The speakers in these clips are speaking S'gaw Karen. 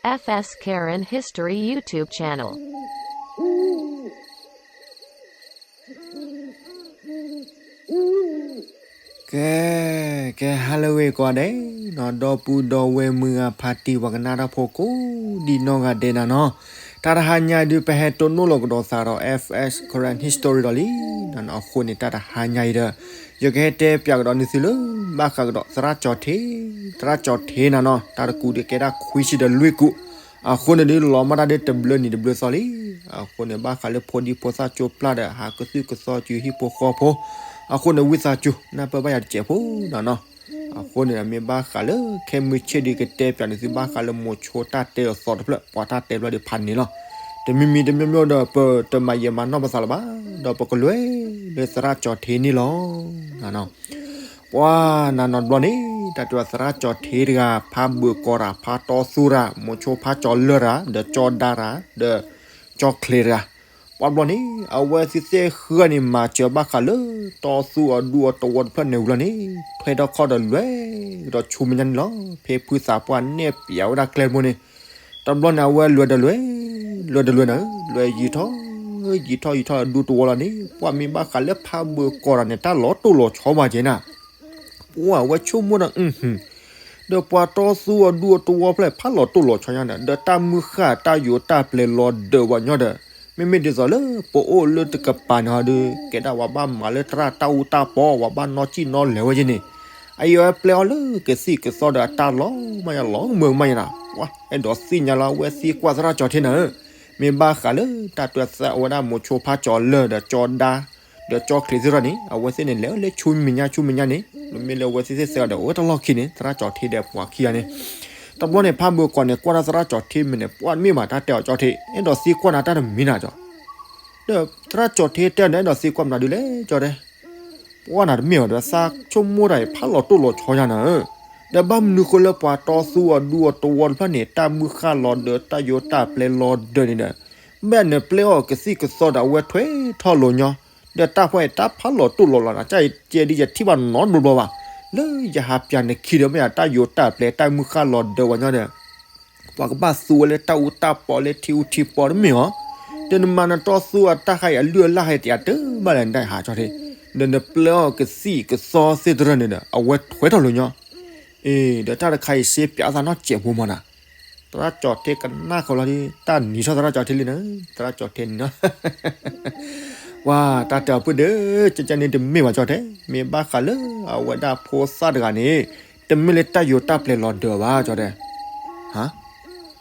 F S Karen History YouTube channel. ကဲ, ကဲ ဟါလၢအဂ့ၤကိးဂၤဒဲးနီၤ, ဒီပုၢ်ဒီဝဲၢ်မုၢ်ဂၤဖါတံၢ် ပှၤကနၣ်တၢ်ဖိကိးဒံနီၢ်ဂၤဒဲးနၤနီၤ, တၢ်တဟါညါဒုး ပဟဲတိၢ်နီၣ်လီၤကဒီးသးဒီး F S Karen History ဒီးလံနၤနီၤ, အဃိန့ၣ် တၢ်တဟါညါအံၤဒီး ယကဟဲတဲပၠးကဒီးနသုလၢ ဘၣ်ဃးကဒီးသရၣ်ကၠီၤထ့, သရၣ်ကၠီၤထ့နၤနီၤ, တၢ်တကူဒုးကဲဒၣ်ခွံဆံဒီးလွံၢ်ကူ, အဃိန့ၣ်ဒုးလီၤမၢ်တၢ်ဒုးတဘျၢနံၤတဘျၢသီလံ, အဃိန့ၣ် ဘၣ်ဃးလၢဖိဒံဖိသၣ်ကၠိပျၢ်ဒီး ဟးကသုၣ်ကသီစုဟံၣ်ဖိဃီဖိ, အဃိန့ၣ် ဝံသးစူၤ နၢ်ပၢၢ်ဘၣ်ယၤတစဲးဖိနၤနီၤ, အဃိန့ၣ် မ့ၢ်ဘၣ်ဃးလၢ ခဲမုၢ်ဆ့ၣ်ဒုးကတဲပၠးနသု ဘၣ်ဃးလၢမိၤဆိတၢ်တဲအသီတဖျၢၣ် ပှၤတၢ်တဲဘျီဒုးဖးန့ၣ်လီၤ, တမံၤမံၤတမံၤမံၤဒီး ပတမၤယံာ်မၤနီၢ်ပသးလၢၤဘၣ်, ဒီးပကလဲၤလၢသရၣ်ကၠီၤထ့န့ၣ်လီၤ. ပှၤနၤနီၤတဘျီန့ၣ် တၢ်တဲဝဲသရၣ်ကၠီၤထ့တဂၤ ဖးဘၢၣ်ကီၤတၢ် ဖးတီသူတၢ် မိၤဆိဖးကၠီၤလၢၢ်တၢ် ဒီးကၠီၤဒါတၢ် ဒီးကၠီၤချ့တဂၤ, ပှၤတဘျီန့ၣ် အဝဲသ့ၣ်သ့ၣ်ဃၢန့ၣ် မၤစၢၤဘၣ်ဃးလၢ တီသူအဒူအတဝီတဖျၢၣ်န့ၣ်ဝံၤလီၤန့ၣ် ထွဲထီၣ်ခီၣ်ဒီးလဲၤကဒီးဆူမဲာ်ညါန့ၣ်လီၤ, ဖဲဖုသးပှၢ်နဲၣ်ပၠးဝဲဒၣ်ကျဲတဘိန့ၣ်, တဘျီန့ၣ် အဝဲလဲၤဒီးလဲၤ, လဲၤဒီးလဲၤနၤ, လဲၤယံာ်ထီၣ် ယံာ်ထီၣ်ယံာ်ထီၣ်အဒူတဝီလီၤန့ၣ် ပှၤမ့ၢ်ဘၣ်ဃးလၢဖးဘၢၣ်ကီၤတၢ်န့ၣ် တၢ်လီၤတိၢ်လီၤဆီဘၣ်က့ၤနၤ, ပှၤအဝဲဆိကမိၣ်ဒီး ဒီးပှၤတီသူအဒူအတဝီဖျၢၣ် ဖးလီၤတိၢ်လီၤဆီညါဒီး ဒီးတၢ်မုၢ်ဃၢ်တၢ်ယိာ်တၢ်ပျဲၤလီၤဒၢးဝဲညီဒီး, မ့မ့ၢ်ဒ်သိးလၢပအိၣ်လၢတကပၤန့ၣ်ဟီဒီး ကဲဒၣ်ဝဲဘၣ်မၤလၢသရၣ်တၢ်အူတၢ်ပီ, ဝဲဘၣ်နီၢ်စံၣ်နီၣ်လဲၤဝဲက့ၤန့ၣ်, အအံၤဝဲပျဲအီၤလၢကသံၣ်ကသီဒီးအတၢ်လီၤမၢ်ညါလီၤမုာ်မၢ်ညါနၤ, ပှၤအဲၣ်ဒိးသ့ၣ်ညါလၢအဝဲသ့ၣ်ကွၢ်သရၣ်ကၠီၤထ့နၤဧၢ, မ့ၢ်ဘၣ်ဃးလၢတၢ်တဲသးဝဲဒၣ်မိၤဆိဖးကၠီၤလၢၢ်ဒီးကၠီၤဒါ ဒီးကၠီၤချ့သ့ၣ်တဖၣ်န့ၣ် အဝဲသ့ၣ်န့ၣ် လဲၤလၢဆူမဲာ်ညါဆူမဲာ်ညါန့ၣ်, မ့မ့ၢ်လၢအဝဲသ့ၣ်သ့ၣ်သၢဂၤဒီး အိၣ်တၢ်လီၢ်ခံန့ၣ် သရၣ်ကၠီၤထ့ဒီးပှၤခံဂၤန့ၣ်, တဘျီန့ၣ် ဖးဘၢၣ်ကီၤန့ၣ် ကွၢ်တၢ်သရၣ်ကၠီၤထ့မ့ၢ်န့ၣ် ပှၤမ့ၢ်ဘၣ်တၢ်တဲအီၤကၠီၤထ့ အဲၣ်ဒိးသံကွၢ်နၤတၢ်တမံၤနၤကၠီၤ, ဒီးသရၣ်ကၠီၤထ့တဲအီၤန့ၣ် အဲၣ်ဒိးသံကွၢ်မနုၤဒုးလဲၣ်ကၠီၤတဲ ပှၤနၤတမ့ၢ်ဘၣ်ဒီး သးဆိကမိၣ်တၢ်အံၤ ဖးလီၤတိၢ်လီၤဆီညါနၤဧၢ, ဒီးဘၣ်မနုၤဃိလၢပှၤတီသူအဒူအတဝီတဖျၢၣ်န့ၣ် တၢ်မုၢ်ဃၢ်လီၤဒၢး တၢ်ယိာ်တၢ်ပျဲၤလီၤဒၢးန့ၣ်ဒီး ဘၣ်နပျဲအီၤကသံၣ်ကသီဒီးအဝဲထွဲထီၣ်လိာ်ညီ, ဒီးတၢ်ဖဲအံၤတၢ်ဖးလီၤတိၢ်လီၤလီၤနၤ, ကဲဒ်ယထံၣ်ဘၣ်နီတဘျီဘျီဘၣ်, လၢယဟးပၠးနခံဒီးမ့ၢ်ယတၢ်ယိာ်တၢ်ပျဲၤ တၢ်မုၢ်ဃၢ်လီၤဒၢးဝဲညီဒီး ပှၤကဘၣ်သူဝဲလၢတၢ်အူတၢ်ပီလၢထံအူထံပီတမ့ၢ်ဧါ, ဒီးနမၤနတီသူအတၢ်ခါအံၤ အလုၢ်အလၢ်ခါအံၤ တယၤတဘၣ်လဲၣ်နတၢ်ဟးကၠီၤထ့, ဒီးနပျဲအီၤကသံၣ်ကသီသ့ၣ်တဖၣ်န့ၣ်ဒီး အဝဲထွဲထီၣ်လိာ်ညီ, အ့ ဒီးတၢ်တခါအံၤစ့ပၠးသးနီတစဲးဖိမးနၤ, သရၣ်ကၠီၤထ့ကနၣ်ဃီလီၤဒ် တၢ်နံၤထီၣ်သရၣ်ကၠီၤထ့လံနၤ, သရၣ်ကၠီၤထ့န့ၣ်နီၤ ပှၤတၢ်တဲအီၤဖုၣ်ဒီး ကကန့ၣ်တမ့ၢ်ဘၣ်ကၠီၤထ့, မ့ၢ်ဘၣ်ဃးလၢအဝဲဒၣ်ဖိသၣ်တဂၤန့ၣ် တမ့ၢ်လၢတၢ်ယိာ်တၢ်ပျဲၤလီၤဒၢးဘၣ်ကၠီၤထ့,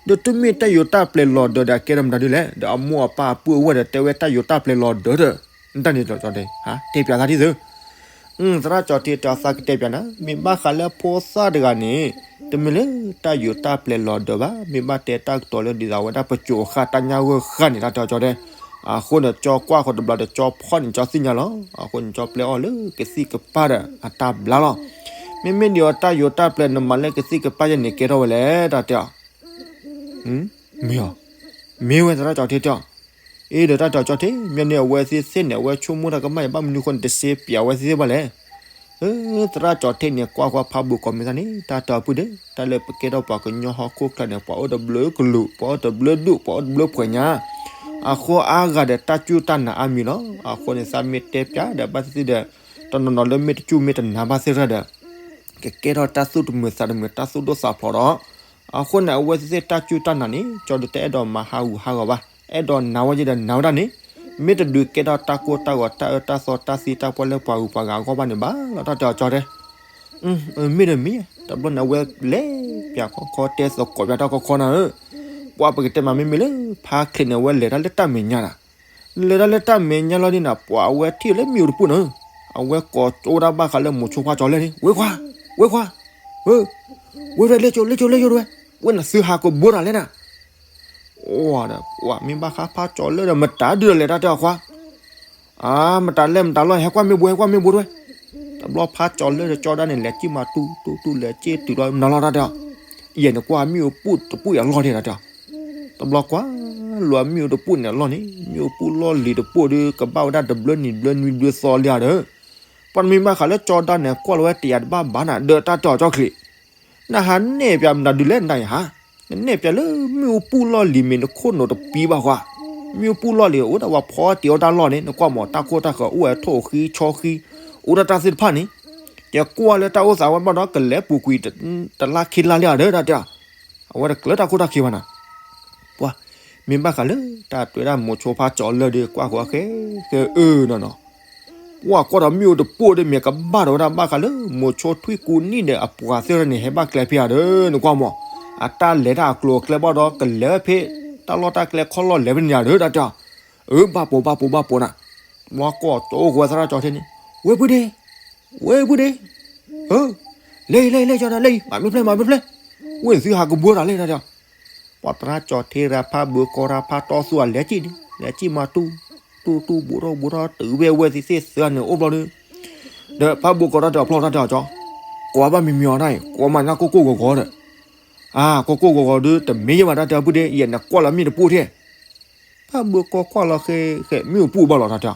ဒီးတမ့ၢ်တၢ်ယိာ်တၢ်ပျဲၤလီၤဒၢးဒီး အကဲထီၣ်မတၤဒ်လဲၣ်, ဒီးအမိၢ်အပၢ်အပုၢ်အဝဲၢ်ဒီး တဲဝဲတၢ်ယိာ်တၢ်ပျဲၤလီၤဒၢးဒီး နတၢ်န့ၣ်ကၠီၤထ့ တဲပၠးသးဒ်သိး သရၣ်ကၠီၤထ့တဲအီၤသးကတဲပၠးနၤ, မ့ၢ်ဘၣ်ဃးလၢဖိသၣ်တဂၤန့ၣ် တမ့ၢ်လၢတၢ်ယိာ်တၢ်ပျဲၤလီၤဒၢးဘၣ်, မ့ၢ်ဘၣ်တဲတၢ်ကတိၤလၢဒ်သိးအဝဲဒၣ်ပစိၤအဃၣ်တၢ်ညၣ်ဂိၢ်ဃၣ်န့ၣ် တၢ်တဲအီၤကၠီၤထ့, အဃိန့ၣ် ကၠီကွၢ်ဃီၤတဘျီဒီး ကၠီဖီၣ်န့ၣ် ကၠီသ့ၣ်ညါလီၤ, အဃိန့ၣ် ကၠီပျဲအီၤလၢကသံၣ်ကပၢ်ဒီးအတၢ်ဘျါလီၤ, မ့မ့ၢ်ဒ်အီၤတၢ်ယိာ်တၢ်ပျဲၤနမၤလၢကသံၣ်ကပၢ်ယဲန့ၣ် ကဲထီၣ်ဝဲလဲၣ် တၢ်တဲအီၤ မ့ၢ်အီၤ, မ့ၢ်ဝဲသရၣ်ကၠီၤထ့တဲအီၤ, အ့ဒီးတၢ်တဲအီၤကၠီၤထ့ မ့ၢ်န့ၣ်အဝဲသ့ၣ်သ့ၣ်န့ၣ် အဝဲဆိကမိၣ်တၢ်ကမၣ်အံၤ ဘၣ်မနုၤဃိန့ၣ် တစ့ပၠးအဝဲသ့ၣ်သ့ၣ်ဘၣ်လဲၣ်, သရၣ်ကၠီၤထ့န့ၣ် ကွၢ်ဃီၤဖးဘၢၣ်ကီၤမ့ၢ်သးန့ၣ် တၢ်တဲအီၤဖုၣ်ဒီး တၢ်လၢပကဲထီၣ်ပှၤကညီဟီၣ်ခိၣ်ချၢန့ၣ် ပှၤအိၣ်တဘျုးကလုာ် ပှၤအိၣ်တဘျုးဒူၣ် ပှၤအိၣ်တဘျုးဖှဲးညါ, အဃိအါဂၤဒီးတၢ်စူၢ်တၢ်နာ်အါမံၤလီၤ, အဃိန့ၣ် သးမ့ၢ်တဲပၠးဒီးဘၣ်သ့ၣ်သ့ၣ်ဒီး တနီၤနီၤလၢမ့ၢ်တစူၢ်မ့ၢ်တနာ်ဘၣ်သ့ၣ်တဖၣ်ဒီး ကကဲထီၣ်တၢ်သူၣ်တမုာ်သးတမုာ် တၢ်သူၣ်ဒိၣ်သးဖျိးဒီး, အဃိန့ၣ် အဝဲသ့ၣ်သ့ၣ်တၢ်စူၢ်တၢ်နာ်န့ၣ် ကၠီၤဒုးတအဲၣ်ဒိးမၤဟးဂူာ်ဟးဂီၤဘၣ်, အဲၣ်ဒိးနာ်ဝဲယဲဒီးနာ်ဝဲဒၣ်န့ၣ်, မ့ၢ်တဒုးကဲထီၣ်တၢ်ကိၢ်တၢ်ဂီၤ တၢ်အၢတၢ်သီတၢ်သံတၢ်ပှၢ်လၢပှၤဂုၤပှၤဂၤအဂီၢ်ဘၣ်န့ၣ်ဘၣ်လီၤ တၢ်တဲအီၤကၠီၤထ့, မ့ၢ်ဒီးမ့ၢ်, တဘျီန့ၣ် အဝဲလဲၤပၠးခီခီတဲသကိးပၠးတၢ်ခီခီနၤဧၢ, ပှၤပကတဲမးမ့မ့ၢ်လၢ ဖါချ့န့ၣ် အဝဲလဲၤတၢ်လၢတၢ်မဲာ်ညါနၤ လဲၤတၢ်လၢတၢ်မဲာ်ညါလီၤဒ်န့ၣ် ပှၤအဝဲထံၣ်လၢမ့ၣ်အူတပူၤန့ၣ်, အဝဲကိးအိၣ်ဒၣ်ဘၣ်ဃးလၢမိၤဆိဖးကၠီၤလၢၢ်န့ၣ် ဝ့ခွါ, ဝ့ခွါ, ဝ့ၢ်ဝဲလဲၤကၠိလဲၤကၠိလဲၤကၠိတဝဲ, ဝ့ၢ်နသုဟးကဘိတၢ်လဲၣ်နၤ, အိၣ်ဒီး ပှၤမ့ၢ်ဘၣ်ဃးဖးကၠီၤလၢၢ်ဒီး မတၤဒုးဒီးလဲၤတၢ်တဲအီၤခွါ အါ မတၤလဲၣ်မတၤလီၤ ဟဲကွၢ်မ့ၣ်ဘိ ဟဲကွၢ်မ့ၣ်ဘိတဝဲ, တဘျီဖးကၠီၤလၢၢ်ဒီး ကၠီၤဒါန့ၣ် လဲၤက့ၢ်မးတူတူတူ လဲၤက့ၢ်တုၤလီၤမနုၤလီၤ တၢ်တဲအီၤ, ယဲၢ်န့ၣ်ကွၢ်မ့ၣ်အူပူၤတပူၤအလီၢ်ဒၣ် တၢ်တဲအီၤ, တဘျီကွၢ်လိာ်မ့ၣ်အူတပူၤန့ၣ်အလီၢ်န့ၣ် မ့ၣ်အူပူၤလီၢ်လံၤတပူၤဒီး ကဘၣ်ဝဲဒၣ်တဘျုးနံၤဘျုးနွံဘျုးသီလံဧါဒီး, ပှၤမ့ၢ်ဘၣ်ဃးလၢကၠီၤဒါန့ၣ် ကွၢ်လီၤဝဲတယာ်တဘၣ်ဘၣ်နၤ ဒီးတၢ်တဲအီၤကၠီၤချ့ နဟးနဲၣ်ပၠးမတၤဒုးလဲၣ်နတၢ်အံၤဟါ, နနဲၣ်ပၠးလၢမ့ၣ်အူပူၤလီၢ်လံၤမ့ၢ်နခိၣ်နူာ်တပံဘၣ်ဃီ, မ့ၣ်အူပူၤလီၢ်လံၤ အိၣ်ဒၣ်ဝဲဖီတ့ၢ်အီၣ်တၢ်လီၢ်န့ၣ် နကွၢ်မး တၢ်ခိၣ်တၢ်ဃၢၤအိၣ်ဝဲထိၣ်ဃံဆီဃံ အိၣ်ဒၣ်တၢ်သ့ၣ်တဖၣ်န့ၣ်, ယကွၢ်လၢတၢ်အိၣ်သးဝဲဘၣ်ဒီး ကလဲၤပူၤကွံာ်တလါခံလါလံဧါဒီး တၢ်တဲအီၤ, အဝဲတကျၢၤတၢ်ခိၣ်တၢ်ဃၢၤဘၣ်နၤ, ပှၤ မ့ၢ်ဘၣ်ဃးလၢတၢ်တွဲဒၣ်မိၤဆိဖါကၠီၤလၢာ်ဒီး ကွၢ်ဃီဃဲဃဲအၢနီၢ်နီၢ် ပှၤကွၢ်ဒီးမ့ၣ်အူတပူၤဒီး မ့ၢ်ကဘၣ်ဒီးဝဲဒၣ်ဘၣ်ဃးလၢ မိၤဆိထွံၣ်ကူနံၣ်ဒီးအပှၤသ့ၣ်တဖၣ်န့ၣ် ဟဲဘၣ်ကျဲဖဲဧါဒီး နကွၢ်မး, အတၢ်လဲၤတၢ်အကျိၤအကျဲဘၣ်ဒီး ကလဲၤဝဲဖဲ တၢ်လီၢ်တၢ်ကျဲခီၣ်လီၢ်လဲၤဖဲန့ၣ်ဧါဒီး တၢ်တဲအီၤ, အၢ ဘၣ်ပိာ်ဘၣ်ပိာ်ဘၣ်ပိာ်နၤ, ပှၤကွၢ်ကၠီအိၣ်ဃီသရၣ်ကၠီၤထဲန့ၣ်, ဝဲပုၢ်ဒ့ ဝဲပုၢ်ဒ့, အၢ လဲၤအံၤ လဲၤအံၤ လဲၤကၠီၤတၢ် လဲၤအံၤ မၤမ့ၢ်ဖျဲၣ် မၤမ့ၢ်ဖျဲၣ်, ဝဲၢ်သုဟးကဘှီတၢ်လဲၣ် တၢ်တဲအီၤ, ပှၤသရၣ်ကၠီၤထဲရၤဖးဘၢကီရၤဖးတီသူအလဲၤကံၣ်န့ၣ် လဲၤကံၣ်မၤတူၢ် တူၢ်တူၢ်ဘိးထီၣ်ဘိးထီၣ်တုၤဝဲအဝဲသ့ၣ်သ့ၣ်သၢန့ၣ်အိၣ်ဘျီဒီး, ဒီးဖးဘၢကီတၢ်တဲအီၤဖျီၣ်တၢ်တဲအီၤကၠီၤ, ကိးဘၣ်မံၤမံၤအီၤတၢ်အံၤ ကိးမၤညါကိၢ်ကိၢ်ဂီၤဂီၤဒီး, အါ ကိၢ်ကိၢ်ဂီၤဂီၤဒီး တမ့ၢ်ယဘၣ်တၢ်တဲအီၤပုၢ်ဒ့ ယဲနကွၢ်လၢမ့ၣ်တပူၤထဲ ဖးဘၢကီကွၢ်လီၤဃဲဃဲ မ့ၣ်အူပူၤဘၣ်လီၤ တၢ်တဲအီၤ,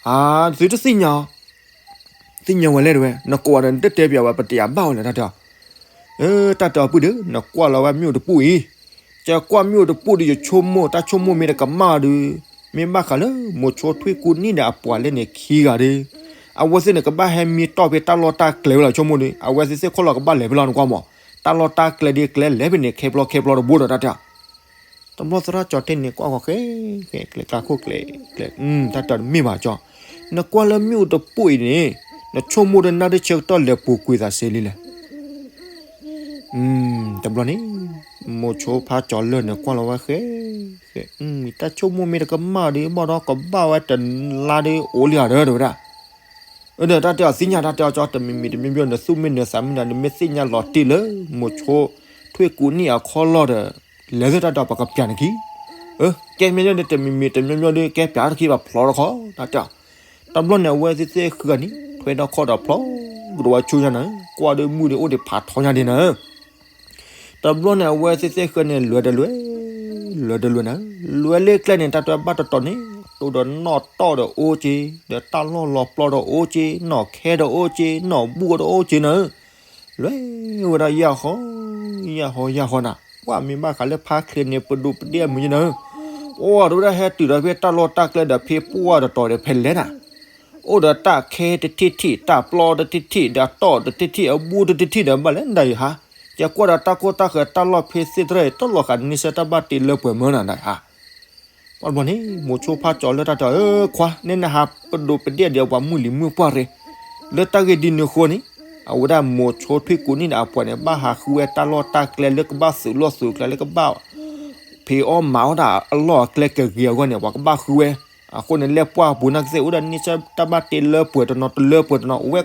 အါ သုတသ့ၣ်ညါအီၤ, သ့ၣ်ညါဝဲလဲၣ်တဝဲ နကိးဒီးနတတဲပၠးဝဲ ပတယၤဘၣ်ဝဲလဲၣ် တၢ်တဲအီၤ, အၢ တၢ်တဲအီၤပုၢ်ဒ့ နကွၢ်လီၤဝဲမ့ၣ်အူတပူၤအံၤ, ယကွၢ်မ့ၣ်အူတပူၤဒီး ယဆိကမိၣ် တၢ်ဆိကမိၣ်မ့ၢ်တကမၣ်ဒီး, မ့ၢ်ဘၣ်ဃးလၢ မိၤဆိထွံၣ်ကူနံၣ်ဒီးအပှၤလဲၣ်န့ၣ်ခံဂၤဒီး, အဝဲသ့ၣ်န့ၣ်ကဘၣ်ဟဲမံတီၢ်ဖဲတၢ်လီၢ်တၢ်ကျဲဝဲလီၤ ဆိကမိၣ်ဒီး အဝဲသ့ၣ်သ့ၣ်ခီၣ်လီၤကဘၣ်လဲၤဖဲလီၤ နကွၢ်မး, တၢ်လီၢ်တၢ်ကျဲဒီးကျဲလဲၤဖဲန့ၣ် ခဲဖျီခဲဖျီတဘိဒီး တၢ်တဲအီၤ တဘျီသရၣ်ကၠီၤထဲန့ၣ် ကွၢ်ဃီဃဲဃဲ ကျဲကျါခိၣ်ကျဲကျဲ, တၢ်တဲအီၤတမ့ၢ်ဘၣ်ကၠီၤ, နကွၢ်လၢမ့ၣ်အူတပူၤအံၤန့ၣ်, နဆိကမိၣ်ဒီးနၢ်ဒၢဆၢကတီၢ်လဲၤပူၤကွံာ်သးစ့လံလဲၣ်, တဘျီန့ၣ်, မိၤဆိဖါကၠီၤလၢာ်န့ၣ် ကွၢ်လီၤဝဲဃဲဃဲ, တၢ်ဆိကမိၣ်မ့ၢ်တကမၣ်ဒီး ဘၣ်ဒီးကဘၣ်ဝဲတလါဒီးအိၣ်လံဧါဒီး တဝဲဒၣ် ဒီးတၢ်တဲအီၤသ့ၣ်ညါ တၢ်တဲအီၤကၠီ တမံၤမံၤတမံၤမံၤ နသူၣ်မ့ၢ်နသးမ့ၢ်နၤ နမ့ၢ်သ့ၣ်ညါလီၤတံၢ်လၢ မိၤဆိထွံၣ်ကူနံၣ်အခီၣ်လီၢ်ဒီး လဲၤသ့ၣ်တၢ်တဲအီၤ ပကပၠးနခံ, ကဲမ့ၢ်န့ၣ် တမံၤမံၤတမံၤမံၤဒီး ကဲပၠးတခံဘၣ်ဖျီတခီ တၢ်တဲအီၤ, တဘျီန့ၣ် အဝဲသ့ၣ်သ့ၣ်ဃုဂၤန့ၣ် ထွဲဒီခီၣ်ဒီးဖျီကဒီးဝဲဆူညါနၤ, ကွၢ်ဒီးမုၢ်ဒီးအိၣ်ဒံးဖးထီညါဒံးနၤ တဘျီန့ၣ် အဝဲသ့ၣ်သ့ၣ်ဃုန့ၣ် လဲၤတလဲၤ, လဲၤတလဲၤနၤ, လဲၤလၢကျဲန့ၣ် တၢ်တဲဘၣ်တတီၤန့ၣ် တိၢ်ဒီးနီၣ်တီၢ်ဒီးအိၣ်က့, ဒီးတၢ်လီၢ်လီၤပျီဒီးအိၣ်က့, နီၣ်ခဲဒီးအိၣ်က့, နီၣ်ဘူၣ်ဒီးအိၣ်က့နၤ, လဲၤဝဲဒၣ်ယၢ်ဟီ, ယၢ်ဟီ ယၢ်ဟီနၤ, ပှၢ်မ့ၢ်ဘၣ်ဃးလၢဖါချ့န့ၣ် ပဒိၣ်ပဒ့ၣ်အမုၢ်ယနၤ, အိၣ်ဒီးဝဲဒၣ်ဟဲတုၤဒီးဖဲတၢ်လီၢ်တၢ်ကျဲဒီးဖဲပှၢ်တတီၤဒီးဖဲလဲၣ်နၤ အိၣ်ဒီးတၢ်ခဲတထံၣ်ထံၣ် တၢ်ပျီတထံၣ်ထံၣ် ဒီးတီၢ်တထံၣ်ထံၣ် အဘူၣ်တထံၣ်ထံၣ်ဒီး ဘၣ်လဲၣ်ဒၣ်ယဟါ, ယကွၢ်ဒီးတၢ်ခိၣ်တၢ်ဃၢၤတၢ်လီၢ်ဖဲသ့ၣ်တရၢၣ် တလီၤဃာ်န့ဆၢၣ်တၢ်ဘၣ်တ့လၢပှဲၤမၢနၤဒၣ်ယဟါ, ပှၢ်ဘျီန့ၣ် မိၤဆိဖါကၠီၤလၢတၢ်တဲအီၤ အၢ ခွါ နဲနဟးပဒိၣ်ပဒ့ၣ်ဒီးပှၤမုၢ်လံၤမုၢ်ပှၢ်ရ့, လၢတၢ်ဂ့ၢ်ဒ်န့ၣ်အဃိန့ၣ်, အဝဲဒၣ်မိၤဆိထွံၣ်ကူနံၣ်ဒီးအပှၤန့ၣ် ဘၣ်ဟးဃုဝဲတၢ်လီၢ်တၢ်ကျဲလၢကဘၣ်သုးလီၢ်သုးကျဲလၢကဘၣ် ဖံးအီၣ်မၤအီၣ်တၢ်အလီၢ်အကျဲကဂ့ၤအဂီၢ်န့ၣ် ပှၤကဘၣ်ဃုဝဲ, အဃိန့ၣ် လဲၣ်ပှၢ်ပူၤနာ်ကသ့ၣ် အိၣ်ဒီးန့ဆၢၣ်တၢ်ဘၣ်တ့လၢပှဲၤတနီၤတလၢပှဲၤတနီၤ အိၣ်ဝဲ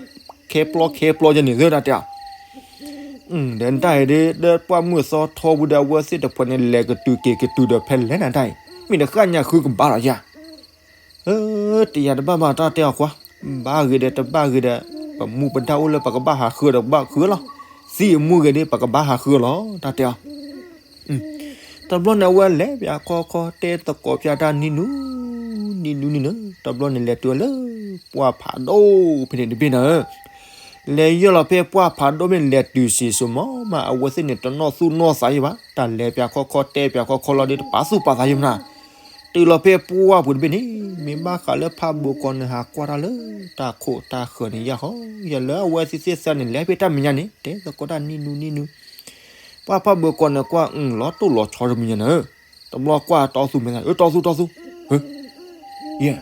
ခဲပျီခဲပျီယဲန့ၣ်သၢတၢ်တဲအီၤ, ဒီးတၢ်အံၤဒီး ဒီးပှၢ်မုၢ်သီထီပူၤဒီး အဝဲသ့ၣ်တဖၣ်န့ၣ် လဲၤကတုၤက့ၤကတုၤဒီးဖဲလဲၣ်နၤတၢ်အံၤ မ့ၢ်တဃၣ်ညါဃုကဘၣ်လီၤယၤ တယၤတဘၣ်ဘၣ်တၢ်တဲအီၤကွၢ်, ဘၣ်ဂ့ၤဒီးတဘၣ်ဂ့ၤဒီး ပမူပဒါအိၣ်လၢပကဘၣ်ဟးဃုဒီးပဘၣ်ဃုလီၤ, သံအမူဂ့ၤဒီး ပကဘၣ်ဟးဃုလီၤ တၢ်တဲအီၤ, တဘျီန့ၣ် အဝဲလဲၤပၠးခီခီတဲသကိးပၠးတၢ်နံၤနူၤ, နံၤနူၤနံၤနူၤ တဘျီန့ၣ်လဲၤတုၤဝဲလၢ ပှၢ်ဖးဒိၣ်ဖဲန့ၣ်တဘ့ၣ်နၤဧၢ, လဲၤယီၢ်လီၤဖဲပှၢ်ဖးဒိၣ်မ့ၢ်လဲၤတုၤစံးစိၤမးမး အဝဲသ့ၣ်န့ၣ် တနီၣ်သူၣ်နီၣ်သးယံၤဘၣ်, တၢ်လဲၤပၠးခီခီတဲပၠးခီခီလီၤဒီး တပာ်သူၣ်ပာ်သးယံၤမနၤ တုၤလီၤဖဲပှၢ်ပူၤတဘ့ၣ်န့ၣ် မ့ၢ်ဘၣ်ဃးလၢဖးဘိကီးန့ၣ် ဟးကွၢ်တၢ်လၢ တၢ်ခိၣ်တၢ်ဃၢၤန့ၣ်ယၢ်ဟီ, ယဲလၢအဝဲသ့ၣ်သ့ၣ်သၢန့ၣ် လဲၤဖဲတၢ်မဲာ်ညါန့ၣ် တဲသကိးတၢ်နံၤနူၤနံၤနူၤ, ပှၢ်ဖးဘိကီးန့ၣ်ကွၢ် အလီၤတိၢ်လီၤဆီတမံၤညါန့ၣ်, တဘျီကွၢ်တီသူမဲာ်သး အၢ တီသူ တီသူ, ယဲ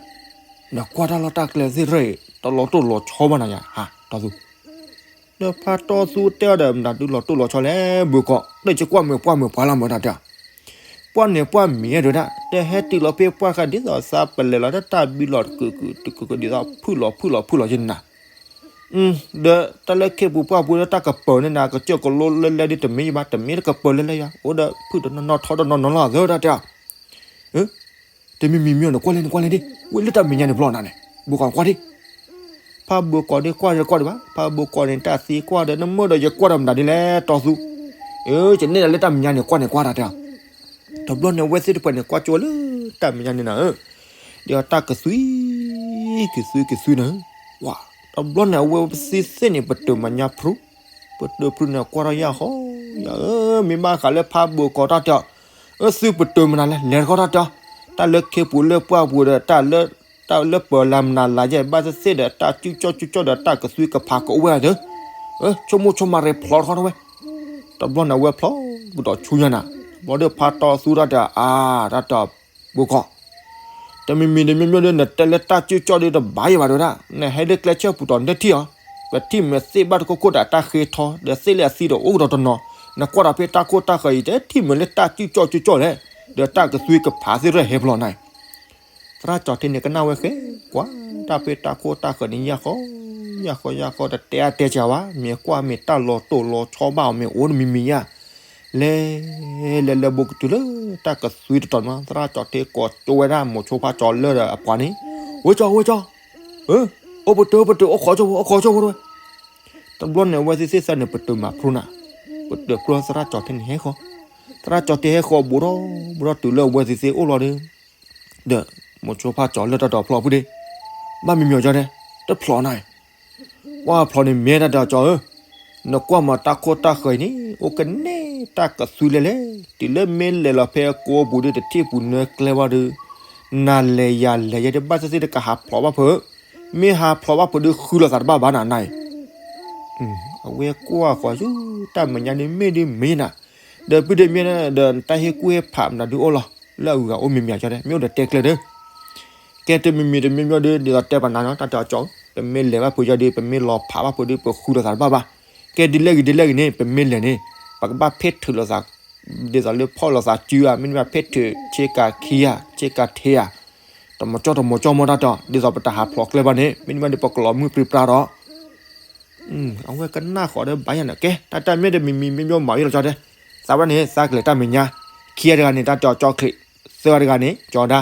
နကွၢ်တၢ်လီၢ်တၢ်ကျဲသ့ၣ်တဖၣ်အံၤ တလီၤတိၢ်လီၤဆီဘၣ်နၤယၤ ဟါ တီသူ, ဒီးဖါတီသူတဲအီၤဒီး မတၤဒုးလီၤတိၢ်လီၤဆီလဲၣ် ဘိကီး ဒီးယကွၢ်မ့ၢ်ပှၢ်မ့ၢ်ပှၢ်လၢမတၤတဲအီၤ, ပှၢ်န့ၣ်ပှၢ်မ့ၢ်အဲၣ်ဒိးဒၣ် တဟဲတုၤလီၤဖဲပှၢ်ဃာ်ဒ်သိးသးပလဲၤလီၤတၢ်ဘံလီၤတကုာ်ကုာ်တကုာ်ကုာ်ဒ်သိးဖုၣ်လီၤဖုၣ်လီၤဖုၣ်လီၤယဲန့ၣ်နၤ ဒီးတၢ်လၢခ့ပူၤပှၢ်ပူၤလၢတၢ်ကပၤန့ၣ်နၤ ကစၢၢ်ကလိလဲလဲဒ်တမ့ၢ်ယဘၣ် တမ့ၢ်တကပၤလဲလဲယၤ အိၣ်ဒီးဖုၣ်တနီၤနီၤထီတနီၤနီၤလီၤသၢတၢ်တဲအီၤ, တမံၤမံၤမံၤအီၤ နကွၢ်လဲၣ် နကွၢ်လဲၣ်ဒ် ဝဲလၢတၢ်မဲာ်ညါန့ၣ်ဘျီနၤန့ၣ် ဘိကီးကွၢ်ဒ် ဖးဘိကီးဒ်ကွၢ်ဒီးကွၢ်ဒံးဘၣ် ဖးဘိကီးန့ၣ် တၢ်သံကွၢ်ဒီး နမ့ၢ်ဒီးယကွၢ်ဒီးမတၤဒ်လဲၣ် တီသူ, အၢ ယနဲၣ်ဒီးလၢတၢ်မဲာ်ညါန့ၣ် ကွၢ်န့ၣ်ကွၢ်တၢ်တဲအီၤ, တဘျီန့ၣ် အဝဲသ့ၣ်တဖၣ်န့ၣ် ကွၢ်ကၠိဝဲလၢတၢ်မဲာ်ညါန့ၣ်နၤဧၢ, ဒီးတၢ်ကသွံ, ကသွံကသွံနၤဧၢ, ဝါ, တဘျီန့ၣ် အဝဲသ့ၣ်သ့ၣ်န့ၣ် ပတုာ်မၤညါဖု, ပတုာ်ဖုန့ၣ် ကွၢ်ထီၣ်ယၢ်ဟီ ယၤဧၢ, မ့ၢ်ဘၣ်ဃးလၢဖးဘိးကီးတၢ်တဲအီၤ, အၢ သုပတုာ်မနုၤလဲၣ် လဲၤတခီတၢ်တဲအီၤ, တၢ်လၢခ့ပူၤလၢပှၢ်ပူၤဒီး တၢ်လၢ တၢ်လၢပၢၤလၢမနုၤလၢယဲၢ် ဘၣ်သ့ၣ်သ့ၣ်ဒီးတၢ်စုၣ်ကၠီၣ်စုၣ်ကၠီၣ်ဒီးတၢ်ကသွံကဖးကအိၣ်ဝဲဒၣ်ဒီး, အၢ ဆိကမိၣ်ဆိကမးရ့ဖျိးတခီတဝဲ, တဘျီန့ၣ်အဝဲဖျိးပူၤဒီးဆူညါနၤ, တဘျီဒီးဖးတီသူတၢ်တဲအီၤ အါ တၢ်တဲအီၤ ဘိးကီး တမံၤမံၤတမံၤမံၤဒီး နတဲလၢတၢ်စုၣ်ကၠီၣ်ဒီးတဘၣ်ယံၤဘၣ်ဒဝဲဒၣ်, နဟဲလၢကျဲဆၢပူၤတီၤနထံၣ်အီၤ, ပထံၣ်မ့ၢ်သ့ၣ်ဘၣ်တခိၣ်ခိၣ်ဒီးတၢ်ဃ့ထီ, ဒီးသ့ၣ်လၢအသံဒီးအိၣ်ကဒီးတနီၤ, နကွၢ်ဒီးဖဲတၢ်ခိၣ်တၢ်ဃၢၤအံၤ တထံၣ်မ့ၢ်လၢတၢ်စုၣ်ကၠီၣ်စုၣ်ကၠီၣ်လဲၣ်, ဒီးတၢ်ကသွံကဖးသ့ၣ်ရဲၣ်ဟဲဖျိးနၤအံၤ သရၣ်ကၠီၤထံန့ၣ် ကနၣ်ဝဲဃဲ ကွၢ်တၢ်ဖဲတၢ်ခိၣ်တၢ်ဃၢၤန့ၣ် ယၢ်ဃီ ယၢ်ဃီ ယၢ်ဃီ တတဲအါတဲစှၤဘၣ်, မ့ၢ်ကွၢ်မ့ၢ်တၢ်လီၤတိၢ်လီၤဆီဘၣ်အီၤ မ့ၢ်အိၣ်တမံၤမံၤယါ, လဲၤ လဲၤ လဲၤဘိးကတုၤလၢတၢ်ကသွံတတီၤန့ၣ် သရၣ်ကၠီၤထံကိးကၠိဝဲဒၣ် မိၤဆိဖးကၠီၤလၢၢ်ဒီးအပှၤန့ၣ်, ဝဲကၠီ ဝဲကၠီ, အိၣ်ပတုာ် ပတုာ် အိၣ်ခိးကၠိဖိ အိၣ်ခိးကၠိဖိတဝဲ, တဘျီန့ၣ် အဝဲသ့ၣ်သ့ၣ်သၢန့ၣ် ပတုာ်မၤဖျိနၤ, ပတုာ်ဖျိသရၣ်ကၠီၤထံန့ၣ်ဟဲဃီ, သရၣ်ကၠီၤထံဟဲဃီ ဘူးထီၣ်ဘူးထီၣ်တုၤလၢအဝဲသ့ၣ်သ့ၣ်အိၣ်လီၤဒီး ဒီး မိၤဆိဖးကၠီၤလၢၢ်တၢ်တီၤဖျိးဖုဒ့, ဘၣ်မံၤမံၤကၠီတဲ, တဖျိးနၤ, ကွၢ်ဖျိးန့ၣ်မ့ၢ်တၢ်တဲအီၤကၠီၤဧၢ, နကွၢ်မၤတၢ်ခိၣ်တၢ်ဃၢၤအံၤန့ၣ် အိၣ်ကနဲတၢ်ကသွံလဲၣ်လဲၣ်, တုၤလၢမ့ၢ်လဲၤလီၤဖဲကိးပူၤဒီး တထံၣ်ပူၤနၢကျဲဝဲဒီး, နၤလဲၤယၤလဲၤယဲဒီး ဘၣ်သ့ၣ်သ့ၣ်တကဟးဖျိးဘၣ်ဖုး, မ့ၢ်ဟးဖျိးဘၣ်ဖုးဒီး ဃုလိာ်သးတဘၣ်ဘၣ်နၤနၤအံၤ အဝဲကွၢ်ဃီၤဆူ တၢ်မဲာ်ညါဒ်မ့ၢ်ဒ်မ့ၢ်နၤ, ဒီးပုၢ်ဒီးမ့ၢ်ဒီး တၢ်ဟ့ၣ်ကူၣ်ဟ့ၣ်ဖးမနုၤဒုအိၣ်လီၤ, လၢအဂုၤအဂၤအိၣ်မံၤမံၤကၠီတဲ မ့ၢ်အိၣ်ဒီးတဲကျဲဒီး, ကဲတမံၤမံၤတမံၤမံၤဒီး ဒ်သိးတဲပှၤနၤနီၤ တၢ်တဲအီၤကၠီၤဧၢ, ပမ့ၢ်လဲၤဘၣ်ဖုးယဲဒီး ပမ့ၢ်လီၤဖးဘၣ်ဖုးဒီး ပဃုလိာ်သးတဘၣ်ဘၣ်, ကဲဒ်လဲၣ်ဂ့ၤဒ်လဲၣ်ဂ့ၤန့ၣ် ပမ့ၢ်လဲၤန့ၣ် ပကဘၣ်ဖ့ၣ်ထုးလိာ်သး, ဒ်သိးလၢဖီၣ်လိာ်သးစုဧါ မ့တမ့ၢ်ဖ့ၣ်ထုးဆ့ကၤခံဧါ ဆ့ကၤထဲဧါ, တမီၤကၠီတမီၤကၠီမီၢ်တၢ်တဲအီၤ ဒ်သိးပတဟးဖျိးကျဲဘၣ်န့ၣ် မ့တမ့ၢ်ဒီးပကလီၤမုၢ်ပြံပြါဒီး အဝဲကနၣ်ဃီၤဒီးဘၣ်ယၤန့ၣ် ကဲ တၢ်တၢ်မ့ၢ်တမံၤမံၤမ့ၢ်မ့ၢ်မၤဝံၤလီၤကၠီတဲ, သးဝဲန့ၣ် သးကလဲၤတၢ်မဲာ်ညါ, ခံဂၤတဂၤန့ၣ် တၢ်တဲအီၤကၠီချံး, သၢဂၤတဂၤန့ၣ် ကၠီဒါ,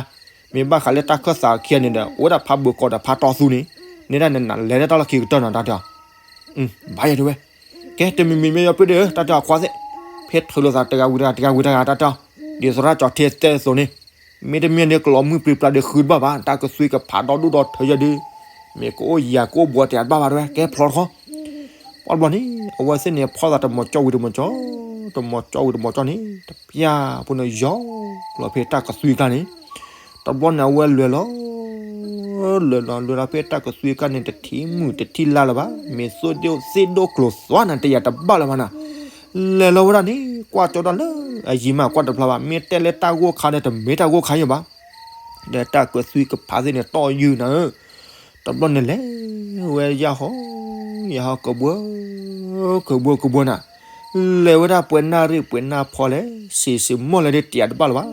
မ့ၢ်ဘၣ်ဃးလၢတၢ်ခၢၣ်သးခံဂၤန့ၣ်ဒီး အိၣ်ဝဲဒၣ်ဖးဘိးကီးဒီးဖးတီသူန့ၣ်, န့ၣ်ဒၣ်န့ၣ် နလဲၤလၢတၢ်လီၢ်ခံကတၢၢ်နီၤ တၢ်တဲအီၤ ဘၣ်ယၤဒ်ဝဲ, ကဲ တမံၤမံၤမ့ၢ်ယီၤပ့ၤဒီး တၢ်တဲအီၤခွါသ့ၣ်, ဖဲထုးလိာ်သးတဂၤဝံၤတဂၤ တဂၤဝံၤတဂၤ တၢ်တဲအီၤ, ဒ်သရၣ်ကၠီထံတဲအသိးန့ၣ်, မ့တမ့ၢ်န့ၣ် ကလီၤမုၢ်ပြံပြါဒီးဃုတဘၣ်ဘၣ်, တၢ်ကသွံကဖးဒီဒူၣ်ဒီထၢယဲဒီး, မ့ၢ်ကအိၣ်ယၤကအိၣ်ဘှီတယၤတဘၣ်ဘၣ်တဝဲ ကဲဖျိးတခီ, ပှၤတဘျီန့ၣ် အဝဲသ့ၣ်န့ၣ် ဖီၣ်သးတမီၤကၠီဝံၤတမီၤကၠီ, တမီၤကၠီဝံၤတမီၤကၠီန့ၣ် တပျၢ်ဖိန့ၣ်ယီၤလီၤဖဲတၢ်ကသွံကျါန့ၣ်, တဘျီန့ၣ် အဝဲလဲၤလီၤ လဲၤလီၤ လဲၤလီၤဖဲတၢ်ကသွံကျါန့ၣ် တထံၣ်မုၢ်တထံၣ်လါလၢၤဘၣ်, မ့ၢ်သိၣ်ဒိၣ်သ့ၣ်ဒိၣ်ကျိၤသွါန့ၣ် တယၤတဘၣ်လၢၤဘၣ်နၤ, လဲၤလီၤဝဲဒၣ်န့ၣ် ကွၢ်ကၠီတၢ်လၢ အယံၤမးကွၢ်တဖျါဘၣ်, မ့ၢ်တဲလၢတၢ်ဂိၢ်ခါဒီးတမ့ၢ်တၢ်ဂိၢ်ခါယံၤဘၣ်, ဒီးတၢ်ကသွံကဖးသ့ၣ်န့ၣ် တီၢ်ယုၢ်နၤဧၢ, တဘျီန့ၣ်လဲၤဝဲယၢ်ဟီ ယၢ်ဟီကဘှၢ ကဘှၢကဘှၢနၤ, လဲၤဝဲဒၣ်ပှဲၤနၣ်ရံၣ်ပှဲၤနၣ်ဖီလဲၣ်, စံးစံးမီၢ်လဲၣ်ဒီးတယၤတဘၣ်လၢၤဘၣ်,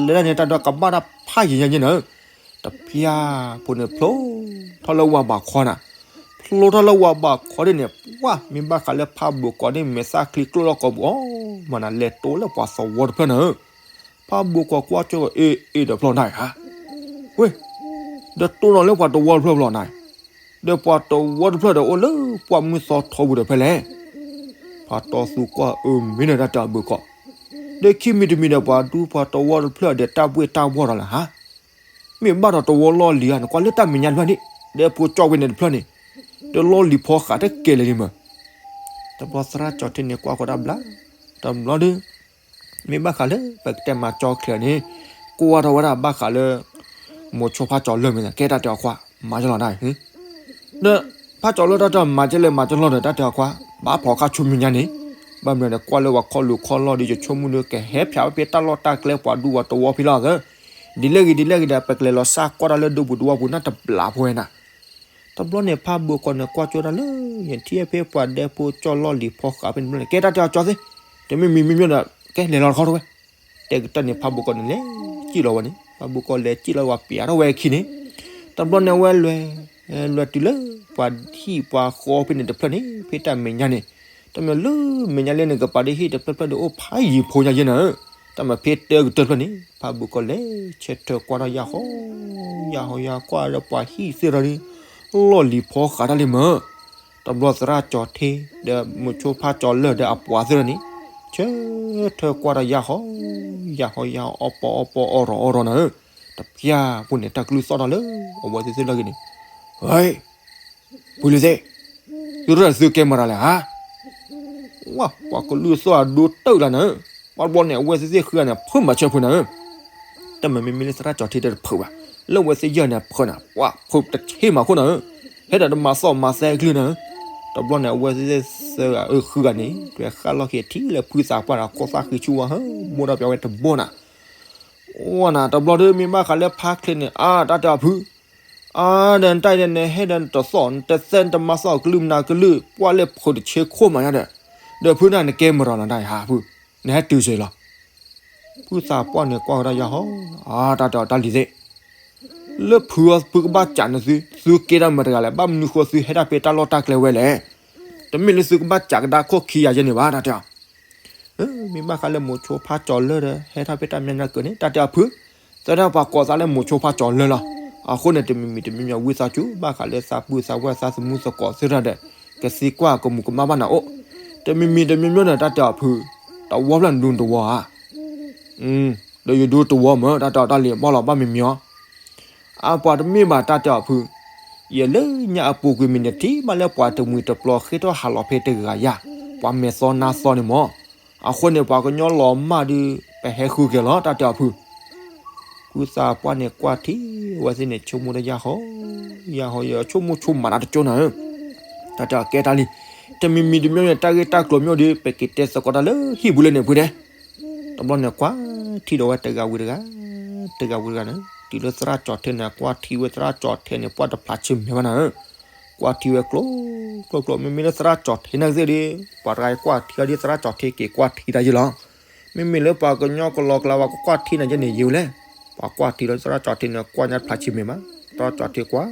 လဲၤဒၣ်န့ၣ်တၢ်ဒီးကဘၣ်တၢ်ဖးယံၤညါယဲနၤဧၢ, တပျၢ်ဖိန့ၣ်ဖျိထီၣ်လၢဝၤဘးခီနၤ, ဖျိထီၣ်လၢဝၤဘးခီဒ်န့ၣ် ပှၢ်မ့ၢ်ဘၣ်ဃးလၢဖးဘိးကီးန့ၣ် မဲာ်သၣ်ချံကျိၣ်လီၤကိာ်ပူၤအီၤမးနၤ, လဲၤတိလၢပှၤသဝီတဖျၢၣ်နၤဧၢ, ဖးဘိးကီးကွၢ်ကၠီ အ့ၣ်အ့ၣ်ဒီးဖျီၣ်နၤဧါ, ဝဲ ဒီးတိၢ်နီၣ်လၢပှၤသဝီတဖျၢၣ်ဖျီၣ်နၤ, ဒီးပှၤသဝီတဖျၢၣ်ဒီးအိၣ်လၢပှၢ်မုၢ်သီထီပူၤဒီးဖဲလဲၣ်, ဖးတီသူကွၢ်အၢမ့ၢ်နၤတၢ်တဲအီၤဘိးကီး, ဒီးခံမံၤတမံၤဒီးပှၤဒူပှၤသဝီတဖျၢၣ်ဒီးတၢ်ဘှ့ၣ်တၢ်ဘှီၣ်ဒီးလဲၣ်ဧါ, မ့ၢ်ဘၣ်ဒီးသဝီလီၢ်လံၤဧါ, နကွၢ်လၢတၢ်မဲာ်ညါတဖျၢၣ်န့ၣ် ဒီးဖိကၠီၣ်ဝဲန့ၣ်တဖျၢၣ်န့ၣ်, ဒီးလီၢ်လံၤဖီဃးတကဲလၢာ်န့ၣ်မး, တဘျီသရၣ်ကၠီထံန့ၣ်ကွၢ်ဃီၤတၢ်ဘျါ, တဘျီဒီး မ့ၢ်ဘၣ်ဃးလၢပကတဲမၤကၠီချ့န့ၣ်, ကွၢ်ထီၣ်ဝဲဒၣ်ဘၣ်ဃးလၢ မိၤဆိဖးကၠီၤလၢၢ်မ့ၢ်သး ကဲတၢ်တဲအီၤခွါ မၤကလီၤနၤ, ဒီးဖးကၠီၤလၢၢ်တၢ်တဲအီၤမၤကလဲၣ်မၤကလီၤဒီး တၢ်တဲအီၤခွါ ဘၣ်ဖျိးခါဆူမဲာ်ညါန့ၣ်, ဘၣ်မနုၤဒီးကွၢ်လၢပှၤခီၣ်လိာ်ခီၣ်လီၢ်ဒီး ယဆိကမိၣ်ဒီးကဟဲဖျါဝဲဖဲတၢ်လီၢ်တၢ်ကျဲပှၤဒူပှၤသဝီဖဲလီၤသၢ, ဒ်လဲၣ်ဂ့ၤဒ်လဲၣ်ဂ့ၤဒီး ပကလဲၤလီၤစၢ်ကွၢ်တၢ်လၢဒူပူၤသဝီပူၤန့ၣ်တဘျီဖိဝဲနၤ တဘျီန့ၣ် ဖးဘိးကီးန့ၣ် ကွၢ်ကၠိတၢ်လၢ ယထံၣ်ဖဲပှၤဒဲဖိကၠီလီၢ်လံၤဖီဃးဖဲန့ၣ်တဘျီန့ၣ် ကဲတၢ်တဲအီၤကၠီသ့, တမ့ၢ်မံၤမံၤမံၤဒီး ကဲလဲၤလီၤတခီတဝဲ, တဲကတၢၢ်န့ၣ် ဖးဘိးကီးန့ၣ်လဲၤစံၣ်လီၤဝဲန့ၣ် ဖးဘိးကီးလဲၤစံၣ်လီၤဝဲပျးထီၣ်ဝဲအခံန့ၣ်, တဘျီန့ၣ် အဝဲလဲၤ လဲၤတုၤလၢ ပှၤဟံၣ်ပှၤဃီဖဲန့ၣ်တဖျၢၣ်န့ၣ် ဖဲတၢ်မဲာ်ညါန့ၣ်, တမ့ၢ်လၢမဲာ်ညါလၢန့ၣ်ကပၤဒီးဟံၣ်တဖျၢၣ်ဖျၢၣ်ဒီးအိၣ်ဖးယံၤဖိညါယဲနၤဧၢ, တၢ်မၤဖဲတၢကတၢၢ်တဖျၢၣ်န့ၣ် ဖးဘိးကီးလဲၤဆၢထၢၣ်ကွၢ်ထီၣ်ယၢ်ဟီ, ယၢ်ဟီယၢ်ကွၢ်ဒီးပှၤဟံၣ်သ့ၣ်ဒီး လီၢ်လံၤဖီဃးတၢ်လံမး, တဘျီသရၣ်ကၠီၤထ့ ဒီးမိၤဆိဖးကၠီၤလၢၢ်ဒီးအပှၤသ့ၣ်ဒီးန့ၣ်, ဆၢထၢၣ်ကွၢ်ထီၣ်ယၢ်ဟီ, ယၢ်ဟီယၢ်ဟီ အီၣ်ပီအီၣ်ပီအီၣ်ရီၤအီၣ်ရီၤနၤဧၢ, တပျၢ်ဖိန့ၣ် တၢ်ကလုၢ်သီၣ်ထီၣ်လၢ အဝဲသ့ၣ်သ့ၣ်လၢအဂ့ၤန့ၣ်, ဟဲ ဖုလံၤသ့ၣ်, သုရဲၣ်သုကဲမၤတၢ်လဲၣ်ဧါ, ဝဲပှၤကလုၢ်သီၣ်အဒိတၢၢ်လၢနၤဧၢ, ပှၤတဘျီန့ၣ် အဝဲသ့ၣ်ဃုဂၤန့ၣ် ဖုးမၤဆၢဖုးနၤဧၢ, တမ့မ့ၢ်လၢသရၣ်ကၠီၤထံတဖုးဘၣ်, လၢအဝဲသ့ၣ်ယဲၢ်န့ၣ်ဖုးနၤ, ပှၤဖုးတဆ့မၤခိၣ်နၤဧၢ, ဟဲဒီးတမၤသီၣ်မၤသဲအကလုၢ်နၤဧၢ, တဘျီန့ၣ် အဝဲသ့ၣ်သၢဂၤအဃုဂၤန့ၣ် တွဲဃၣ်လီၢ်ခံထံၣ်လၢဖုသးပှၢ်ဒီးခိၣ်သၣ်ဃံဆူၣ်ဝါဟၢ ဘိၣ်ထီၣ်ပၠးဝဲတဘိနၤ အိၣ်နၤ တဘျီဒီးမ့ၢ်ဘၣ်ဃးလၢဖါချ့န့ၣ် အါ တၢ်တဲအီၤဖု, အါ ဒီးနတၢ်အံၤဒီး နဟဲဒီးနတသီၣ် နတသဲ နတမၤသီၣ်ကလုၢ်မနၤကလုၢ် ပှၢ်လၢဖုးတဆ့ခိၣ်မးညါဒီး, ဒီးဖုနၤနကဲမရီၤနၤတၢ်အံၤဟးဖု, နဟဲတုၤစ့လီၤ. ဖုသးပှၢ်န့ၣ်ကွၢ်ဝဲဒၣ်ယၤဟီ, အါ တၢ်တဲအီၤတၢ်လံၤသ့ၣ်, လၢဖုအီၤဖုကဘၣ်စးနသု, သုကဲတၢ်မတၤတဂၤလဲၣ်, ဘၣ်မနုၤဃိသုဟဲတၢ်ဖဲတၢ်လီၢ်တၢ်ကျဲဝဲလဲၣ်, တမ့ၢ်လၢသုကဘၣ်စးကဒါခိၣ်ခံဂၤယဲန့ၣ်ဘၣ် တၢ်တဲအီၤ မ့ၢ်ဘၣ်ဃးလၢမိၤဆိဖါကၠီၤလၢဒီး ဟဲထီၣ်ဖဲတၢ်မဲာ်ညါကၢးန့ၣ် တၢ်တဲအီၤဖု, သရၣ်ပှၤကိးသးလၢမိၤဆိဖါကၠီၤလၢလီၤ. အဃိန့ၣ် တမံၤမံၤတမံၤမံၤဝံသးစူၤ ဘၣ်ဃးလၢသးပုၢ်သးဝဲၢ်သးသမူသကိးသ့ၣ်တဖၣ်ဒီး ကသံကွၢ်ကမူၤကမၣ်ဘၣ်နၤအိၣ်, တမံၤမံၤတမံၤမံၤန့ၣ် တၢ်တဲအီၤဖု, တဝီဖျၢၣ်နဒူနတဝီဧါ, ဒီးယဒူတဝီမ့ၢ် တၢ်တဲအီၤတၢ်လံၤဘၣ်လီၤ ဘၣ်မံၤမံၤအီၤ အပှၤတမ့ၢ်ဘၣ် တၢ်တဲအီၤဖု, ယလၢညါအပူၤကွံာ်မံၤန့ၣ် ထံၣ်ဘၣ်လၢပှၤတမှံၤတပျီၤဃ့ထီၣ်ဟးလီၤဖဲတဂၤယၤ, ပှၤမဲာ်သီနါသီန့ၣ်မ့ၢ်, အဃိန့ၣ် ပှၤကညီလီၤမၢ်ဒီး ပဟဲဃုက့ၤလီၤ တၢ်တဲအီၤဖု, ဖုသးပှၢ်န့ၣ်ကွၢ်ထံဝဲသ့ၣ်န့ၣ် ဆိကမိၣ်ဒီးယၤဟီ, ယၤဟီ ယဆိကမိၣ်ဆိကမးနၤတကၠိနၤဧၢ, တၢ်တဲအီၤကဲတၢ်လံ, တမံၤမံၤတမံၤန့ၣ် တၢ်ဂ့ၢ်တၢ်ကျိၤမ့ၢ်အိၣ်ဒီး ပက့ၤတဲသကိးတၢ်လၢဟံၣ်ပူၤလၢန့ၣ်ဖုဒဲး တဘျီန့ၣ် ကွၢ်ထံဒီးဝဲတဂၤဝံၤတဂၤ, တဂၤဝံၤတဂၤန့ၣ် တုၤလၢသရၣ်ကၠီၤထံန့ၣ် ကွၢ်ထံဝဲသရၣ်ကၠီၤထံန့ၣ် ပှၢ်တဖျါဆံးမဲာ်ဘၣ်နၤဧၢ, ကွၢ်ထံဝဲကျိ ကျိ ကျိ မ့မ့ၢ်လၢသရၣ်ကၠီၤထံန့ၣ်သ့ၣ်ဒီး ပှၤတဂၤကွၢ်ထံအီၤဒီးသရၣ်ကၠီၤထံက့ၤကွၢ်ထံတၢ်ယဲလီၤ, မ့မ့ၢ်လၢပှၤကညီကလီကလီ ပှၤကကွၢ်ထံန့ၣ်ယဲန့ၣ်ယံၤဝဲလဲၣ်, ပှၤကွၢ်ထံလၢသရၣ်ကၠီၤထံန့ၣ် ကွၢ်ညါတဖျါဆံးမဲာ်ဘၣ်, သရၣ်ကၠီၤထံကွၢ်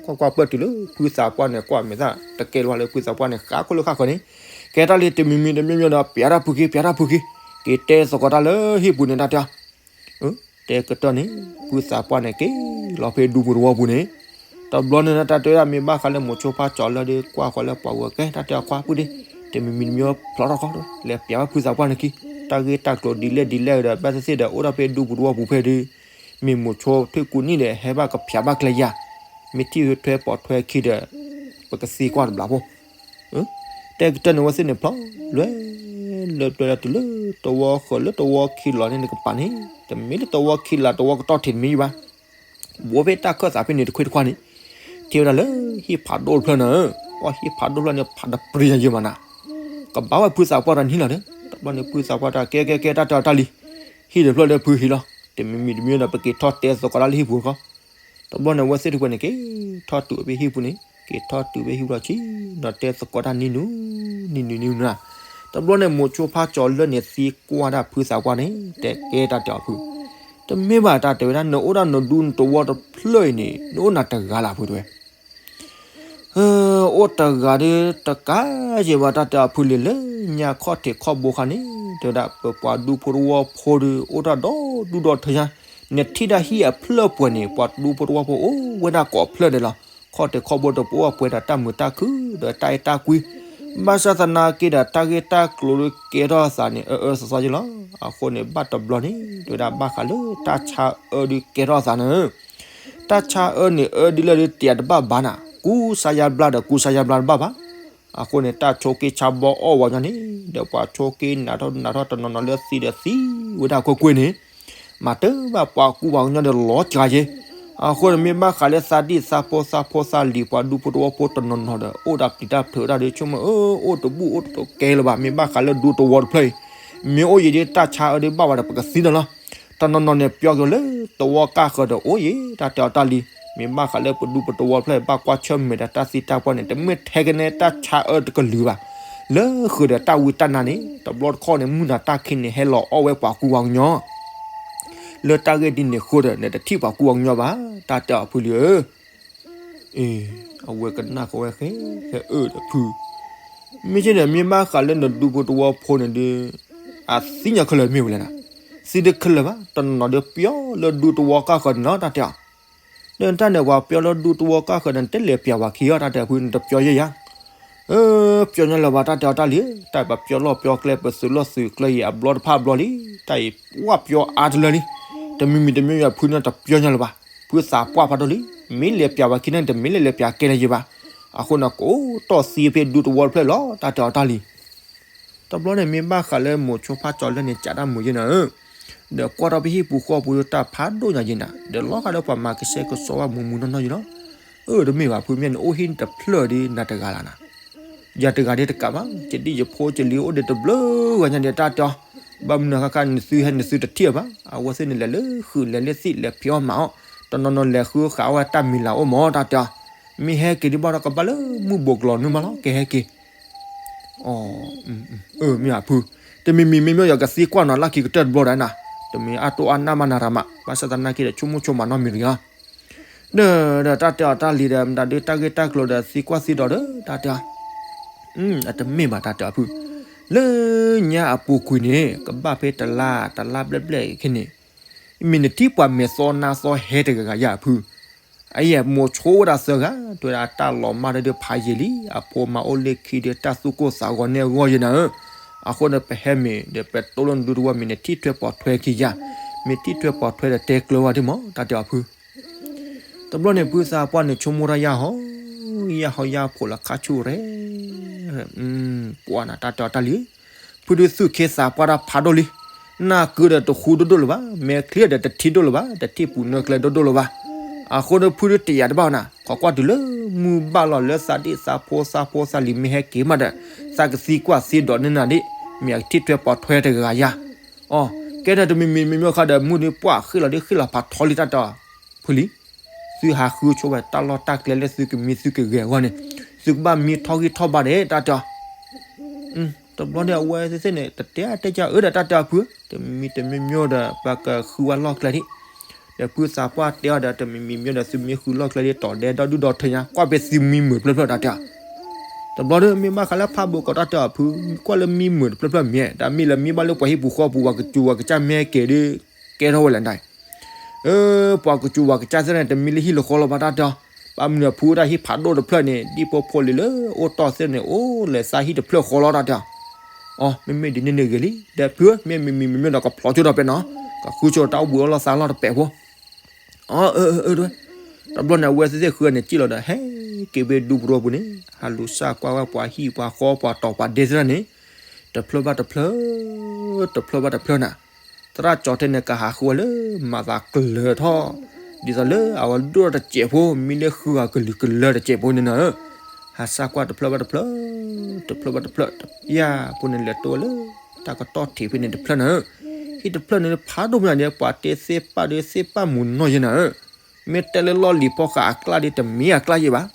ကွၢ်ကွၢ်ပၢၢ်တုၤလၢဖုသးပှၢ်န့ၣ် ကွၢ်မဲာ်သၣ်တကဲလၢၤလၢဖုသးပှၢ်န့ၣ် ဃးခိၣ်လၢဃၣ်ဃၢၤန့ၣ်, ကဲတၢ်လံ တမံၤမံၤတမံၤမံၤဒီး ပျးတၢ်ဖုခံ ပျးတၢ်ဖုခံ, က့ၤတဲသကိးတၢ်လၢဟံၣ်ပူၤန့ၣ် တၢ်တဲအီၤ တဲကတၢၢ်န့ၣ် ဖုသးပှၢ်န့ၣ်က့ၤလီၤဖဲဒူပူၤတဝီပူၤန့ၣ်, တဘျီန့ၣ် တၢ်တဲဝဲဒၣ်မ့ၢ်ဘၣ်ဃးလၢမိၤဆိဖါကၠီၤလၢဒီး ကွၢ်ဃီလၢပှၤဂီၢ်ကဲ တၢ်တဲအီၤခွါပုၢ်ဒ့, တမံၤမံၤတမံၤဖျီထီၣ်ခီ လဲၤပျးဝဲဖုသးပှၢ်န့ၣ်ခံ, တၢ်ဂ့ၢ်တၢ်ကျိၤဒ်လဲၣ်ဒ်လဲၣ်ဒီး ဘၣ်သ့ၣ်သ့ၣ်ဒီးအိၣ်ထီၣ်ဖဲဒူပူၤတဝီပူၤဖဲဒီး, မ့ၢ်မိၤဆိထွဲကူနံၣ်ဒီး ဟဲဘၣ်ကဖျးဘၣ်ကျဲယၤ, မ့ၢ်ထံၣ်ထွဲပိာ်ထွဲခံဒီး ပကသံကွၢ်တဘျီဖိ တဲကတၢၢ်န့ၣ်ဝဲသ့ၣ်န့ၣ်ဖျီ, လဲၤလၢပျၢၤလၢတုၤလၢတဝီဃၢၤလၢတဝီခံလီၤန့ၣ် နကပၤန့ၣ်, တမ့ၢ်လၢတဝီခံလီၤ တဝီကတီၢ်ထံးတမံၤယံၤဘၣ်, ဘိးဖဲတၢ်ခၢၣ်သးဖဲန့ၣ်တခွ့တခွါန့ၣ်, ထံၣ်ဝဲဒၣ်လၢဟံၣ်ဖးဒိၣ်တဖျၢၣ်နၤဧၢ, အီၣ်ဟံၣ်ဖးဒိၣ်တဖျၢၣ်န့ၣ် ဖးတပျံၤယံၤမးနၤ, ကဘၣ်ဝဲဖုသးပှၢ်တၢ်နဟံၣ်လီၤဒီး တဘျီန့ၣ် ဖုသးပှၢ်တၢ်ကဲကဲကဲ တၢ်တဲအီၤတၢ်လံ, ဟံၣ်တဖျၢၣ်လၢဖုဟံၣ်လီၤ, တမံၤမံၤတမံၤဒီး ပက့ၤထီၣ်တဲသကိးတၢ်လၢဟံၣ်ပူၤခီ တဘျီန့ၣ် အဝဲသ့ၣ်တဖုန့ၣ် က့ၤထီၣ်တုၤဖဲဟံၣ်ပူၤန့ၣ်, က့ၤထီၣ်တုၤဖဲဟံၣ်ပူၤလီၤဆံ, ဒီးတဲသကိးတၢ်နံၤနုၤ, နံၤနုၤနံၤနုၤနၤ, တဘျီန့ၣ် မိၤဆိဖါကၠီၤလၢန့ၣ်သံကွၢ်ဒၣ်ဖုသးပှၢ်န့ၣ် တဲကဲတၢ်တဲအီၤဖု, တမ့ၢ်ဘၣ်တၢ်တဲဝဲဒၣ် နအိၣ်ဒၣ်နဒူနတဝီတဖျၢၣ်အံၤန့ၣ် နအိၣ်နၤတဂၤလၢ်ဖုတဲဝဲ အိၣ်တဂၤဒီးတကးယံာ်ဘၣ် တၢ်တဲအီၤဖုလံၤ လၢညါခီၣ်ထံးခီၣ်ဘိခါန့ၣ် တဲဝဲဒၣ် ပပှၤဒူဖိတဝီဖိဒီး အိၣ်တၢ်ဒီဒူၣ်ဒီထၢညါ, နထံၣ်ဒၣ်ဟံၣ်အဖျၢၣ်ပှဲၤန့ၣ် ပှၤဒူဖိတဝီဖိအိၣ်ဝဲဒၣ်ကိးဖျၢၣ်ဒဲးလီၤ. ခီၣ်ထံးခီၣ်ဘိတပူၤအိၣ်ပှဲၤဒီးတၢ်မုာ်တၢ်ခုၣ်ဒီးတၢ်အဲၣ်တၢ်ကွံ, ဘၣ်ဆၣ်သနာ်က့ဒီး တၢ်ဂ့ၢ်တၢ်ကျိၤဒီးကဲထီၣ်သးန့ၣ် အၢအၢသီသီယ့လီၤ. အဃိန့ၣ် ဘၣ်တဘျီန့ၣ် တဲဝဲဒၣ်ဘၣ်ဃးလၢတၢ်ဆါအၢဒီးကဲထီၣ်သးန့ၣ် တၢ်ဆါအၢန့ၣ် အၢဒ်လဲၣ်ဒ်တယၤတဘၣ်ဘၣ်နၤ, ကူစါယါဘျါဒီးကူစါယါဘျါတဘၣ်ဘၣ်. အဃိန့ၣ် တၢ်ဆိးက့ဆါဘီအီၣ်ဝဲညီန့ၣ် ဒီးပှၤဆိးက့နးထီၣ်နးထီၣ် တနီၤနီၤလၢသံဒီးသံဝဲဒၣ်ကွ့ၢ်ကွ့ၢ်န့ၣ် မၤတဘၣ်ပှၤကူပှၤကညီဒီးလီၤစှၤယ့. အဃိန့ၣ် မ့ၢ်ဘၣ်ဃးလၢသးဒံၣ်သးဖိသးဖိသးလံၤ ပှၤဒူဖိတဝီဖိတနီၤနီၤဒီး အိၣ်ဒီးပျံၤတၢ်ဖုးတၢ်ဒီး ဆိကမိၣ် အၢ အိၣ်တဘူၣ်အိၣ်တကဲလၢၤဘၣ်. မ့ၢ်ဘၣ်ဃးလၢဒူတဝီတဖျၢၣ်အံၤ မ့ၢ်အိၣ်ယံၤဒီး တၢ်ဆါအၢဒီးဘၣ်ဝဲဒီး ပကသံနၤလီၤ. တနီၤနီၤန့ၣ် ပျီက့ၤလၢတဝီကၢ်ဃၢၤဒီး အိၣ်ယံၤ တၢ်တဲအီၤတၢ်လံ. မ့ၢ်ဘၣ်ဃးလၢပဒူပတဝီတဖျၢၣ်အံၤ ဘၣ်ကွၢ်ဆၢၣ်မဲာ်ဒီးတၢ်သံတၢ်ပှၢ်န့ၣ် တမ့ၢ်ထဲကနဲ တၢ်ဆါအၢတကလုာ်ဘၣ်. လၢဃုာ်ဒီးတၢ်ဝံတၢ်နါန့ၣ် တဘျီတခီၣ်န့ၣ် မုၢ်နၤတၢ်ခံးန့ၣ် ဟဲလီၤအီၣ်ဝဲပှၤကူပှၤကညီ လၢတၢ်ဂ့ၢ်ဒ်န့ၣ်အဃိဒီး နတထံၣ်ပှၤကူပှၤကညီဘၣ်. တၢ်တဲအီၤဖုလံဧၢ အဝဲကနၣ်ဃီဝဲဃဲ ဃဲအၢဒီးဖု မ့ၢ်က့န့ၣ် မ့ၢ်ဘၣ်ဃးလၢနဒူဖိတဝီဖိန့ၣ်ဒီး အသံညီခဲလၢာ်မ့ၢ်ဝဲလဲၣ်နၤ. သံတခဲလၢာ်ဘၣ် တနီၤနီၤဒီးပျီလၢဒူတဝီကၢ်ဃၢၤန့ၣ်လီၤ တၢ်တဲအီၤ. ဒီးတၢ်န့ၣ် ပှၤပျီလၢဒူတဝီကၢ်ဃၢၤန့ၣ် တလဲၤပျးဝဲခံအီၤ တၢ်တဲအီၤဖု နတပျီယဲၢ်ယၤ ပျီညီလၢၤဘၣ် တၢ်တဲအီၤတၢ်လံ. တၢ်ပှၤပျီလီၢ်ပျီကျဲ ပသုးလီၢ်သုးကျဲအံၤ အဘျီတဖၣ်အဘျီလံ. တၢ်အံၤဝၣ်ပျီအါတလၢလံ. တမံၤမံၤတမံၤမံၤ ဖုန့ၣ်တပျီညီလၢၤဘၣ်. ဖုသးပှၢ်ဖးဒိၣ်လံ. မ့ၢ်လဲၤပျးဝဲခံန့ၣ် တမ့ၢ်လဲၤလဲၤပျးကဲန့ၣ်ယဲၢ်ဘၣ်. အဃိန့ၣ် ကိးတီၢ်သံဖဲဒူတဝီတဖျၢၣ်လီၤ တၢ်တဲအီၤတၢ်လံ. တဘျီန့ၣ်မ့ၢ်ဘၣ်ဃးလၢမိၤဆိဖါကၠီၤလၢန့ၣ် ကးတၢ်မုာ်ယဲနၤဧၢ, ဒီးကွၢ်ထီၣ်ဖဲဟံၣ်ပူၤဃီပူၤဒီးတၢ်ဖးဒိၣ်ညါယဲနၤ, ဒီးလီၤဃာ်ဒီးပှၤမၤကဆှဲကဆှီဝဲမူးမူးနီၢ်နီၢ်ယဲလီၤ. အၢ တမ့ၢ်ဘၣ်ဖုမ့ၢ်န့ၣ် အိၣ်ဟံၣ်တဖျၢၣ်ဒီးနၤတဂၤလီၤနၤ, ယၤတဂၤဒ်တကးဘၣ်, ယဒံၣ်ယဖိယလံၤအိၣ်ဒီးတဘျုးဂၤညါဒီးတၢ်တဲအီၤ, ဘၣ်မနုၤဃၣ်ဃၣ်နသုဟဲနသုတထံၣ်အီၤဘၣ်, အဝဲသ့ၣ်န့ၣ်လဲၤလၢဃုာ်လဲၤလၢသံၣ်လဲၤဖံးအီၣ်မၤအီၣ်, တနီၤနီၤလဲၤဃုဃာ်အဝဲတၢ်မံၤလၤအိၣ်မးတၢ်တဲအီၤ, မ့ၢ်ဟဲက့ၤဒ်ဘၣ်ဒီးကဘၣ်လၢမုၢ်ဘိးကလီၤနုာ်မးလီၤ ကဟဲက့ၤ အၢ မ့ၢ်အဖု, တမံၤမံၤမ့ၢ်မ့ၢ်ယကသံကွၢ်နီၤလၢခံကတၢၢ်တဘျီဒီးနၤ, တမ့ၢ်အတိၢ်အါနၢ်မးနၤရၤမး, ဘၣ်ဆၣ်သနာ်က့ဒီး ဆိကမိၣ်ဆိကမးနီတမံၤတဂ့ၤလီၤ. ဒီး ဒီးတၢ်တဲအီၤတၢ်လံၤဒီး မတၤဒုးတၢ်ဂ့ၢ်တၢ်ကျိၤဒီးသံကွၢ်သံဒိးဒီး တၢ်တဲအီၤ, အတမ့ၢ်ဘၣ်တၢ်တဲအီၤဖု, လၢညါအပူၤကွံာ်န့ၣ် ကဘၣ်ဖဲတလါ တလါဘျဲၣ်ဘျဲၣ်ခဲန့ၣ်, မ့ၢ်နထံၣ်ပှၤမဲာ်သီနါသီဟဲတဂၤဂၤယၤအဖု အယဲၢ်မိၤဆိဝဲဒၣ်သၢဂၤ, တဲဝဲဒၣ်တၢ်လီၤမၢ်ဒီးဖးယံာ်လံ, အဖိမၤအိၣ်လၢခံဒီးတၢ်သူၣ်ကိၢ်သးဂီၤန့ၢ်အဂီၢ်ယဲနၤဧၢ, အဃိန့ၣ် ပဟဲမ့ၢ်ဒီးပတိၢ်လၢနဒုတဝီမ့ၢ်နထံၣ်ထွဲပိာ်ထွဲခံယၤ, မ့ၢ်ထံၣ်ထွဲပိာ်ထွဲဒီးတဲကျၢၤဝဲဒ်မး တၢ်တဲအီၤဖု. တဘျီန့ၣ် ဖုသးပှၢ်န့ၣ်ဆိကမိၣ်တၢ်ယၢ်ဟီ, ယၢ်ဟီယၢ်ဖိးလီၤခါဆူၣ်ရဲၣ် ပှၤနၤတၢ်တဲအီၤတၢ်လံၤ, ဖုဒုးသူၣ်ခ့သးပှၢ်တၢ်ဖးဒိၣ်လံ, နၢ်ကုဒီးတဃူဒိၣ်ဒိၣ်လၢၤဘၣ်, မဲာ်ချံဒီးတထံၣ်ဒိၣ်လၢၤဘၣ်, တထံၣ်ပူၤနၢကျဲဒိၣ်ဒိၣ်လၢၤဘၣ်, အဃိဒီးဖုဒုးတယာ်တဘၣ်နၤ, ခိးကွၢ်တုၤလၢမုၢ်ဘၣ်လီၤ လၢသးဒ့ၣ်သးဖိသးဖိသးလံၤမ့ၢ်ဟဲက့ၤမးဒီး, သးကသံကွၢ်သံဒိးန့ၢ်နၤဒ်, မ့ၢ်အကထံၣ်ထွဲပိာ်ထွဲတဂၤဂၤယၤ, အ, ကဲဒီးတမံၤမံၤမံၤမံၤဃီဒီး မုၢ်ဒုးပှၢ်ဃ့ၢ်လီၤဒ်ဃ့ၢ်လီၤဖးထီလံတၢ်တဲအီၤ, ဖုလံ သုဟးဃုဆိဝဲတၢ်လီၢ်တၢ်ကျဲလၢသုကမံသုကဂဲၤအဂီၢ်န့ၣ်, သုကဘၣ်မံထီၣ်ဂံၢ်ထီၣ်ဘါဒဲးတၢ်တဲအီၤ, တဘျီန့ၣ်အဝဲသ့ၣ်န့ၣ် တတဲအါတဲကၢအၢဒီးတၢ်တဲအီၤဖုဧၢ, တမံၤတမံၤမံၤဒီး ပှၤကဃုဝဲလီၢ်ကျဲဒ်, ဒီးဖုသးပှၢ်တဲအီၤဒီး တမံၤမံၤမံၤဒီး သုမံဃုလီၢ်ကျဲဒ် တီၤဒဲဒီဒူၣ်ဒီထၢညါ ကွၢ်ဖဲသုမံမုာ်တဖျၢၣ်ဖျၢၣ်တၢ်တဲအီၤ, တဘျီဒီး မ့ၢ်ဘၣ်ဃးလၢဖးဘိးကိးတၢ်တဲအီၤဖု, ကွၢ်လၢမံမုာ်တဖျၢၣ်ဖျၢၣ်မ့ၢ်, တၢ်မ့ၢ်လၢမံဘၣ်လၢပှၤဟံၣ်ပူၤဃီပူၤ ပှၤကစူၤပှၤကစၢ်မ့ၢ်ဟဲက့ၤဒီး ကဲထီၣ်ဝဲလဲၣ်ဒၣ် အၢ ပှၤကစူၤပှၤကစၢ်သ့ၣ်န့ၣ် တမံလၢဟံၣ်လၢဃီလီၤဘၣ်တၢ်တဲအီၤ, ဘၣ်မနုၤအဖုတၢ်ဟံၣ်ဖးဒိၣ်တဖျၢၣ်န့ၣ် ဒ်ဖိဖိလံၤလၢအိၣ်တီၢ်သ့ၣ်န့ၣ် အိၣ်လဲၤသးဟံၣ်တဖျၢၣ်ဃီလီၤတၢ်တဲအီၤ, အီ မ့မ့ၢ်ဒ်န့ၣ်န့ၣ်ဂ့ၤလံ, ဒီးဖုဧၢ မ့ၢ်မံၤမံၤမံၤမံၤဒီးကဖျီကၠိဒီးပဲနီၤ, ကဃုကၠိတၢ်အိၣ်ဘှံးအိၣ်လီၢ်သးလီၢ်တပဲာ်ဖိ, အီ အၢ အၢ တဘျီန့ၣ် အဝဲသ့ၣ်သ့ၣ်ဃုန့ၣ် စံၣ်လီၤဒီး ဟဲက့ၤဝဲဒူပူၤပူၤန့ၣ် ဟးလူၤစၢ်ကွၢ်ဝဲပှၤဟံၣ်ပှၤဃီပှၤတီၤပှၤဒဲသ့ၣ်န့ၣ်, တဖျၢၣ်ဘၣ်တဖျၢၣ်, တဖျၢၣ်ဘၣ်တဖျၢၣ်နၤ, သရၣ်ကၠီၤထဲန့ၣ် ကဟးဃုဝဲလၢမၤသးကလၢၤထီၣ်, ဒ်သိးလၢအဝဲဒိၣ်ထီၣ်တစဲးဖိ မံလၢဃုဂၤကလုာ်ကလၢၤတစဲးဖိန့ၣ်နၤဧၢ, ဟးစၢ်ကွၢ်တဖျၢၣ်ဘၣ်တဖျၢၣ်, တဖျၢၣ်ဘၣ်တဖျၢၣ်, ယၤဖိန့ၣ်လဲၤတိၢ်ဝဲလၢ တၢ်ကတီၢ်ထံးဖဲန့ၣ်တဖျၢၣ်နၤဧၢ, ဟံၣ်တဖျၢၣ်န့ၣ်ဖးဒိၣ်မးန့ၣ် ပှၤတဲသ့ၣ်ပာ်ဒီးသ့ၣ်ပာ်မုာ်နီၢ်ယဲနၤဧၢ, မ့ၢ်တဲလၢလီၢ်လံၤဖီဃာ်အကျါဒီး တမ့ၢ်အကျါယဲဘၣ်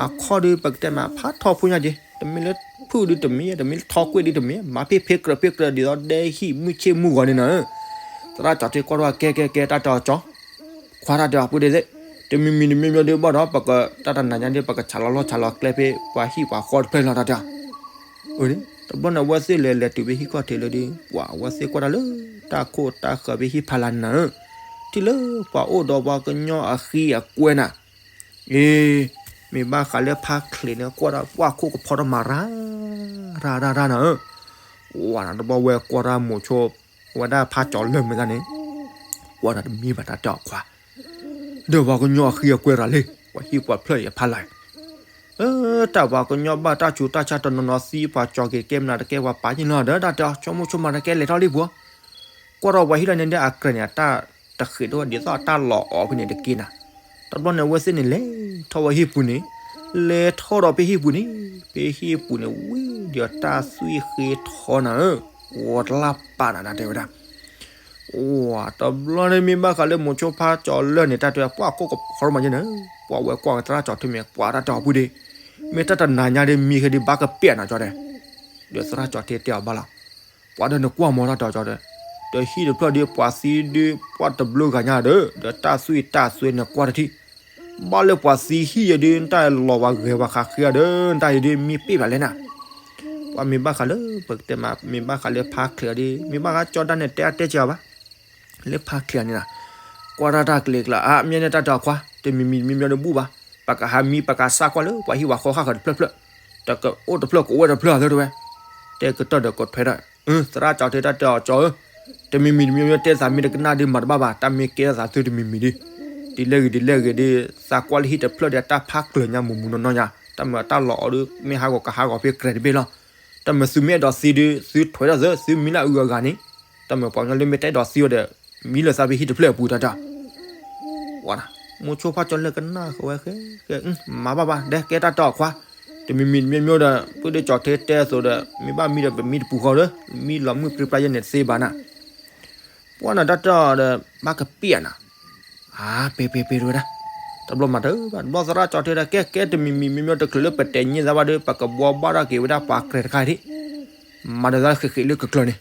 အခီၣ်ဒီး ပကတဲမး ဖးထီဖိညါက့ၤ, တမ့ၢ်လၢဖုၣ်ဒီးတမ့ၢ်, တမ့ၢ်လၢထီကွ့ၢ်ဒီးတမ့ၢ်, မၤဖ့ၣ်ဖ့ၣ်ကြၢးဖ့ၣ်ကြၢး ဒ်သိးဒဲဟံၣ်မုၢ်ဆ့ၣ်မုၢ်ဂီၤန့ၣ်နၤဧၢ, သရၣ်ကၠီၤထဲကွၢ်ထီၣ် ကဲကဲကဲ တၢ်တဲအီၤကၠီၤ, ခွါတၢ်တဲအီၤဖုဒဲသ့ၣ်, တမံၤမံၤတမံၤမံၤဒုးဘၣ်ဒီး ပကတၢ်တနၤညါဒီး ပကဆးလီၤလီၢ်ဆးလီၤကျဲဖဲ ပှၤဟံၣ်ပှၤဃီတဖျၢၣ်လီၤတၢ်တဲအီၤ တဘျီန့ၣ် အဝဲသ့ၣ်လဲၤလဲၤတုၤဖဲဟံၣ်ခီၣ်ထံးလၢဒီး ပှၤအဝဲသ့ၣ်ကွၢ်တၢ်လၢ တၢ်ခိၣ်တၢ်ဃၢၤဖဲဟံၣ်ဖးလၢ်နၤဧၢ, ထံၣ်လၢပှၤအိၣ်ဒီးပှၤကညီအဃံအကွဲနၤ, အ့ မ့ၢ်ဘၣ်ဃးလၢဖါချ့းန့ၣ် ကွၢ်ဒီးပှၢ်ခိၣ်ကဖီထီၣ်မၤရၤ ရၤရၤရၤနၤဧၢ, ဝဲနၤတဘျီဝဲကွၢ်တၢ်မိၤဆိ ဝဲဒၣ်ဖးကၠီၤလၢမုာ်တၢ်န့ၣ်, ကွၢ်ဒီးတမံၤဘၣ်တၢ်တဲအီၤခွါ ဒီးပှၤကညီအဃံအကွဲရၤလံ, ပှၤဟံၣ်ပှၤဖျၢၣ်အံၤအဖီလာ်, အၢ တၢ်ပှၤကညီဘၣ်တၢ်ဆူးတၢ်ဆါတနီၤနီၤသံ ပှၤကၠီၤက့ၤကဲမနုၤတကဲ ပှၤပာ်ယ့ၣ်နီၤဒီး တၢ်တဲအီၤ ဆိကမိၣ်ဆိကမးတကဲ လဲၤထီၣ်လံပှၤ, ကွၢ်ထီၣ်ပှၤဟံၣ်လၢန့ၣ်ဒီးအကြၢးန့ၣ် အတၢ်တဃ့းတဝဲဒ်သိးအတၢ်လီၤအီၤဖဲန့ၣ်တက့ၢ်နၤ, တဘျီန့ၣ် အဝဲသ့ၣ်န့ၣ် လဲၤထီၣ်ဝဲဟံၣ်ပူၤန့ၣ်, လဲၤထီၣ်ဒီးဖဲဟံၣ်ပူၤန့ၣ်, ဖဲဟံၣ်ပူၤန့ၣ် ဝံၤဒီးတၢ်သွံၣ်ဃ့ထီနၤဧၢ, ဝီၤတလၢ်ပာ်နၤ တၢ်တဲဝဲဒၣ် ဝဲ တဘျီန့ၣ်မ့ၢ်ဘၣ်ဃးလၢမိၤဆိဖါကၠီၤလၢ်န့ၣ် တၢ်တဲပှၢ်ခိၣ်ကဖီထီၣ်မၤယ့ၢ်န့ၣ်, ပှၤဝဲကွၢ်သရၣ်ကၠီၤထဲမ့ၢ်ကွၢ်တၢ်တဲအီၤဖုဒ့, မ့ၢ်တၢ်တနၤညါဒ်မံၤဃ့ဒ်ဘၣ်ကပျဲၢ်နၤကၠီၤဒဲး, ဒီးသရၣ်ကၠီၤထဲတဲအီၤဘၣ်လီၤ, ပှၤဒီးနကွၢ်မီၤတၢ်တဲအီၤကၠီၤဒဲး, ဒီးဟံၣ်တဖျၢၣ်ဒ်ပှၤသံဒ်ပှၢ်တဘျုးဂၤညါဒီး ဒီးတၢ်သွံၣ်တၢ်သွဲနကွၢ်တထံၣ် ဘၣ်လၢပှၤသံဟံၣ်ယဲဒ် နတၢ်လီၤဝဲဂဲၤဝဲဃးဃ့ဒီး နတၢ်ယဲဒ်မံပ့ၢ်ဖးလဲၣ်နၤ, ပှၤမ့ၢ်ဘၣ်ဃးလၢ ပကတဲမး မ့ၢ်ဘၣ်ဃးလၢဖါချ့းအီၤဒ် မ့ၢ်ဘၣ်ဃးကၠီဒၣ်န့ၣ် တဲအါတဲစှၤဘၣ်, လၢဖါချ့းအီၤန့ၣ်နၤ, ကွၢ်တၢ်တၢ်ကျဲၤကျါ အါ မ့ၢ်န့ၣ်တၢ်တဲအီၤခွါ တမံၤမံၤတမံၤမံၤဒီးဘူၣ်ဘၣ်, ပကဟးမံပကစၢ်ကွၢ်လၢပှၤဟံၣ်ပှၤဃီဃၣ်ဃၢၤတဖျၢၣ်ဖျၢၣ်, တကအိၣ်တဖျၢၣ်ကအိၣ်ဝဲတဖျၢၣ်အသၢတဝဲ, တဲကတၢၢ်ဒီးကထွဲဒၣ် သရၣ်ကၠီၤထဲတၢ်တဲအီၤကၠီၤဧၢ, တမံၤမံၤတမံၤမံၤ တဲသးမ့ၢ်တကနၣ်ဒ်မၤတဘၣ်ဘၣ်, တၢ်မ့ၢ်ကဲထီၣ်သးသုတမံၤမံၤဒ်, ဒ်လဲၣ်ဂ့ၤဒ်လဲၣ်ဂ့ၤဒ်, သးကွၢ်လၢဟံၣ်တဖျၢၣ်ဒီးတၢ်ဖါကျၢၤညါမူးမူးနီၢ်နီၢ်ညါ, တၢ်မၤတၢ်လီၤအီၤဒ် မ့ၢ်ဟးဂီၤကဟးဂီၤဖဲကြဲးတဘ့ၣ်လီၤ, တၢ်မၤသုမ့ၢ်အဲၣ်ဒိးသံဒုး သုထွဲထီၣ်သၢ သုမံလၢအုၣ်အဂၤန့ၣ်, တၢ်မၤပှၤကညီလၢမ့ၢ်တအဲၣ်ဒိးသံဝဲဒီး မံလၢသးဖဲဟံၣ်တဖျၢၣ်အပူၤတၢ်တၢ် ဝဲဒၣ်, မိၤဆိဖါကၠီလၢကနၣ်ဃီဝဲဃဲ, မၤဘၣ်ဘၣ် ဒဲကဲတၢ်တီအခွါ, တမံၤမံၤတမံၤမံၤဒီး ပုၢ်ဒ့ကၠီၤထ့တဲအသိးဒီး မ့ၢ်ဘၣ်မံဒီးပမံတပူၤဃီဒီး မံလီၤမုၢ်ပြံပြါယဲန့ၣ်တသ့ဘၣ်နၤ, ပှၤနၤတၢ်တီဒီး ဘၣ်ကပ့ၢ်အနၤ, အါ ပ့ၤပ့ၤပ့ၤတဝဲဒၣ်, တဘျီမၤတၢ်ဘၣ် တဘျီသရၣ်ကၠီၤထ့ဒီး ကဲကဲတမံၤမံၤမံၤမံၤတချုးလၢပတဲာ်ညါသးဘၣ်ဒီး ပကဘှီဘၣ်ထီၣ်က့ၤဝဲဒၣ်ပှၤကြဲးတခါအံၤ, မၤဒီးသးဃ့ဃ့လၢကကျၢၤန့ၣ်,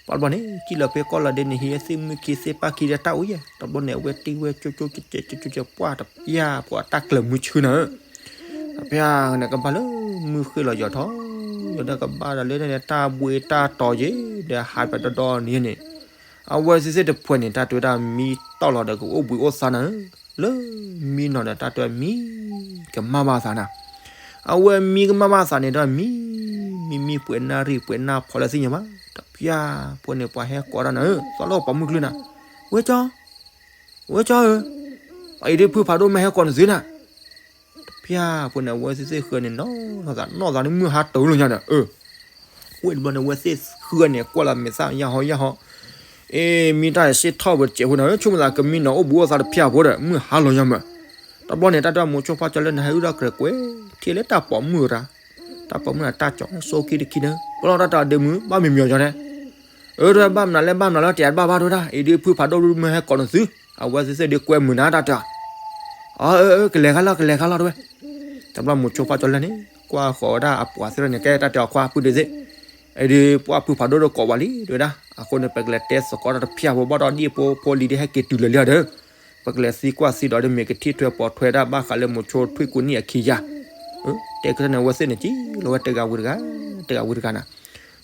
ပှၤတဘျီန့ၣ် စံၣ်လီၤဖဲကီၢ်လီၤဒ့န့ၣ် ဟံးသ့ၣ်မုၣ်ခံသ့ၣ်ပၢ်ခံဒီးတၢ်အိၣ်ယဲၢ်, တဘျီန့ၣ် အဝဲတ့ၢ်ဝဲကၠိကၠိကဲကဲကၠိကၠိကဲ ပှၢ်တပျၢ် ပှၤတၢ်ကျၢၤမုၢ်ဆှၢနၤဧၢ, တပျၢ်န့ၣ်ကဘၣ်လၢမုၢ်ဃ့ၢ်လီၤယီၤထီၣ်, ယီၤဒီးကဘၣ်ဒီးလၢန့ၣ် တၢ်ဘှ့တၢ်တီၤယဲၢ် ဒီးဟးပဒီဒီန့ၣ်န့ၣ်, အဝဲသ့ၣ်သ့ၣ်တဖှဲန့ၣ် တၢ်တဲဝဲဒၣ်မံတီၢ်လီၤဒီးကအိၣ်ဘှံးအိၣ်သါနၤဧၢ, လၢမံနီၤဒီးတၢ်တဲဝဲမံကမၣ်ဘၣ်သးနၤ, အဝဲမံကမၣ်ဘၣ်သးန့ၣ်ဒီးမံ, မံမံပှဲၤနၣ်ရံၣ်ပှဲၤနၣ်ဖီလၢသ့ၣ်ညါဘၣ်, တပျၢ်ဖိန့ၣ် ပှၤဟဲကိးတၢ်နၤဧၢ, သီလၢပိာ်မုၣ်ကလုၢ်နၤ, ဝဲကၠီ, ဝဲကၠီဧၢ, အံၤဒ်ဖုဖးဒိၣ်မ့ၢ်ဟဲကိးနသုနၤ, တပျၢ်ဖိန့ၣ် အဝဲသ့ၣ်သ့ၣ်ဃၢန့ၣ် နီၢ်သးနီၢ်သးန့ၣ် မုၢ်ဟါတၢၤလီၤညါဒီး အၢ ဝဲတဘျီန့ၣ် အဝဲသ့ၣ်ဃၢန့ၣ် ကွၢ်လီၤမဲာ်သၣ် ယၢ်ဟီယၢ်ဟီ, အ့ မံတၢ်စ့ၢ်ထီၣ်ဝဲတစဲးဖိန့ၣ် ဆိကမိၣ်သးကမံနီၤအိၣ်ဘှံးအိၣ်သါတဖျၢၣ်ဖိဒီး မုၢ်ဟါလီၤညါမး, တဘျီန့ၣ် တၢ်တဲမိၤဆိဖါကၠီလၢနဟဲအုၣ်ထီၣ်ကြဲးကွဲး ထံၣ်လၢတၢ်ပိာ်မုၣ်တၢ်, တၢ်ပိာ်မုၣ်အတၢ်ကၠီဆိခံတခံန့ၣ် ပလီၢ်တၢ်တဲအီၤဒ့မုၣ် ဘၣ်မံမံအီၤကၠီန့ၣ်, အၢ တဘၣ်မနုၤလဲၣ် ဘၣ်မနုၤလဲၣ် တဲတဘၣ်ဘၣ်ဒိၣ်ဒၣ် အံၤဒ်ဖုဖးဒိၣ်မ့ၢ်ဟဲကိးနသု, အဝဲသ့ၣ်သ့ၣ်ဒ်ကွဲမုာ်နၤတၢ်တဲအီၤ, အၢ အၢ ကလဲၤခါလီၤ ကလဲၤခါလီၤတဝဲ တဘျီမိၤဆိဖါကၠီလၢန့ၣ် ကွၢ်ဃီၤဝဲဒၣ်အပှၤသ့ၣ်န့ၣ် ကဲတၢ်တဲအီၤခွါပုၢ်ဒ့သ့ၣ်, အံၤဒ်ပှၢ်ဖုဖးဒိၣ်ဒီးကိးဝဲလံ တဝဲဒၣ်, အဃိန့ၣ် ပကလဲၤတဲသကိးတၢ်တဖျၢၣ်ဖိဘၣ်ဒီးဒ်ဖိဖိလံၤဒ်ဟဲက့ၤတုၤလၢာ်လံဒီး, ပကလဲၤသံကွၢ်သံဒီးဒ်မ့ၢ်ကထံၣ်ထွဲပိာ်ထွဲဒၣ်ဘၣ်ဃးလၢမိၤဆိထွံၣ်ကူနံၣ်အခံယၤ, တဲကတၢၢ်န့ၣ် အဝဲသ့ၣ်န့ၣ် ကံလီၤဝဲတဂၤဝံၤတဂၤ, တဂၤဝံၤတဂၤနၤ,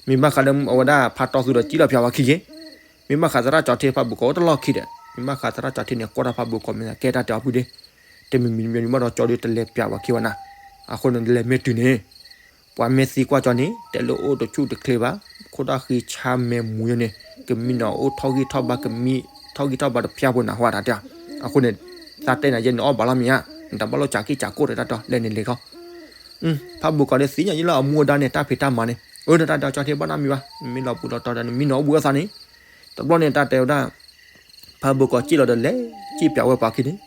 မ့ၢ်ဘၣ်ဃးလၢအဝဲဒၣ်ဖးတီသူဒီးကံလီၤပၠးဝဲခံယဲၢ် မ့ၢ်ဘၣ်ဃးသရၣ်ကၠီထ့ဖးဘိးကီးအိၣ်တလီၢ်ခံဒီး, မ့ၢ်ဘၣ်ဃးသရၣ်ကၠီထ့န့ၣ် ကွၢ်တၢ်ဖးဘိးကီးမ့ၢ်သးကဲတၢ်တဲအီၤဖုဒ့, တမံၤမံၤတမံၤမံၤဘၣ်ဒီးကၠီဒုးတလဲၤပၠးဝဲခံဝဲနၤ, အဃိန့ၣ် လဲၤမ့ၢ်တုၤန့ၣ်, ပှၤမ့ၢ်သံကွၢ်ကၠီန့ၣ် တဲလၢအိၣ်တဆူၣ်တချ့ဘၣ်, ခိၣ်တၢ်ဃံဆါမဲာ်မူၤယဲန့ၣ် ကမံနီၤအိၣ်ထီၣ်ဂံၢ်ထီၣ်ဘါ ကမံထီၣ်ဂံၢ်ထီၣ်ဘါတဖျၢၣ်ဖိနၤဟီတၢ်တဲအီၤ, အဃိန့ၣ်, သးတဲနၤယဲန့ၣ်အီၣ်ဘၣ်လီၤမ့ၢ်ဧါ, နတဘၣ်လိာ်ကးက့ၢ်ကးကိၢ်တဲတၢ်တဲအီၤ လဲၤန့ၣ်လဲၤခီ ဖးဘိးကီးဒီးသ့ၣ်ညါယဲလၢအမူအဒါန့ၣ် တၢ်ဖံးတၢ်မၤန့ၣ်, အၢ နတၢ်တဲအီၤကၠီထ့ဘၣ်နီတမံၤဘၣ်, နမ့ၢ်လီၤပှံၤလီၤတီၤဒီး နမံနီၤအိၣ်ဘှံးအိၣ်သါန့ၣ်, တဘျီန့ၣ် တၢ်တဲဝဲဒၣ်, ဖးဘိးကီးစံၣ်လီၤဒီးလဲၤ, စံၣ်ပၠးဝဲပှၤခံန့ၣ်,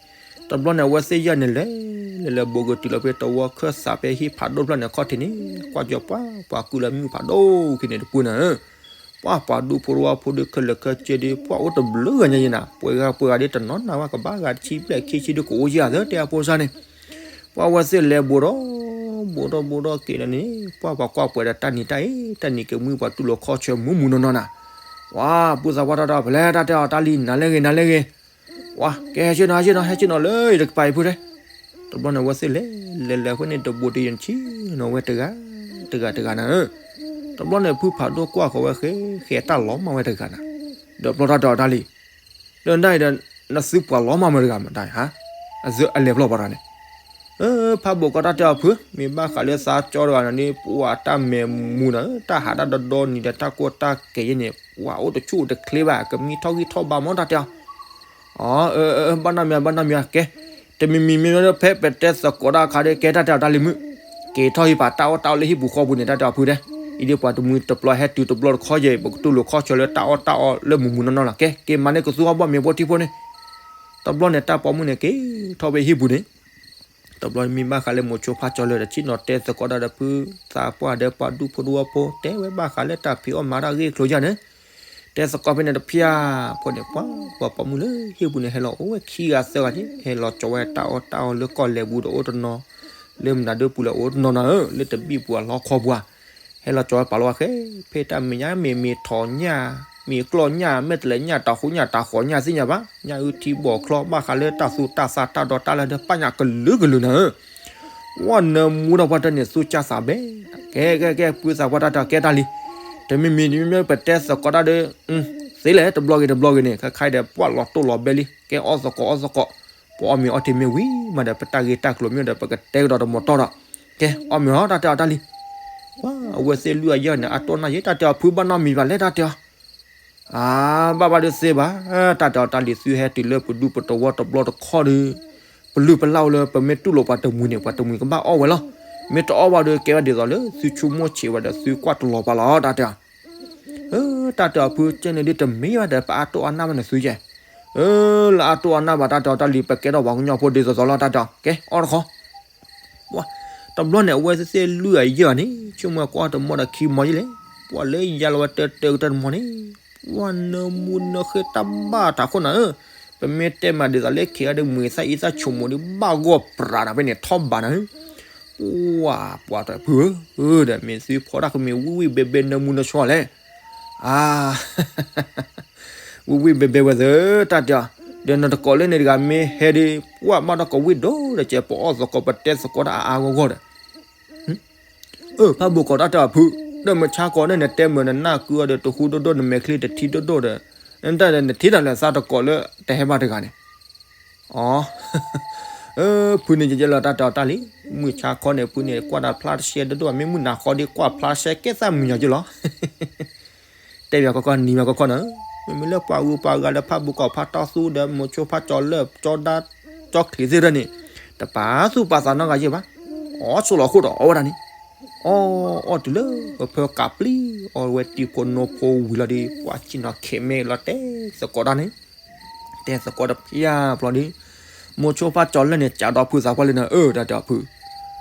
တဘျီန့ၣ် အဝဲသ့ၣ်ယဲၢ်န့ၣ်လဲၤ, လဲၤလဲၤဘိးကတုၤလီၤဖဲတဝီခၢၣ်သးဖဲဟံၣ်ဖးဒိၣ်ဖျၢၣ်န့ၣ်ခီၣ်ထံးန့ၣ်, ကွၢ်ကၠီပှၤ, ပှၤကုလၢမုၣ်ဖးဒိၣ်ခံန့ၣ်တပူၤနၤဧၢ ပှၤပှၤဒူဖိတဝီဖိဒီးခဲလၢာ်ခဲဆ့ဒီး ပှၤအိၣ်တဘျုးဂၤညါယဲနၤ, ပှဲၤဂၤပှဲၤဂၤဒီးတနီၤနၤဝဲကဘၣ်ဂၤတဆံဘျဲၣ်ခံဆံဒီးကအိၣ်ယဲၢ်သၢတဲအဖိစၢ်န့ၣ်, ပှၤဝဲသ့ၣ်လဲၤဘိးဒီး, ဘိးဒီးဘိးဒီးက့ၤလီၤန့ၣ်, ပှၤပှၤကွၢ်ပှဲၤဒီးတၢ်နံၤတၢ်အ့, တၢ်နံၤကမှံပှၤတူၢ်လိာ်ခီၣ်ဆၢမူးမူးနီၢ်နီၢ်နၤ, ပှၤပုၢ်သးပှၢ်တၢ်တဲအီၤ ဖဲလဲၣ်တၢ်တဲအီၤတၢ်လံ နၤလၢဂ့ၤ နၤလၢဂ့ၤ ပှၤကဲဟဲဆ့ၣ်နီၤ ဟဲဆ့ၣ်နီၤလၢယတကပၤအံၤဖုတဲ, တဘျီန့ၣ် အဝဲသ့ၣ်လဲၤ, လဲၤလဲၤဖဲန့ၣ်တဘိးတယံၤဆ့ၣ်နီၤဝဲတဂၤ, တဂၤတဂၤနၤဧၢ, တဘျီန့ၣ် ဖုဖးဒိၣ်ကွၢ်ဃီၤဝဲဃဲ, ဃဲတၢ်လီၤမၢ်ဝဲတဂၤနၤ, ဒီးပျီတၢ်တဲအီၤတၢ်လံ, ဒီးဒ်အံၤဒီး, နသုပှၤလီၤမၢ်မၢ်တဂၤမး ဒ်အံၤဟါ, အလဲၤပျီပှၤတဂၤန့ၣ် ဖးဘိးကီးတၢ်တဲအီၤဖု, မ့ၢ်ဘၣ်ဃးလၢသးကၠီတဂၤန့ၣ်ဒ် ပှၤတၢ်မဲာ်မူၤနၤဧၢ, တၢ်ဟးတၢ်ဒီဒီနံၤဒီးတၢ်ကိၢ်တၢ်ကဲယဲန့ၣ် ပှၤအိၣ်တဆူၣ်အိၣ်တချ့ဘၣ် ကမံထီၣ်ဂံၢ်ထီၣ်ဘါမၢ်တၢ်တဲအီၤ, အၢ ဘၣ်နီတမံၤ ဘၣ်နီတမံၤ ကဲ, တမံၤမံၤမ့ၢ်ဖဲပတဲသကိးတၢ်အခါဒီး ကဲတၢ်တဲအီၤတၢ်လံၤမုၣ်, က့ၤထီၣ်ဟံးပာ်တၢ်အီၣ်တၢ်အီလၢဟံၣ်ပူၤဃီပူၤန့ၣ် တၢ်တဲအီၤဖုတဲ, အံၤဒ်ပှၤတမှံၤတပျီဟဲတုၤတဘျီတခီယဲၢ် ပကတူၢ်လိာ်ခီၣ်ဆၢလၢတၢ်အီၣ်တၢ်အီလၢမူၤမူၤနီၢ်နီၢ်လီၤ, ကဲ က့ၤမၤန့ၢ်ကသူအီၣ်ဘီၣ်မ့ၤဖိထံဖိန့ၣ်, တဘျီန့ၣ် တၢ်ပိာ်မုၣ်န့ၣ်က့ၤထီၣ်ဖဲဟံၣ်ပူၤန့ၣ် တဘျီမ့ၢ်ဘၣ်ဃးလၢမိၤဆိဖါကၠီလၢာ်ဒီး ဆ့ၣ်နီၤတဲသကိးတၢ်ဒီးဖု, သးပှၢ်ဒီးပှၤဒူဖိတဝီဖိ တဲဝဲဘၣ်ဃးလၢတၢ်ဖံးအီၣ်မၤတၢ်အဂ့ၢ်အကျိၤယဲၢ်န့ၣ်, တဲသကိးဖဲန့ၣ်တဖျၢၣ်ဖိန့ၣ် ပှၤပိာ်မုၣ်လၢဟံၣ်ပူၤန့ၣ် ဟဲလီၤအိၣ်ဝဲခံဂၤသၢဂၤန့ၣ် ဟဲလီၤကၠီဝဲတၢ်အီၣ်တၢ်အီလၢကီၢ်လဲၤပူၤဒီးအိၣ်တနီၤ, လၢမနုၤဒၢပူၤလဲၣ်အိၣ်တနီၤနၤဧၢ, လၢတဘံၣ်ပူၤအလီခီပူၤဧါ ဟဲလီၤကၠီဝဲပာ်လီၤဝဲဃဲ, ဖဲတၢ်မဲာ်ညါမ့ၢ်မ့ၢ်ထီၣ်ညၣ်, မ့ၢ်ကျီၢ်ညၣ်, မဲာ်တလဲၤညၣ်, တၢ်ဃိညၣ်, တၢ်ဃီညၣ်သ့ၣ်ညါဘၣ်, ညၣ်အုၣ်ထံဘီၣ်ချီ ဘၣ်ဃးလၢတၢ်သူတၢ်သၣ်တၢ်ဒီးတၢ်လၢဒီးပာ်ညၣ်ကလုာ်ကလုာ်နၤဧၢ, ဝဲနၢမူဒီးပှၤတၢ်န့ၣ်သူကၢ်သးဘဲ, ကဲ ကဲ ကဲ ပုၢ်သးပှၢ်တၢ်တဲအီၤကဲတၢ်လံ, တမံၤမံၤတမံၤမံၤပတဲသကိးတၢ်ဒီး သ့လဲၣ် တဘျီဂ့ၤတဘျီဂ့ၤန့ၣ် ခဲခါအံၤဒီး ပှၤလီၤတိၢ်လီၤဘဲလံ, ကဲအီၣ်သကိးအီၣ်သကိး, ပှၤအီၣ်မ့ၤအီထံမ့ၢ်ဝံၤမးဒီး ပတၢ်ဂ့ၢ်တၢ်ကျိၤမ့ၢ်ဒီး ပကတဲကဒီးတမီၤတီၢ်ဒီး, ကဲအီၣ်မ့ၤအီၤ တၢ်တဲအီၤတၢ်လံ, ပှၤအဝဲသ့ၣ်လွံၢ်အယဲၢ်န့ၣ် အတိၢ်နီၢ်ယဲၢ် တၢ်တဲအီၤဖုဘၣ်နီတမံၤဘၣ်လဲၣ် တၢ်တဲအီၤ အါ ဘၣ်ဘၣ်ဒုးသ့ဘၣ်, တၢ်တဲအီၤတၢ်လံ သုဟဲတုၤလၢပဒူပတဝီတဘျီတခီၣ်ဒီး, ပလုၢ်ပလၢ်အိၣ်လၢပမ့ၢ်တူၢ်လိာ်ပှၤတမှံၤန့ၣ် ပှၤတမှံၤကဘၣ်အီၣ်ဝဲလီၤ. မ့ၢ်တအီၣ်ဘၣ်ဒီး ကဲဘၣ်ဒ်သိးလၢသုဆိကမိၣ်ဆံးဝဲဒီး သုကွၢ်တလီၤပာ်လီၤ တၢ်တဲအီၤ. တၢ်တဲအီၤဖု ကဲန့ၣ်ဒ်တမ့ၢ်ဘၣ်ဒီး ပအါတိၢ်အါနၢ်ဘၣ်န့ၣ်သုယဲၢ်. လၢအါတိၢ်အါနၢ်ဘၣ် တၢ်တဲအီၤ တၢ်လံၤ ပကဲထီၣ်ပှၤကညီဖိဒ်သိးသိးလီၤ တၢ်တဲအီၤ. ကဲ အီၣ်တခီ ပှၤ တဘျီန့ၣ် အဝဲသ့ၣ်လွံၢ်အယဲၢ်အီၤန့ၣ် ဆိကမိၣ်ကွၢ်တမီၢ်ဒီးခံမီၢ်ယဲၢ်လဲၣ်, ပှၤလၢယါလီၤဝဲတၢတၢကတၢၢ်တမီၢ်န့ၣ်, ပှၤနၢမူနၢဃ့တၢ်ဘၣ်တၢ်ခိၣ်နၤဧၢ, ပမ့ၢ်တဲမးဒ်သိးလၢခံဂၤဒီး မ့ၢ်သၣ်အံသၣ်ဆိကမိၣ်ဒီး ဘၣ်ဂီၢ်ပြးနၤဖဲန့ၣ် ထီၣ်ဘးနၤဧၢ, ပှၤ ပှၤတဖုဧၢ, ဒီးမ့ၢ်သုဖီတၢ်ကမ့ၢ်ဝံၣ်ဝံၣ်ဘဲဘဲနၢမူနၢဆှီလဲၣ်, အါ ဝံၣ်ဝံၣ်ဘဲဘဲဝဲသၢ တၢ်တဲအီၤ, ဒီးနတကိးလၢန့ၣ်တဂၤမ့ၢ်ဟဲဒီး ပှၤဘၣ်ဒီးကဝံၣ်ဒိၣ်ဒီး ကဲပအီၣ်သကိးပတဲသကိးတၢ်အါအါဂီၢ်ဂီၢ်ဒီး အၢ ဖးဘိၣ်ကီး တၢ်တဲအီၤဖု, ဒီးမုၢ်ဆါခီန့ၣ် နတဲမုာ်နနၢ်ကုအီၤဒီး တဟူဒိၣ်ဒိၣ် နမဲာ်ချံတထံဒိၣ်ဒိၣ်ဒီး, တၢ်ဒီးနထံၣ်တၢ်လၢသးတကိးလၢတဟဲဘၣ်တဂၤန့ၣ်, အီ ဖုန့ၣ်ယဲလီၤ တၢ်တဲအီၤတၢ်လံ, မုၢ်ဆါခီန့ၣ် ဖုန့ၣ် ကွၢ်တၢ်ဖျါတရှဲဒိၣ်ဒိၣ်, မ့ၢ်မုၢ်နၤခီဒီး ကွၢ်ဖျါရှဲကဲသၣ်မုာ်ညီက့လီၤ တဲပၠးကီကီ နံၤမးကီကီနၤ, မ့မ့ၢ်လၢပှၤဂုၤပှၤဂၤလၢဖးဘိၣ်ကီးဖးတီသူဒီး မိၤဆိဖးကၠီၤလၢာ် ကၠီဒါ ကၠီချံးသ့ၣ်ရၢန့ၣ်, တပာ်သူၣ်ပာ်သးနီတဂၤယဲၢ်ဘၣ်, အီၣ်ဆိးလီၤဃိဒီးအီၣ်ဝဲဒၣ်န့ၣ်, အီၣ်အီၣ်တုၤလၢ ကဖၢကးပျံၤ အီၣ်ဝဲတံၤဖိနိဖိဝံၤလီၤဒီး ပှၤဆ့ၣ်နီၤခဲးမဲလီၤတဲသကိးတၢ်န့ၣ် တဲသကိးတဖၠၣ်ဖျီဒီး, မိၤဆိဖးကၠီၤလၢာ်န့ၣ် ကးဒီးဖုသးပှၢ်လၢနၤ အၢ တၢ်တဲအီၤဖု,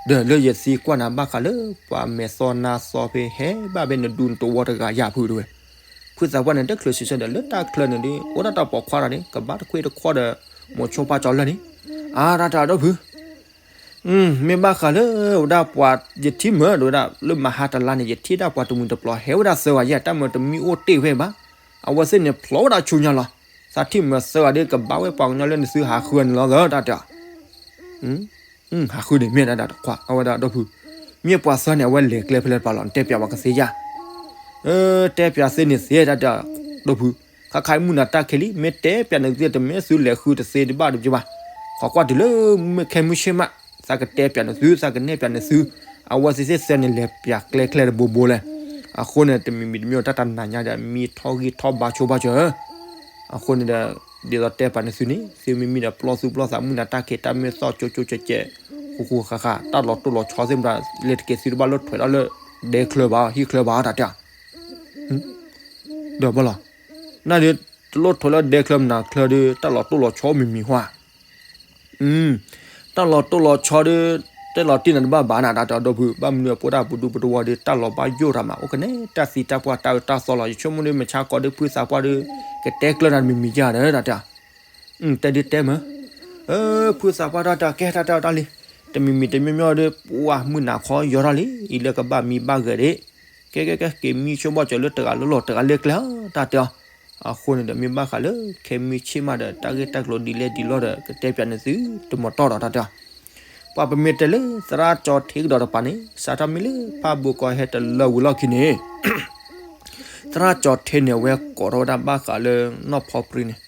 ဒီးလၢယသံကွၢ်နၤဘၣ်ဃးလၢ ပှၤမဲာ်သီနါသီဖဲဟဲဘၣ်ဖဲနဒူနတဝီတဂၤယၤဖုတဝဲ, ဖုသးပှၢ်န့ၣ် တချုးစံးဆၢဒီး လၢတၢ်ချၢန့ၣ်ဒီး အိၣ်ဒၣ်တၢ်ပိာ်ခွါတဂၤန့ၣ် ကဘၣ်တခွ့တခွီဒီး မိၤဆိဖးကၠီၤလၢာ်န့ၣ်, အါ တၢ်တဲအီၤဒီးဖု မ့ၢ်ဘၣ်ဃးလၢဝဲဒၣ်ပှၤ ယထံၣ်မုာ်ဒီးဝဲဒၣ်လၢမဟါတလါန့ၣ် ယထံၣ်ဒၣ်ပှၤတမှံၤတပျီၤဟဲဝဲဒၣ်သၢဂၤယဲၢ် တၢ်မုာ်တမံၤအိၣ်တ့ၢ်ဖဲဘၣ်, အဝဲသ့ၣ်န့ၣ်ဖျိးဝဲဒၣ်ဆူညါလီၤ, သးထံၣ်မုာ်သၢဂၤဒီးကဘၣ်ဝဲပှၤကညီလၢနသုဟးဃုန့ၣ်လီၤသၢ တၢ်တဲအီၤ, ဟးဃုန့ၣ်မ့ၢ်ဒၣ်တခွါ အဝဲဒၣ်ဒီးဖု, မ့ၢ်ပှၤသၢန့ၣ် အဝဲလဲၤကျဲဖဲလဲၣ်တပၤလီၤ နတဲပၠးဝဲကသ့ယၤ တဲပၠးသ့န့ၣ်သ့ တၢ်တဲအီၤဒီးဖု, ခါခါအံၤမုၢ်နၤတၢ်ခဲလံ မ့ၢ်တဲပၠးနသုတမ့ၢ်သုလဲၤဃု တသ့တဘၣ်တဘၣ်, ခီကွၢ်တုၤလၢမုၢ်ခဲမုၢ်ဆ့ၣ်မး သးကတဲပၠးနသု သးကနဲၣ်ပၠးနသု, အဝဲသ့ၣ်သ့ၣ်သၢန့ၣ် လဲၤပၠးကျဲခဲလၢာ်တဘိဘိလဲၣ်, အဃိန့ၣ် တမံၤမံၤတမံၤတၢ်တနၤညါဒီး မံထီၣ်ဂံၢ်ထီၣ်ဘါဆိဘါစၢၤ, အဃိန့ၣ်ဒီး ဒ်သိးတဲပၠးနသုန့ၣ် သုမ့မ့ၢ်ဒီးပျီသူၣ်ပျီသး မုၢ်နၤတၢ်ခဲ တၢ်မ့ၢ်သီၣ်ကၠိကၠိကဲးကဲး ဃူဃူဃာ်ဃာ် တၢ်လီၤတိၢ်လီၤဆီသ့ၣ်မတၤ လဲၤတက့ၤသုတဘၣ်လိၣ်ထွဲးထီၣ်လၢ ဒဲချၢဘၣ် ဟံၣ်ချၢဘၣ် တၢ်တဲ ဒီးဘၣ်လီၤ, နဒီး တလိၣ်ထွဲးလၢဒဲချၢမနၤချၢဒီး တၢ်လီၤတိၢ်လီၤဆီအိၣ်မံၤမံၤဟါ, တၢ်လီၤတိၢ်လီၤဆီဒီး တဲလီၤတံၢ်နၤတဘၣ်ဘၣ်နၤ တၢ်တဲအီၤဒီးဖု, ဘၣ်မနုၤအဃိ ပဒူပတဝီၤဒီး တၢ်လီၤဘၣ်ယိၣ်တၢ်မး အိၣ်ကနဲ တၢ်သံတၢ်ပှၢ် တၢ်အၢတၢ်သီလီၤ, ယဆိကမိၣ်ဒီး မုၢ်ဆါခီဒီး ဖုသးပှၢ်ဒီး ကတဲကျၢၢ်နၤတမံၤမံၤယၤဒီး တၢ်တဲ တဲဒုးတဲမၢ်, ဖုသးပှၢ်တၢ်တဲ ကဲတၢ်တဲအီၤတၢ်လံ, တမံၤမံၤတမံၤမံၤဒီး ပှၤမုၢ်နၤခီယီၤထီၣ်လံ အံၤလၢကဘၣ်မံဘၣ်ဂဲၤဒၣ်, ကဲကဲကဲ က့ၤမံဆိဘီၣ်စၢၤလၢတဂၤလၢလီၢ်တဂၤလၢကျဲ တၢ်တဲအီၤ, အဃိန့ၣ်ဒီး မ့ၢ်ဘၣ်ဃးလၢ ခဲမုၢ်ဆ့ၣ်မးဒီး တၢ်ဂ့ၢ်တၢ်ကျိၤဒ်လဲၣ်ဒ်လဲၣ်ဒီး ကတဲပၠးနသုတမတီၢ်ဒီး တၢ်တဲအီၤ, ပှၤပမ့ၢ်တဲလၢ သရၣ်ကၠီၤထ့ကဒီးတပၤန့ၣ် စးထီၣ်မ့ၢ်လၢ ဖးဘိၣ်ကီးဟဲတလၢဝံၤလီၢ်ခံန့ၣ် သရၣ်ကၠီၤထ့န့ၣ် အဝဲကိးထီၣ်ဝဲဒၣ်ဘၣ်ဃးလၢ နီၢ်ဖီပြံန့ၣ်,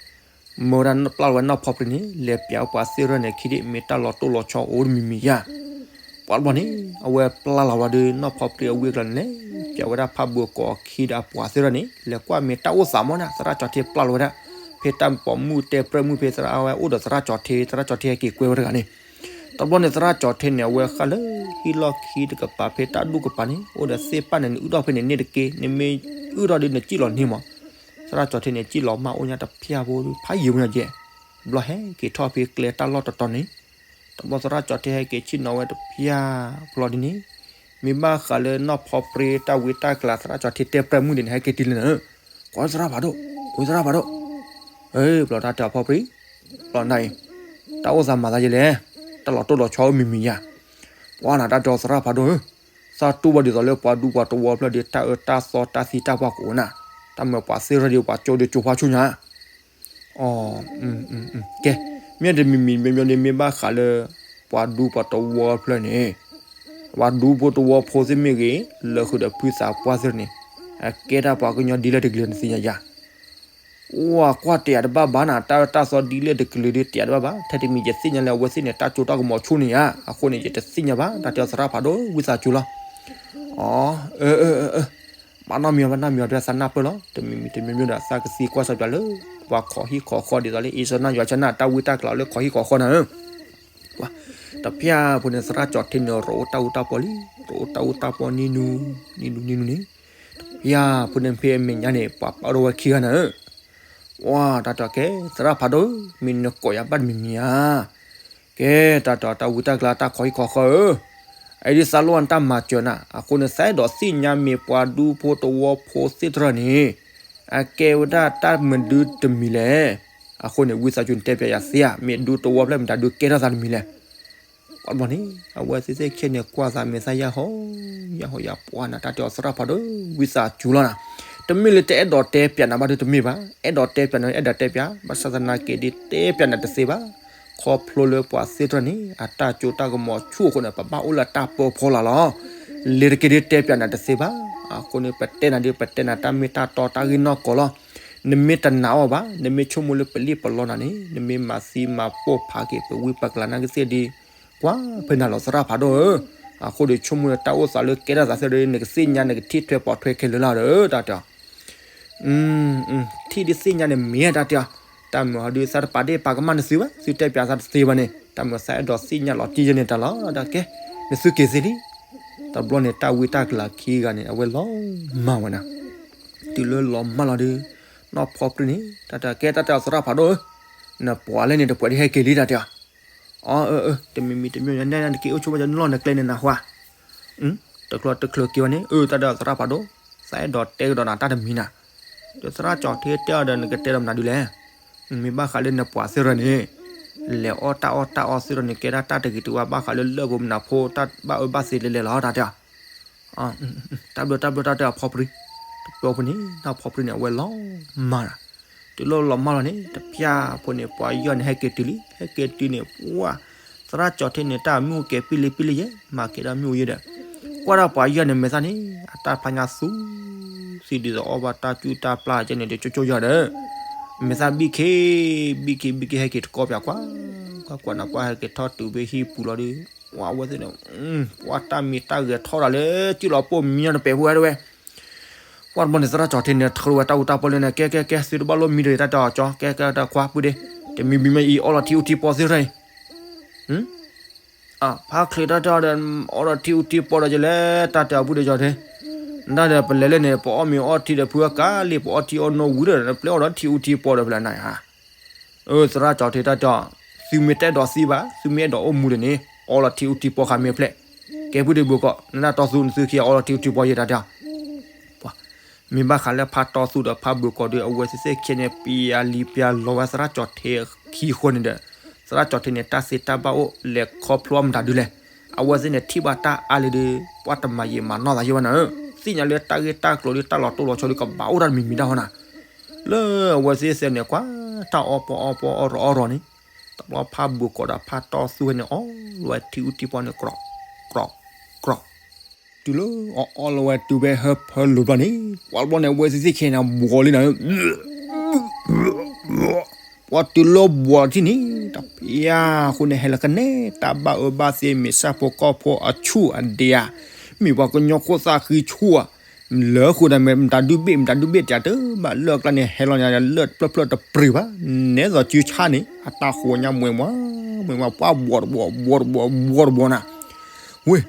မၢဝဲဒၣ်ပျၢ်လီၤဝဲနီၢ်ဖီပြံန့ၣ် လဲၤပၠးပှၤသ့ၣ်ရၢၢ်န့ၣ် ခံဒ့ၣ် မ့ၢ်တၢ်လီၤတိၢ်လီၤဆီအိၣ်တမံၤမံၤယၤ, ပှၤတဘျီန့ၣ် အဝဲပျၢ်လီၤဝဲဒီး နီၢ်ဖီပြံအဝ့ၢ်ကျါန့ၣ်လဲၣ်, ပၠးဝဲဒၣ်ဖးဘိၣ်ကီးခံဒီးအပှၤသ့ၣ်ရၢၢ်န့ၣ် လဲၤကွၢ်မ့ၢ်တၢ်အိၣ်သးမီၢ်န့ၣ် သရၣ်ကၠီၤထ့ပျၢ်လီၤဝဲဒၣ်, ဖဲတၢ်ပိာ်မုၣ်တဲပြဲၢ်မုၣ်ဖဲ သရၣ်ဝဲအိၣ်ဒီးသရၣ်ကၠီၤထ့ သရၣ်ကၠီၤထ့ဟဲက့ၤကွဲဝဲတဂၤန့ၣ် တဘျီန့ၣ် သရၣ်ကၠီၤထ့န့ၣ် အဝဲဃၣ်လၢဟံၣ်လီၢ်ခံတကပၤ ဖဲတၢ်ဒူၣ်ကပၤန့ၣ် အိၣ်ဒီးသ့ၣ်ပၢ်န့ၣ် နအုၣ်ထီၣ်ဖဲန့ၣ်န့ၣ်တက့ၢ်, နမ့ၢ်အုၣ်ထီၣ်ဒီးနစံၣ်လီၤန့ၢ်မး, သရၣ်ကၠီၤထ့န့ၣ် စံၣ်လီၤမၢ်အိၣ်ညါတဖၠၣ်ဖိ ဖးယံာ်ဝဲညါကဲ, တဘျီဟဲက့ၤထီၣ်ဖဲကျဲတၢ်လီၢ်တတီၤန့ၣ်, တဘျီသရၣ်ကၠီၤထ့ဟဲက့ၤဆ့ၣ်နီၤဝဲတဖၠၣ် ဖျီဒ်န့ၣ်, မ့ၢ်ဘၣ်ဃးလၢနီၢ်ဖီပြံတၢ်ဝံတၢ်ကျး သရၣ်ကၠီၤထ့တဲပြဲၢ်မုၣ်ဒ်န့ၣ် ဟဲက့ၤတုၤလၢနၤ, ကွၢ်သရၣ်ဖးဒိၣ်, ဝဲသရၣ်ဖးဒိၣ် ပျီတၢ်တဲအီၤဖီပြံ, ပျီနၤအံၤ, တၢ်အိၣ်သးမၤသးယဲလဲၣ်, တၢ်လီၤတိၢ်လီၤဆီအိၣ်မံၤမံၤယၤ, ပှၤနၤတၢ်တဲအီၤသရၣ်ဖးဒိၣ်ဧၢ, သးတူၢ်ဘၣ်ဒ်သိးလၢပှၤဒူပှၤတဝီဖျၢၣ်ဒီး တၢ်အၢတၢ်သီတၢ်သံတၢ်ပှၢ်ကအိၣ်နၤ, တၢ်မၤပှၤသ့ၣ်ရၢၢ်ဒီးပှၤကၠိဒီးကၠိဖးဆူညါ အီ, ကဲ, မ့ၢ်တမံၤမံၤမ့မ့ၢ်မ့ၢ်ဘၣ်ဃးလၢ ပှၤဒူပှၤတဝီဖျၢၣ်န့ၣ်, ပှၤဒူဖိတဝီဖိသ့ၣ်မ့ၢ်ဂ့ၤ, လၢဃုာ်ဒီးဖုသးပှၢ်သ့ၣ်န့ၣ်, အကဲတၢ်ပှၤကညီဒ်လဲၣ်တကလုာ်နသ့ၣ်ညါယၤ, အိၣ်ကွၢ်တဲယၤတဘၣ်ဘၣ်နၤ, တၢ်အၢတၢ်သီဒ်လဲၣ်တကလုာ်ဒီးတဲယၤတဘၣ်ဘၣ်, ထဲတမံၤယသ့ၣ်ညါလၢအဝဲသ့ၣ်န့ၣ် တၢ်ကၠိတၢ်ကမီၤဆူၣ်န့ၣ်ဧါ, အဃိန့ၣ် ယတသ့ၣ်ညါဘၣ်, တၢ်တဲအီၤသရၣ်ဖးဒိၣ်ဝံသးစူၤလီၤ, အီ, ဘၣ်နီတမံၤအီၤ ဘၣ်နီတမံၤအီၤ ဒ်သးနၢ်ပၢၢ်လီၤ, တမံၤမံၤတမံၤမံၤဒီး သးကသံကွၢ်စီၤပၠးလၢ ပှၤခိးဟံၣ်ခိးဃီဒ်သိးလၢ အ့ၣ်စီနီၢ်ယွၤဆၢနၢ် တၢ်ဝံတၢ်ကျးလၢခိးဟံၣ်ခိးဃီနၤဧၢ, ပှၤ တဖၣ်ဖိန့ၣ် သရၣ်ကၠီၤထံန့ၣ် ရိးအိၣ်တၢ်အူတၢ်ပီလံ, ရိးအိၣ်တၢ်အူတၢ်ပီနံၤနူၤ, နံၤနူၤနံၤနူၤန့ၣ်, တဖၣ်ဖိန့ၣ်ဖဲအမဲာ်ညါန့ၣ် ပှၤပာ်ထီၣ်ဝဲခံဂၤနၤဧၢ, ဝါ တၢ်တဲအီၤ ကဲ သရၣ်ဖးဒိၣ်ဧၢ, မ့ၢ်နကိးယၤဘၣ်တမံၤမံၤဧါ. ကဲ တၢ်တဲအီၤ တၢ်ဝံတၢ်ကျါတၢ်ခီဟံၣ်ခီဃၢဧၢ, အအံၤဒ်သးလိၣ်နတၢ်မၤစၢၤနၤ, အဃိန့ၣ် သးအဲၣ်ဒိးသ့ၣ်ညါမ့ၢ်ပှၤဒူဖိတဝီဖိသ့ၣ်တဖၣ်န့ၣ် အကဲဝဲဒၣ်တၢ်မနုၤတမံၤလဲၣ်. အဃိန့ၣ် ဝံသးစူၤနတဲပၠးယၤသ့ဧါ, မ့ၢ်ဒူတဝီဖျၢၣ်မတၤဒုးကဲထီၣ်သးတမံၤလဲၣ်. ဘၣ်န့ၣ် အဝဲသ့ၣ်သ့ၣ်ခဲန့ၣ် ကွၢ်သးမဲာ်သၣ်ယၢ်ဟီၣ်ယၢ်ဟီၣ်ယၢ်ပှၤနၤ တၢ်တဲအီၤ သရၣ်ဖးဒိၣ် ဝံသးစူၤလီၤနၤ, တမ့ၢ်လၢတအဲၣ်ဒိးတဲပၠးနၤဘၣ်ဒီးတမ့ၢ်ဘၣ်, အဲၣ်ဒိးတဲပၠးနၤ အဲၣ်ဒိးတဲပၠး, ဘၣ်ဆၣ်သနာ်က့ဒ်တဲပၠးနၤတသ့ဘၣ်, ခီဖျိလၢပှၤသ့ၣ်တဖၣ်န့ၣ် အတၢ်စိတၢ်ကမီၤဆူၣ်အဃိန့ၣ် ပဘၣ်အိၣ်လၢတၢ်ပၢဖီလာ်လီၤ. လ့ၤတက့ၢ်ဒ်တဲပၠးနၤတသ့ဘၣ်, အဃိန့ၣ် ပတဲနၤဒ်ပတဲနၤတၢ်မ့ၢ်တၢ်တီတၢ်ဂ့ၢ်နီၢ်ကီၢ်လီၤ. နမ့ၢ်တနာ်အီၤဘၣ်, နမ့ၢ်ဆိကမိၣ်လၢပလံၣ်ပလီနၤန့ၣ် နမ့ၢ်မၤသံမၤပိာ်ဖးက့ၤပဝံပကျါနာ်က့သ့ၣ်ဒီး ကွၢ်ဖဲနၤလီၤသရၣ်ဖးဒိၣ်ဧၢ, အဃိဒီးဆိကမိၣ်လၢတၢ်အိၣ်သးလၢကဲထီၣ်သးသ့ၣ်ဒီး နကသ့ၣ်ညါနကထံၣ်ထွဲပိာ်ထွဲခဲလၢာ်လီၤဒီး တၢ်တဲအီၤ ထံၣ်ဒ်သ့ၣ်ညါန့ၣ်မ့ၢ်တၢ်တဲအီၤ, တၢ်မုာ်ဟီဒုးသးတပာ်ဒ့ၣ်ပာ်ကမၣ်နသုဘၣ်, သုတဲပၠးသးတသ့ဘၣ်န့ၣ် တၢ်မုာ်သးအဲၣ်ဒိးသ့ၣ်ညါလီၤတံၢ်ယဲန့ၣ်တၢ်လီၤ, တၢ်ကဲ နသုက့ၤသ့လံ. တဘျီန့ၣ် တၢ်ဝံတၢ်ကျါခံဂၤန့ၣ် အဝဲလီၤမၢ်ဝဲနၤ, တုၤလၢလီၤမၢ်လီၤဒီး နီၢ်ဖီပြံန့ၣ် တၢ်တဲအီၤ ကဲ တၢ်တဲအီၤ သရၣ်ဖးဒိၣ်ဧၢ, နပှၤလဲၣ်န့ၣ် တပှဲၤဒ်ဟဲက့ၤလံ တၢ်တဲအီၤ အၢ အၢ တမံၤမံၤတမံၤ နဲနက့ၤအိၣ်ဆိးဘၣ် ယနလီၢ်နကျဲန့ၣ်နဟါ, တချုးတချုးက့ၤဝဲန့ၣ် အၢ တၢ်ဒီးသရၣ်ဖးဒိၣ်, သးအဲၣ်ဒိးတဲကဒီးနၤတၢ်တမံၤနၤ, ဒီးသရၣ်ကၠီၤထံတဲအီၤဒီး နကတဲဒီးမနုၤဒ်လဲၣ်, မ့ၢ်ဘၣ်ဃးလၢနပှၤသ့ၣ်တဖၣ်န့ၣ် လဲၤအီၣ်တၢ်အီၣ်တၢ်အီသ့ၣ်တဖၣ်န့ၣ် ကဲဒၣ်တၢ်တဂ့ၤတဝါ ဘၣ်ဃးလၢလၢၢ်ဖိမနၤဖိ တၢ်ဘၣ်အၢဘၣ်သီလဲၤလဲၤလီၤ တၢ်တဲအီၤ တၢ်ဘျုးတၢ်ဘျုး တၢ်တဲအီၤဖီပြံ, တဘျီဖိန့ၣ် နီၢ်ဖီပြံန့ၣ် အဝဲလီၤမၢ်လီၤ, တုၤလီၤလီၤမၢ်လီၤန့ၣ် တဖၣ်ဖိန့ၣ် ပှၤယီၢ်န့ၣ် ဟဲက့ၤတုၤလံ ဟဲက့ၤတုၤန့ၣ် ပှၤ သရၣ်ကၠီၤထံန့ၣ် တၢ်မ့ၣ်အူကဲၤပံလံပံလံယဲ မၤကဲၤဒီးမ့ၣ်အူယဲဒီး ကွၢ်ဒၣ်ပှၤယီၢ်န့ၣ် မဲာ်သၣ်န့ၣ် အတၢ်ဖျါညါသူ သံဒ်သိးအီၣ်ဘၣ်တၢ်ကူတၢ်ပျၢ်ကဲန့ၣ်ဒီး ကၠိကၠိယီၢ်ဒီး မဲာ်သၣ်ဘံၣ်ခ့ ဘံၣ်ခ့ဘံၣ်ခ့ ဟဲက့ၤတကီၢ်ပၠးကွၢ်, ကွၢ်ကွၢ်နၤ ပှၤဟဲက့ၤထီၣ်တုၤဖဲဟံၣ်ပူၤလီၤဒီး ဝဲသ့ၣ်န့ၣ် ပှၤတၢ်မံၤတၢ်ဂဲၤထီၣ်ဒၣ်လၢ စုလီၤပိာ်မံညီတပဲာ်ဖိဝဲတဝဲ ပှၤတဘျီန့ၣ် သရၣ်ကၠီၤထံန့ၣ် ထၢဝဲတၢ်အူတၢ်ပီလၢန့ၣ် ကဲကဲကဲ သုတဘၣ်လိၣ်မံဒီး တၢ်တဲအီၤကၠီ ကဲကဲတၢ်ခွါပုၢ်ဒ့ တမံၤမံၤမ့ၢ်အံၤ အီလီၤထံအူထံပီသ့ၣ်တဖၣ်အံၤ ဖးချ့တၢ်တဲအီၤဒီး အီလီၤထံအူထံပီဒီး ယလဲၤတၢ်တဲအီၤပုၢ်ဒ့ကၠီၤထံ တၢ်ဒီးပလဲၤလၢန့ၣ် ပအီၣ်မ့ၤအီထံဒီး ဖုအကါလံ ပအီထံအီနိဝံၤဒီး ပျဲအီၣ်ဒီးထံအူထံပီဒီးဖဲလဲၣ်နၤဧါ အၢ သရၣ်ကၠီၤထံတၢ်တဲအီၤ သုမ့ၢ်တအဲၣ်ဒိးသံဘၣ် သုမ့ၢ်အဲၣ်ဒိးအိၣ်မူဒီးန့ၣ် အီလီၤထံအူထံပီဃာ်မ့ၢ်ဖျဲး ကဲပုၢ်ဒ့ဘုၣ်ကီး နတၢ်တီသူ နသုခံဂၤ အီလီၤထံအူထံပီယဲတၢ်တဲအီၤ ပှၤ မ့ၢ်ဘၣ်ဃးလၢဖးတီသူဒီးဖးဘုၣ်ကီးဒီး အဝဲသ့ၣ်သ့ၣ်ခဲန့ၣ် ပျံၤအလံၤပျံၤလီၤဝဲသရၣ်ကၠီၤထံခံဃီန့ၣ်ဒီး သရၣ်ကၠီၤထံန့ၣ် တၢ်သ့တၢ်ဘၣ်အိၣ် လဲၤခီဖျိမတၤဒုလဲၣ် အဝဲသ့ၣ်န့ၣ် ထံၣ်ဘၣ်တၢ်အါလံဒီး ပှၤတမၤယံာ်မၤနီၢ်သးယဲဝဲနၤဧၢ သ့ၣ်ညါလၢတၢ်ဂ့ၢ်တၢ်ကျိၤဒီး တၢ်လီၤတိၢ်လီၤဆီဒီး ကဘၣ်အိၣ်တၢ်တမံၤမံၤတၢ်ဟီနၤ လၢအဝဲသ့ၣ်သ့ၣ်န့ၣ် ကွၢ်တၢ်အီၣ်ပီအီၣ်ပီအီၣ်ရီၤအီၣ်ရီၤန့ၣ် တဘျီဖးဘုၣ်ကီးဒီးဖးတီသူဝဲန့ၣ် အီလီၤဝဲထံအူထံပီန့ၣ် ကြီၢ်ကြီၢ်ကြီၢ် တုၤလၢအအီၣ်လီၤဝဲတုၤဖဲဟၢဖၢလိၤဘျီန့ၣ် ပှၤတဘျီန့ၣ် အဝဲသ့ၣ်သ့ၣ်ခဲန့ၣ် ဘှီးလံနၤဧၢ ပှၤတုၤလၢဘှီးထံၣ်န့ၣ် တဖၣ်အဃိန့ၣ် ဟဲလီၤကနဲ တၢ်ဘၣ်အၢဘၣ်သီ မ့ၢ်ဆၣ်ဖိကီၢ်ဖိအဆူၣ်အဒ့ဧါ, မ့ၢ်ပှၤကညီခိၣ်သၣ်ဃံဆူၣ်ဧါ, လၢဃိဒီးမတၤဒုဘ့ၣ် မတၤဒုဘ့ၣ်တၢ်တဘၣ်လၢအကျါန့ၣ် ဟဲလီၤညါ လၢၢ်တဖျၢၣ်ဖျၢၣ်တပျ့ၤဘၣ်, နဲသိးစုဆၣ်န့ၣ် အတၢ်ဃိးညါမွဲမွဲ မွဲမွဲ ပှၤဘှီးတဘှီး ဘှီးတဘှီး ဘှီးတဘှီးနၤ ဝ့ၢ်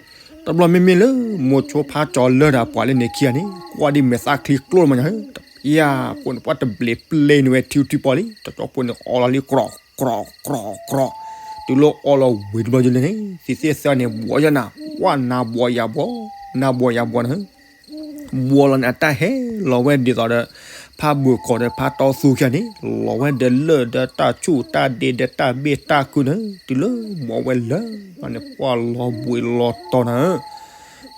တဘျီမ့မ့ၢ်လၢ မိၤဆိဖးကၠီၤလၢၢ်ဒီးပှၤလၢန့ၣ်ခံဂၤန့ၣ် ကွၢ်ဒ်မဲာ်သၣ်ချံကျိၣ်လီၤမးညါ တဖၣ်အဃိန့ၣ် ပှၤတဘျ့ပျ့ၤန့ၢ်ဝဲထံအူထံပီလံ တကၠီဖိန့ၣ် အီလီၤလံ ကြီၢ်ကြီၢ်ကြီၢ်, တုၤလၢအီလီၤဝံၤတဘျီဒ်လဲၣ်န့ၣ် သ့ၣ်သ့ၣ်သၢန့ၣ် ဘှီးယဲနၤ, ဝဲနၤဘှီးယၤဘှီး, နၤဘှီးယၤဘှီးနၤ ဘှီးလီၤန့ၣ် အတၢ်ဟဲလီၤဝဲဒ်သိးဒီး ဖးဘုၣ်ကီးဒီးဖးတီသူခံဂၤန့ၣ် လီၤဝဲဒီးလၢၢ်ဒီးတၢ်ဆူၣ်တၢ်ဒ့ဒီးတၢ်ဘ့ၣ်တၢ်ကုၢ်န့ၣ် တုၤလၢဘှီးဝဲလၢာ်န့ၣ် ပှၤလီၤဘှံးလီၤတီၤနၤ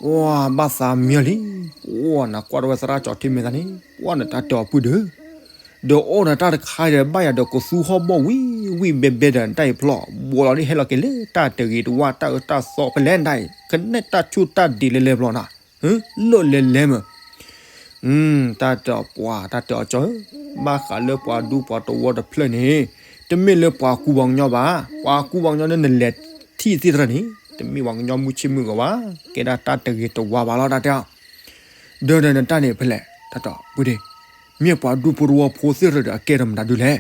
ဧၢ, ပှၤဘၣ်သးမံလံ, ပှၤနကွၢ်တဝဲသရၣ်ကၠီၤထံမဲာ်သးန့ၣ် ပှၤနတၢ်တဲအီၤပုၢ်ဒ့ဧၢ ဒီးအိၣ်နတၢ်တခါဒီး ဘၣ်ယၤဒီးကသူဟီၣ်ဘီၣ်ဝံၣ်ဝံၣ်ဘဲဘဲဒီး နတၢ်အံၤဖျီၣ် ဘှီးလီၤဒ်ဟဲလီၤက့ၤလၢတၢ်တဂ့ၤတဝါ တၢ်အၢတၢ်သီဖဲလဲၣ်နတၢ်အံၤ ကနဲၣ်တၢ်ဆူၣ်တၢ်ဒ့လဲၤလဲၤဖျီၣ်နၤ, လၢာ်လဲၤလဲၤမး တၢ်တဲအီၤပှၤ တၢ်တဲအီၤကၠီၤဧၢ, ဘၣ်ဃးလၢပှၤဒူပှၤတဝီတဖျၢၣ်န့ၣ် တမ့ၢ်လၢပှၤကူပှၤကညီဘၣ်, ပှၤကူပှၤကညီလၢနလဲၤထံၣ်သ့ၣ်တဖၣ်န့ၣ် တမ့ၢ်ပှၤကညီမုၢ်ဆ့ၣ်မုၢ်ဂီၤဘၣ်, ကဲဒၣ်တၢ်တဂ့ၤတဝါဘၣ်လီၤ တၢ်တဲအီၤ ဒီးဒီးနတၢ်န့ၣ်ဖဲလဲၣ် တၢ်တဲအီၤ ပုၢ်ဒ့, မ့ၢ်ပှၤဒူဖိတဝီဖိသ့ၣ်တဖၣ်ဒီး အကဲထီၣ်မတၤဒုလဲၣ်,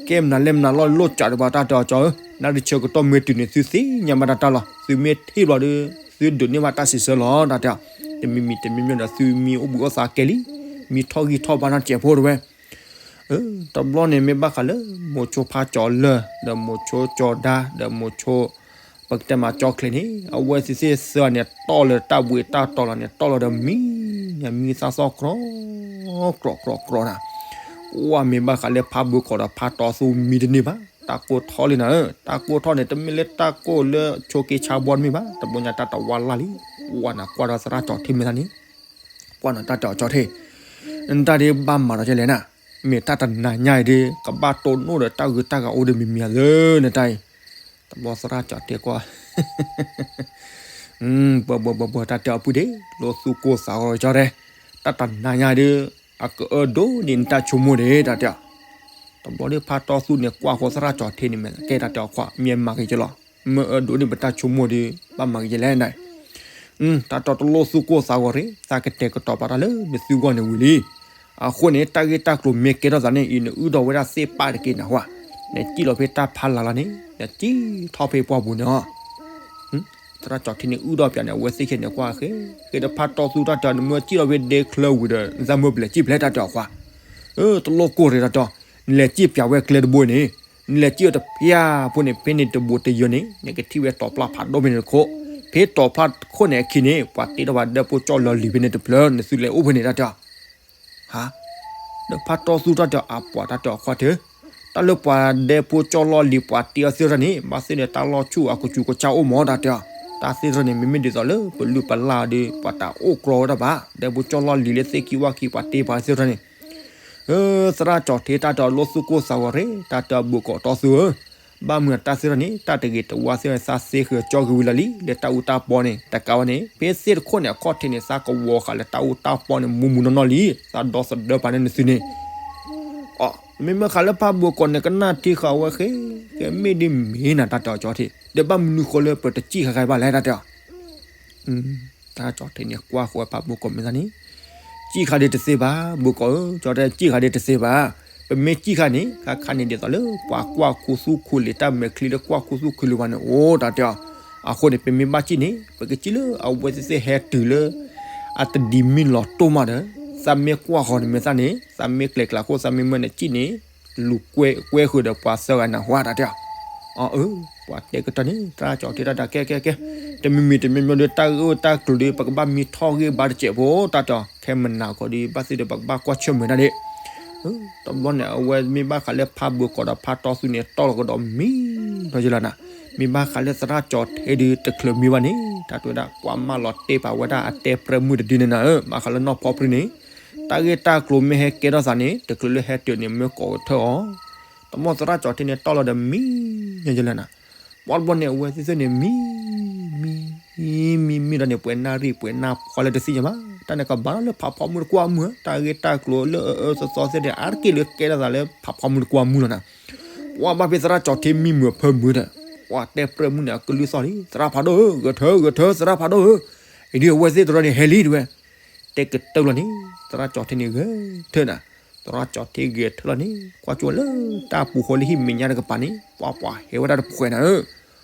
ကဲမနုၤလဲၣ်မနုၤလီၢ်လိၣ်စးဒံးဘၣ် တၢ်တဲအီၤကၠီၤဧၢ, နၣ်ရံၣ်ဆၢကတီၢ်မ့ၢ်တုၤန့ၣ် သုသ့ၣ်ညါဘၣ်တၢ်တၢ်လီၤ. သုမ့ၢ်ထံၣ်ဘျီဒီး သုဒိးန့ၢ်ဘၣ်တၢ်စံးဆၢလီၤ တၢ်တဲအီၤ. တမံၤမံၤတမံၤမံၤဒီး သုမ့ၢ်အိၣ်ဘှံးအိၣ်သါကဲလံ, မ့ၢ်ထီၣ်ဂံၢ်ထီၣ်ဘါနီၢ်တစဲးဖိတဝဲ တဘျီန့ၣ် မ့ၢ်ဘၣ်ဃးလၢ မိၤဆိဖါကၠီၤလၢၢ် ဒီးမိၤဆိကၠီၤဒါ ဒီးမိၤဆိ ပကတဲမးကၠီၤချ့န့ၣ် အဝဲသ့ၣ်သ့ၣ်သၢဂၤန့ၣ် တီၢ်လၢတၢ်ဘှံးတၢ်တီၤလီၤန့ၣ် တီၢ်လီၤဒီးမံ ညါမံသၣ်သီၣ်ကြီ ကြီကြီကြီနၤ. ကွၢ်မ့ၢ်ဘၣ်ဃးလၢဖးဘိကီးဒီးဖးတီသူမံတန့ၢ်ဘၣ်. တၢ်ကိၢ်ထီၣ်လံနၤဧၢ, တၢ်ကိၢ်ထီၣ်န့ၣ် တမ့ၢ်လၢတၢ်ကိၢ်လၢဆိက့ဆါဘီတမ့ၢ်ဘၣ်. တဘျီညါတၢ်တဝါလၢ်လံ. ကွၢ်နၤကွၢ်ဒီးသရၣ်ကၠီၤထ့မ့ၢ်သးန့ၣ် ကွၢ်နၤတၢ်တဲအီၤကၠီၤထ့, နတၢ်ဒ်ဘၣ်မၤဒီးကဲလဲၣ်နၤ, မ့ၢ်တၢ်တနၤညါအံၤဒ် ကဘၣ်တိၢ်နီၣ်ဒီးတၢ်ဂုၤတၢ်ဂၤအိၣ်ဒီးမံၤမံၤဧါလၢနတၢ်အံၤ. တဘျီသရၣ်ကၠီၤထ့ကွၢ် ပှၤပှၤပှၤပှၤတၢ်တဲအီၤပုၢ်ဒ့ၣ် လိသူၣ်ကိၢ်သးဂီၤကၠီၤထ့, တၢ်တနၤညါဒ် အကအၢဒိၣ်န့ၢ်နတၢ်ဆိကမိၣ်ဒ့ၣ် တၢ်တဲအီၤ. တဘျီဒ်ဖးတီသူန့ၣ် ကွၢ်ဃီသရၣ်ကၠီၤထ့န့ၣ်မ့ၢ် ကဲတၢ်တဲအီၤခွါ မ့ၢ်မၤက့ၤကလီၤ, မ့ၢ်အၢဒိၣ်န့ၢ်ပတၢ်ဆိကမိၣ်ဒ် ဘၣ်မၤက့ၤကလဲၣ်နၤ တၢ်တီတလိၣ်သူၣ်ကိၢ်သးဂီၤရ့ၣ်, သးကတဲာ်ကတီၤပာ်တၢ်လၢနသုဂီၢ်န့ၣ်ဝံၤလံ. အဃိန့ၣ် တၢ်ဂ့ၢ်တၢ်ကျိၤမ့ၢ်ကဲထီၣ်သးန့ၣ် အံၤနအုၣ်ဒီးဝဲဒၣ်သ့ၣ်ပၢ်တက့ၢ်နဟါ, နစံၣ်လီၤဖဲတၢ်ဖးလၢ်လၢ်န့ၣ် နစံၣ်ထီၣ်ဖဲပှၢ်ပူၤန့ၣ်လီၤ. သရၣ်ကၠီၤထ့န့ၣ် အုၣ်ဒီးပၠးန့ၣ် အဝဲသ့ၣ်ခဲန့ၣ်ကွၢ်ဃဲ, ဃဲဒီးဖးတီသူတၢ်တဲအီၤ နမ့ၢ်စံၣ်လီၤဖဲဒဲချၢဝံၤဒီး နသးမၢပလဲၤစံၣ်ဖျဲးတၢ်တဲအီၤခွါ, တလိၣ်ကိၢ်ရ့ၣ်တၢ်တဲအီၤ, နလဲၤစံၣ်ပၠးဝဲကျဲတဘိန့ၣ်, နလဲၤစံၣ်အီၤတဖျၢၣ်ဖိန့ၣ် ဖဲန့ၣ်တဘိတယၢန့ၣ် နကထံၣ်ဝဲတီၤဖျၢၣ်ဖးဒိၣ်ဖဲန့ၣ်တခိၣ်, ဖဲတီၤဖျၢၣ်ခိၣ်န့ၣ်အခံန့ၣ် ပှၤတ့ထီၣ်ပှၤဒဲဖိကၠီၣ်လီၤလံၤဖဲန့ၣ်တဖျၢၣ် နသုလဲၤအိၣ်ဖဲန့ၣ်တၢ်တဲအီၤ ဟါ, ဒီးဖးတီသူတၢ်တဲအီၤ အပှၤတၢ်တဲအီၤခွါထၢၣ်, တၢ်လၢပှၤဒဲဖိကၠီၣ်လီၤလံၤပှၤတ့အီၤသ့ၣ်တဖၣ်န့ၣ် ဘၣ်သ့ၣ်ဒီးတၢ်လီၢ်ဆူၣ်အကစူၤကစၢ်အိၣ်မးတၢ်တဲအီၤ, တၢ်သ့ၣ်တဖၣ်န့ၣ် မ့မ့ၢ်ဒ်သိးလၢပလုၢ်ပလၢ်ဒီး ပှၤတအိၣ်ကြီဝဲဒၣ်ဘၣ်, ဒဲဖိကၠီၣ်လီၤလံၤလၢသ့ၣ်ခံဝၣ်ခံပှၤတ့ပှၤသ့ၣ်တဖၣ်န့ၣ် သရၣ်ကၠီၤထ့တၢ်တဲအီၤလိၣ်သူၣ်ကိၢ်သးဂီၤရ့ၣ်, တၢ်တဲအီၤဘိးကီးတီသူဧၢ, ဘၣ်မနုၤတၢ်သ့ၣ်တဖၣ်န့ၣ် တၢ်တဂ့ၤတဝါသ့ၣ်တဖၣ်န့ၣ် သးသ့ဃုာ်ကၠီဂ့ၤဝံၤလီၤလံ, လၢတၢ်အူတၢ်ပီန့ၣ် တကးဝဲန့ၣ် ဖဲသ့ၣ်တခိၣ်န့ၣ် အခီၣ်ထံးန့ၣ် သးကဝီၤဃာ်လၢတၢ်အူတၢ်ပီန့ၣ် မူမူနီၢ်နီၢ်လံ, သးဒီသဒၢပာ်န့ၢ်နသုန့ၣ် မ့မ့ၢ်ဃာ်လၢဖးဘိးကီးန့ၣ် ကနၣ်ထံဃာ်ဝဲဃဲ, ကဲမ့ၢ်ဒ်မ့ၢ်နၤတၢ်တဲအီၤကၠီၤထ့, ဒီးဘၣ်မနုၤဃိလၢပတစံၣ်ဃာ်ဃာ်ဘၣ်လဲၣ်တၢ်တဲအီၤ တၢ်ကၠီၤထ့န့ၣ် ကွၢ်ဃီဝဲဖးဘိးကီးမ့ၢ်သးန့ၣ်, စံၣ်ဃာ်ဒ်တသ့ဘၣ်, ဘိးကီးဧၢ, ကၠီၤထ့စံၣ်ဃာ်ဒ်တသ့ဘၣ်, ပမ့ၢ်စံၣ်ဃာ်န့ၣ် ခါခါန့ၣ်ဒ်သိးလၢ ပှၤကွၢ်ခူသူၣ်ခူလံၤတၢ်မဲာ်ချံလၢကွၢ်ခူသူၣ်ခူလံၤဝဲန့ၣ် အိၣ်တၢ်တဲအီၤ, အဃိန့ၣ် ပမ့ၢ်ဘၣ်စံၣ်န့ၣ် ပကစံၣ်လၢအဝဲသ့ၣ်သ့ၣ်ဟဲတုၤလၢ အတဒံးမ့ၢ်လီၤတိၢ်မးဒီး သးမ့ၢ်ကွၢ်ဃီန့ၣ်မ့ၢ်သးန့ၣ် သးမ့ၢ်ကျဲၤကျါဃိ သးမ့ၢ်မၢနစံၣ်န့ၣ် လူၤကွဲဃုာ်ဒီးပှၤသၢဂၤနၢ်ဟူတၢ်တဲအီၤ, အၢ ပှၤတဲကတၢၢ်န့ၣ် သရၣ်ကၠီၤထ့တၢ်တဲကဲကဲကဲ, တမံၤမံၤတမံၤမံၤဒီး တၢ်ဂ့ၢ်တၢ်ကျိၤဒီး ပကဘၣ်မံထီၣ်ဂ့ၢ်ဘါတစဲးဖိတၢ်တဲအီၤ, ခဲမုၢ်နၤကီးဒီး ဘၣ်သ့ၣ်ဒီးပကဘၣ်ကွၢ်ဆၢၣ်မဲာ်တၢ်ဒ့ၣ် တဘျီန့ၣ် အဝဲမ့ၢ်ဘၣ်ဃးလၢဖးဘိးကီးဒီးဖးတီသူန့ၣ် တီၢ်လီၤကဒီးမံ ဒီးယလီၤနၤ, မ့ၢ်ဘၣ်ဃးလၢသရၣ်ကၠီၤထ့ဒီးတချုးမံဘၣ်န့ၣ် တၢ်တဲဝဲဒၣ် ကွၢ်မၢလီၤတဲာ်ပာ်ဝဲဒၣ်အတဲပြဲမုၢ်တဒုန့ၣ်နၤဧၢ, ဘၣ်ဃးလၢနီၢ်ဖီပြံန့ၣ် တၢ်ဂ့ၢ်တၢ်ကျိၤမ့ၢ်ဟဲကဲထီၣ်သးန့ၣ် တချုးလၢဟဲတုၤန့ၣ် မ့ၢ်ကိးကထၢၣ်အီၤ, တမီၢ်သရၣ်ကၠီၤထ့န့ၣ် တီၢ်လီၤဒီးမံ ယလီၤနၤ, ပှၤတဘျီန့ၣ် အဝဲသ့ၣ်သ့ၣ်န့ၣ် မံ မံ မံ မံဒီးန့ၣ် ပှဲၤနၣ်ရံၣ်ပှဲၤနၣ်ဖီလၢတသ့ၣ်ညါဘၣ်, တၢ်န့ၣ်ကဘၣ်လၢဖးဖီမုၢ်တကွၢ်မုၢ်ဧၢ, တၢ်ဂ့ၢ်တၢ်ကျိၤလၢအအၢသီသီသ့ၣ်န့ၣ် အါတက့ၢ်လၢကဲထီၣ်သးလၢဖးဖီမုၢ်တကွၢ်မုၢ်လီၤနၤ, ပှၤဘၣ်ဖဲသရၣ်ကၠီၤထ့မံမုာ်အဖၢမုာ်ဒီး ပှၤတဲပြဲမုၢ်န့ၣ် အကလုၢ်သီၣ်လံ, သရၣ်ဖးဒိၣ်ဧၢ, ဂဲၤထၢၣ်ဂဲၤထၢၣ် သရၣ်ဖးဒိၣ်ဧၢ, အံၤဒ်အဝဲသ့ၣ်တရီန့ၣ် ဟဲလံတဝဲ တဲကတၢၢ်လီၤန့ၣ် သရၣ်ကၠီၤထ့န့ၣ်ဂဲၤထၢၣ်နၤ, သရၣ်ကၠီၤထ့ဂဲၤထၢၣ်လီၤန့ၣ် ကွၢ်ကၠိလၢတၢ်ပူၤဃီလၢဟံၣ်မဲာ်ညါတကပၤန့ၣ် ပှၤပှၤဟဲဝဲဒၣ်တဖှဲးနၤဧၢ,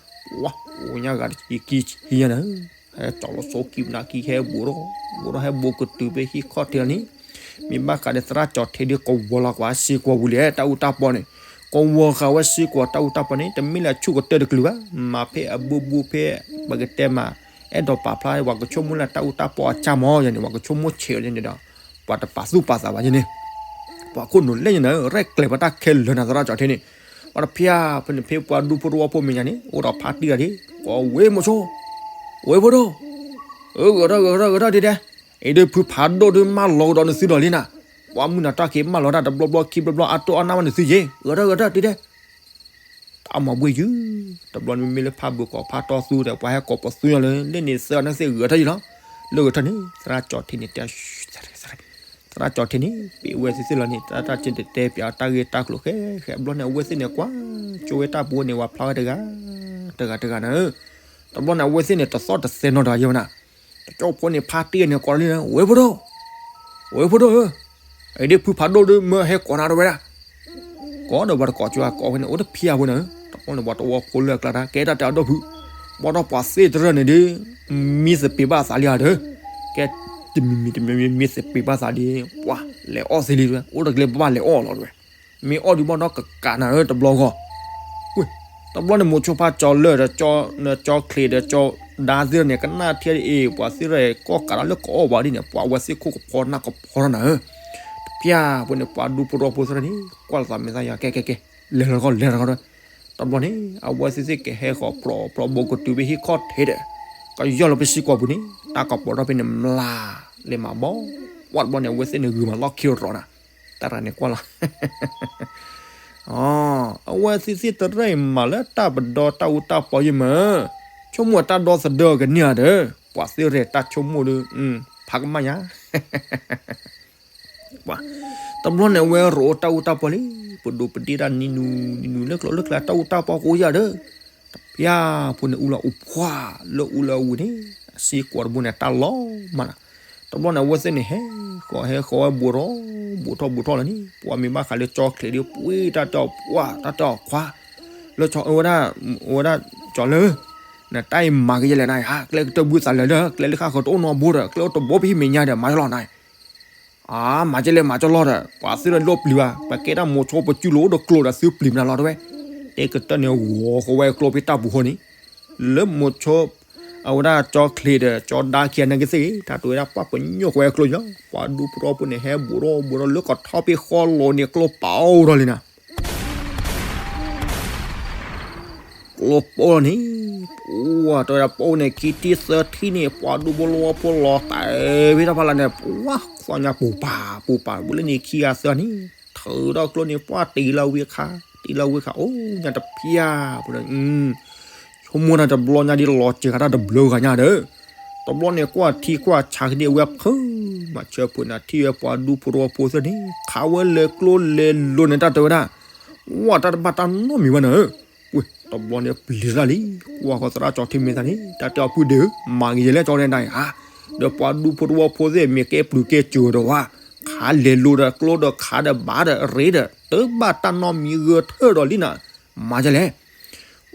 ပှၤ အိၣ်ညါဂၤတကံကံဆံညါနၤဧၢ, ဟဲကၠီလီၤဆိကံပနၢ်ခံဟဲဘူးဒီး ဘူးဒီးဟဲဘူးကတုၤဖဲဟံၣ်ခီၣ်ထံးလီၤန့ၣ်, မ့ၢ်ဘၣ်ဃးဒီးသရၣ်ကၠီၤထ့ဒီးကဝီၤလီၤကွၢ်စ့ၢ်ကီးဝံၤလံ တၢ်အူတၢ်ပီန့ၣ်, ကဝီၤဃာ်ဝဲစ့ၢ်ကီးတၢ်အူတၢ်ပီန့ၣ် တမ့ၢ်လၢအဆူၣ်ကတၢၢ်တကလုာ်ဘၣ်, မၤဖဲအဘူးဘူးဖဲ ပကတဲမး အဲၣ်ဒိးပာ်ဖျါ ပှၤကဆိကမိၣ်လၢတၢ်အူတၢ်ပီအစၢ်မး ယၤန့ၣ် ပှၤကဆိကမိၣ်ဆဲးအီၤန့ၣ်ဒီး ပှၤတပာ်သူၣ်ပာ်သးဘၣ်ယၤန့ၣ်, ပှၤခိၣ်နူာ်လဲၣ်ညါနၤ ရဲၣ်ကျဲၤပတၢ်ခဲလၢာ်နၤ သရၣ်ကၠီၤထ့န့ၣ်, ပှၤတဖၠၣ်ဖဲန့ၣ် ဖဲပှၤဒူဖိတဝီဖိမဲာ်ညါန့ၣ် အိၣ်ဒီးဖါတံၢ်ဂၤဒၣ်, ကိးဝဲမိၤဆိ, ဝဲဖိဒိၣ်, အၢ ဂဲၤထၢၣ်ဂဲၤထၢၣ်ဂဲၤထၢၣ်ဒ်ဒဲး, အံၤဒ်ဖုဖးဒိၣ်ဒ်မၢလီၤကဒီးနသုဒီးလံနၤ, ပှၤမုၢ်နၤတၢ်ခံးမၢလီၤတၢ်တဘျီဘျီခံဘျီဘျီအတိၢ်အီၣ်နၢ်မးနသုယ့ၢ်, ဂဲၤထၢၣ်ဂဲၤထၢၣ်ဒ်ဒဲး တၢ်မၤဘှ့ၣ်ယုၢ်, တဘျီန့ၣ်မ့မ့ၢ်လၢဖးဘိးကီးဖးတီသူဒီး ပှၤဟဲကိးပသူညီလၢ လၢန့ၣ်သၢဂၤန့ၣ်သ့ၣ်ဂဲၤထၢၣ်ယံၤလီၤ, လၢဂဲၤထၢၣ်န့ၣ် သရၣ်ကၠီၤထ့န့ၣ်တဲ သရၣ်ကၠီၤထ့န့ၣ် ပ့ၢ်ဝဲသ့ၣ်သ့ၣ်လီၤန့ၣ် တၢ်တၢ်တဲတဲပၠးတၢ်ဂ့ၢ်တၢ်ကျိၤဃဲဃဲ တဘျီန့ၣ် အဝဲသ့ၣ်န့ၣ် ကွၢ်ကၠိဝဲတၢ်ပူၤန့ၣ် ဝၤဖျါဝဲတဂၤ တဂၤတဂၤနၤဧၢ, တဘျီန့ၣ် အဝဲသ့ၣ်န့ၣ် တသီၣ်တသဲနီတဂၤယဲဝဲနၤ, တကၠိဖိန့ၣ် ဖါတံၢ်န့ၣ် ကိးလံနၤ ဝဲဖိဒိၣ်, ဝဲဖိဒိၣ်ဧၢ, အံၤဒ်ဖုဖးဒိၣ်ဒ်မၢဟဲကိးနၤတဝဲဒၣ်, ကိးဒီးပှၤတကိးကၠိ ကိးဖဲန့ၣ် အိၣ်တဖၠၣ်ဖိနၤဧၢ, တ အဃိန့ၣ် ပှၤတဝီဖိလၢအကျါတၢ် ကဲတၢ်တဲအဒိၣ်ဖုး, ဘၣ်ဒီးပှၤသ့ၣ်တရၢၢ်န့ၣ်ဒီး မံသပ့ၤဘၣ်သးလံဧါဒီး, ကဲတမံၤမံၤတမံၤမံၤ မံသပ့ၤဘၣ်သးဒီး ပှၤလဲၤအီၣ်စ့လံတဲဝဲ, အိၣ်တကျဲဘၣ်ဘၣ်လဲၤအီၣ်လီၤတဲဝဲ, မ့ၢ်အီၣ်ဒုးဘၣ်ဒီးကကးနၤဧၢတဘျီဂီၢ်, ဝ့ၢ်, တဘျီန့ၣ် မိၤဆိဖါကၠီၤလၢၢ်ဒီး ကၠီၤချံးဒီး ကၠီၤဒါသ့ၣ်န့ၣ် ကနၣ်ထဲဒ်အံၤ ပှၤသ့ၣ်တရၢၢ်အံၤ ကိးကးဒီးလၢကအီၣ်ဘၣ်ဒ်န့ၣ် ပှၤဝဲသ့ၣ်ခိၣ်ကဖီနၢ်ကဖီထီၣ်နၤဧၢ, တပျၢ်ဖိန့ၣ် ပှၤဒူဖိတဝီဖိသ့ၣ်တရၢၢ်န့ၣ် ကွၢ်လီၤသးမဲာ်သၣ်ယၤ ကဲကဲကဲ, လဲၤလီၤတခီ လဲၤလီၤတခီဒီး, တဘျီန့ၣ် အဝဲသ့ၣ်သ့ၣ်ကဟဲဃီၤပြီၤပြီၤ ဘူးကတုၤဖဲဟံၣ်ခီၣ်ထံးဒီး ကယီၢ်လီၤဖဲစံကွီၤပူၤန့ၣ် တၢ်ကပီၤထီၣ်ဖဲန့ၣ် မျၢ်လဲၤမၤဘီ, ဝဲတဘျီန့ၣ် အဝဲသ့ၣ်န့ၣ် ဂုာ်မၤလီၢ်ခံရီၤနၤ, တၢ်ရၤန့ၣ်ကွၢ်လီၤ အဝဲသ့ၣ်သ့ၣ်တရၢၢ်အံၤမၤလၢတၢ်ပဒီတၢ်အူတၢ်ပီယဲၢ်မး, ဆိကမိၣ်တၢ်ဒီသဒၢကန့ၢ်ဧါဒီး, ပှၤသ့ၣ်ရဲၣ်တၢ်ဆိကမိၣ်ဒီး, ဖးကမၣ်ညါ, တဘျီန့ၣ် အဝဲရိၤအိၣ်တၢ်အူတၢ်ပီလံ, ပဒိးပဒ့ၣ်တၢ်နံၤနူၤနံၤနူၤ လၢကျိၤလၢကျဲတၢ်အူတၢ်ပီကအိၣ်ယၤဒီး, တပျၢ်ဖိန့ၣ် အူလီၤအိၣ်ဖှၣ်လၢအူလၢအဝံၤန့ၣ်, အစံကွီၤတဘိန့ၣ် တၢ်လီၤမးနၤ, တဘျီန့ၣ် အဝဲသ့ၣ်န့ၣ် ဟဲဃီၤဟဲဃီၤဝဲဘူးထီၣ်, ဘူးထီၣ်ဘူးထီၣ်လီၤန့ၣ် ပှၤမ့ၢ်ဘၣ်ဃးလၢကၠီချံးဒီး ပှ့ၤတၢ်တဲအီၤပှၢ် တၢ်တဲအီၤခွါ, လၢဝဲဒၣ်, ဝဲဒၣ်ကၠီၤလၢၢ်, နတၢ်အံၤမၤကယဲလဲၣ်နၤ, ကျဲကတၢၢ်ဘုသးလၢာ်ဒီး ကျဲလၢဃၣ်ဃၢၤတအိၣ်နီတဘိဒီး ကျဲအိၣ်တဘိဖဲဟံၣ်မဲာ်ညါဒီး မၤလီၤနၤ, အါ မၤကလဲၣ်မၤကလီၤဒီး ပှၤသ့ၣ်တရၢၢ်လိၣ်ပျံၤဘၣ်, ပကဲတၢ်မိၤဆိပစုလိၤအိၣ်တကျိၤဒီးသုပျံၤမနုၤလီၤတဲဝဲ, တဲကတၢၢ်န့ၣ် ဂီၤဃီၤဝဲအကျိဖဲတၢ်ပူၤဃီန့ၣ်, လၢမိၤဆိ အဝဲဒၣ်ကၠီချံးဒီး ကၠီဒါခံဂၤနာ်က့သ့ၣ်ဂ့ၤ တၢ်တဲဝဲဒၣ်ပှၢ်ပညိၣ်ဃီဝဲအကျိလီၤ, ပှၤဒူဖိတဝီဖိန့ၣ် ဟဲဘူးထီၣ်ဘူးထီၣ်လၢကထီၣ်ဖဲဃီလိၤန့ၣ် ကျိပာ်အိၣ်ထီၣ်လံနၤ ကျိပာ်အိၣ်လီၤန့ၣ်, ပှၤတဲဝဲဒၣ်ပာ်အိၣ်န့ၣ် ခံထံၣ်သၢထံၣ်န့ၣ် ပှၤဒူဖိတဝီဖိလီၤတဲာ်ဖဲတၢ်ဖးလၢ်န့ၣ် ပှၤခွါညါပူၤပာ်ပူၤပာ် ဘူးလၢန့ၣ်ခံဂၤသၢဂၤန့ၣ် ထုးထီၣ်ကျိန့ၣ် ပှၤတ့ၢ်လီၤဝံၤခါ, တ့ၢ်လီၤဝံၤခါ အိၣ်ညါတပျၢ်ဖိဒီး ဆိကမိၣ်တၢ်တဘျီညါဒ်လီၤစၢၤဃာ်တၢ်တဘျုးဂၤညါဒီး, တဘျီန့ၣ်ကွၢ်ထံကွၢ်ဆးကဒံအဝဲဖုး, မၤဆၢဖုးနၤထံၣ်ဝဲပှၤဒူဖိတဝီဖိသ့ၣ်န့ၣ် ခးဝဲလဲၤကျိလဲၤလိၤန့ၣ် တၢ်တဲဝဲဒၣ်, ဝဲတၢ်တဘၣ်တၢ်နီတမံၤဘၣ်နၤဧၢ, ဝဲတဘျီန့ၣ်ပျံၤတၢ်လံ, ကွၢ်ဃီသရၣ်ကၠီထံမဲာ်သၣ်န့ၣ် တၢ်တဲအီၤဖုးဒ့ဧၢ, မၤကယဲလဲၣ်ကၠီတဲနၤဧါ, ဒီးပှၤဒူဖိတဝီဖိသ့ၣ်မ့ၢ်ကဲပျုၤကဲစၢၤဒီးဝဲ, ခးလဲၤလိၤဒီးကျိဒီးခးဒီးဘၣ်ဒီးရ့ဒီး တဘၣ်တၢ်နီတမံၤဂၢၢ်ထၢၣ်ဒီးလံနၤ, မၤကလဲၣ်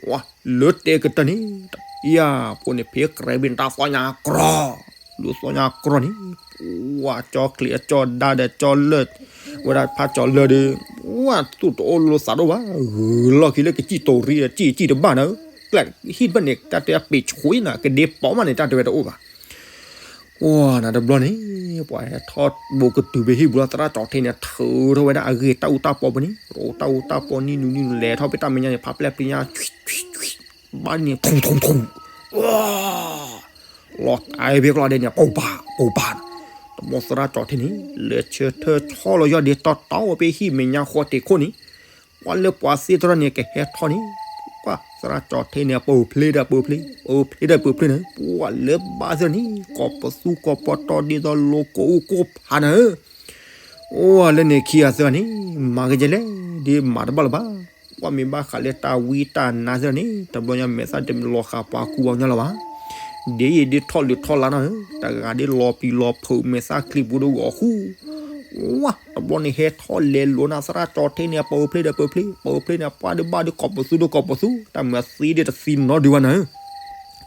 ဝဲလၢတဲကတၢၢ်န့ၣ် တပျၢ်ဖိန့ၣ် ဖဲကြဲးဘ့ၣ်န့ၣ် တၢ်သီၣ်ညါကြီ, လၢသီၣ်ညါကြီန့ၣ်, ဝဲကၠီချံးအကၠီဒါဒီးကၠီၤ, ဝဲဒၣ်ဖးကၠီၤလၢၢ်ဒီး, ဝဲသူၣ်တအိၣ်လိၤသးတအိၣ်ဘၣ်, ဂုာ်လီၢ်ခံလၢကစံၣ်တိၤရံဒီး စံၣ်စံၣ်တဘၣ်နၤ, ကျဲဟံၣ်တဘၣ်န့ၣ် တၢ်တဲပ့ၤဆှံနၤ ကဒ့ပိာ်မးန့ၣ် တၢ်တဲဝဲတအိၣ်ဘၣ် အိၣ်နၤတဘျီန့ၣ်, ပှၤဟဲထီၣ်ဘူးကတုၤဖဲဟံၣ်ပူၤလီၤ သရၣ်ကၠီထံန့ၣ် ထုးထီၣ်ဝဲဒၣ်အဂ့ၢ်တၢ်အူတၢ်ပီပူၤန့ၣ်, ရိးတၢ်အူတၢ်ပီနံၤနူၤနံၤနူၤ လဲၤထီၣ်ဖဲတၢ်မဲာ်ညါန့ၣ် ဖးပျဲၢ်ပျံၤညါ, ဘၣ်န့ၣ် ထူထူထူ, လီၤတဲာ်ဖဲကျီဒဲးန့ၣ် ပူၤပာ်ပူၤပာ်, တဘျီသရၣ်ကၠီထံန့ၣ် လဲၤဆၢထၢၣ်ဆီလီၤယီၢ်ဒ့တီတီဝဲဖဲဟံၣ်မဲာ်ညါဃီတ့ၢ်ခိၣ်န့ၣ်, ပှၤလၢပှၤသ့ၣ်တရၢၢ်န့ၣ် ကဟဲထီၣ်န့ၣ်, ပှၤသရၣ်ကၠီထံန့ၣ် ပူၤဖျ့ဒီးပူၤဖျ့, ပူၤဖျ့ဒီးပူၤဖျ့န့ၣ် ပှၤလၢဘၣ်သ့ၣ်န့ၣ် ကိးပသူကိးပီတီၢ်ဒ်သိးလိၤကိးအူကိးဖးနၤဧၢ, အိၣ်လၢန့ၣ်ခံဂၤသၢဂၤန့ၣ် မၤကယဲလဲၣ်, ဒ်မၤတဘၣ်လၢၤဘၣ်, ကွၢ်မ့ၢ်ဘၣ်ဃးလၢတၢ်ဝံတၢ်နါသ့ၣ်န့ၣ် တဘျီညါမဲာ်သၣ်တမ့ၢ်လီၤဃာ်ပှၤကူပှၤကညီလၢၤဘၣ်, ဒ်အံၤဒ်ထီၣ်လုၢ်ထီၣ်လါနီၤဧၢ, တဂၤဒ်လီၤပျံၤလီၤဖုးမဲာ်သၣ်ချံပူၤဒီးဂီၤဃူ, ဝဲတဘျီန့ၣ်ဟဲထီၣ်လဲၤလိၤနၤ သရၣ်ကၠီထံန့ၣ် ပူၤဖျ့ဒီးပူၤဖျ့, ပူၤဖျ့န့ၣ် ပှၤဒုးဘၣ်ဒုးကိးပသူဒုးကိးပသူ, တၢ်မၤသံဒ်တသံနီတဒုဘၣ်နၤဧၢ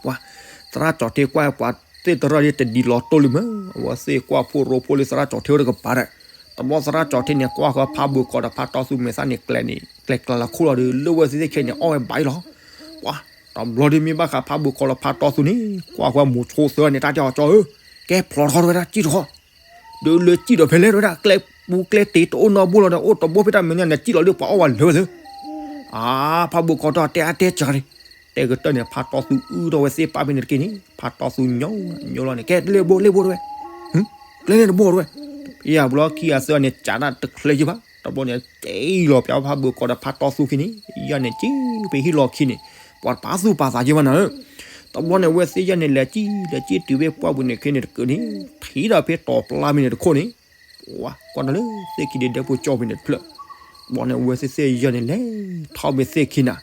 ပှၤသရၣ်ကၠီထံကွၢ် ပှၤသ့ၣ်တရၢၢ်ဒ်တဒ်လီၤတိၢ်လံမး, အဝဲသ့ၣ်ကွၢ်ဖိရိဖိလၢသရၣ်ကၠီထံအိၣ်တကပၤဒီး, တဘျီသရၣ်ကၠီထံန့ၣ် ကွၢ်ဃီဖးဘိၣ်ကီးဒီးဖးတီသူမဲာ်သၣ်န့ၣ် ကျဲန့ၣ် ကျဲကျါလီၤခိၣ်လီၤဒီး လၢဝဲသ့ၣ်သ့ၣ်ခဲန့ၣ် အီၣ်ဝဲဘၣ်အံၤလီၤ. ပှၤ တဘျီဒ်မ့ၢ်ဘၣ်ဃးဖးဘိၣ်ကီးဒီးဖးတီသူန့ၣ် ကွၢ်ဃီမိၤဆိသၢန့ၣ် တၢ်တဲအီၤကၠီဧၢ, ကဲဖျိးထီၣ်ဝဲဒၣ်စံၣ်တခီ ဒီးလၢစံၣ်ဒီးဖဲလဲၣ်ဝဲဒၣ် ကျဲပူၤကျဲတ့တအိၣ်နီတဘိလီၤဒီး အိၣ်တဘိဖဲတၢ်မဲာ်ညါန့ၣ် စံၣ်လီၤလၢပှၤအီၣ်ဝဲလၢဝဲသ့ၣ်, အါ ဖးဘိၣ်ကီးဒီးတဲအါတဲစှၤလံ, တဲကတၢၢ်န့ၣ် ဖးတီသူအုၣ်ထီၣ်ဝဲသ့ၣ်ပာ်ဖဲန့ၣ်တက့ၢ်န့ၣ် ဖးတီသူညီညီလီၤန့ၣ် ကဲလ့ၣ်ဘိလ့ၣ်ဘိတဝဲ, ကျဲန့ၣ်တဘိတဝဲ, ယၤဘျီခံဂၤသၢဂၤန့ၣ် ကးတၢ်တချ့ယဘၣ် တဘျီန့ၣ် စံၣ်လီၤပျးဖးဘိၣ်ကီးဒီးဖးတီသူခံန့ၣ် ယၤန့ၣ်စံၣ်ဖဲဟံၣ်လီၢ်ခံန့ၣ် ပှၤတပာ်သူၣ်ပာ်သးယဘၣ်နၤဧၢ, တဘျီန့ၣ် အဝဲသ့ၣ်ယၤန့ၣ် လဲၤစံၣ်လဲၤစံၣ်တုၤဖဲပှၢ်ပူၤန့ၣ်ခဲန့ၣ်တကးန့ၣ် ထံၣ်ဒီးဖဲတီၤပျါဖဲန့ၣ်တခိၣ်န့ၣ် ကွၢ်ကွၢ်တၢ်လၢသ့ၣ်ခံဒဲးဒဲးဖိကၠီဖဲန့ၣ်တဖျၢၣ်, တဘျီန့ၣ် အဝဲသ့ၣ်သ့ၣ်ယၤန့ၣ် လဲၤထီၣ်ဖဲသ့ၣ်ခံနၤ,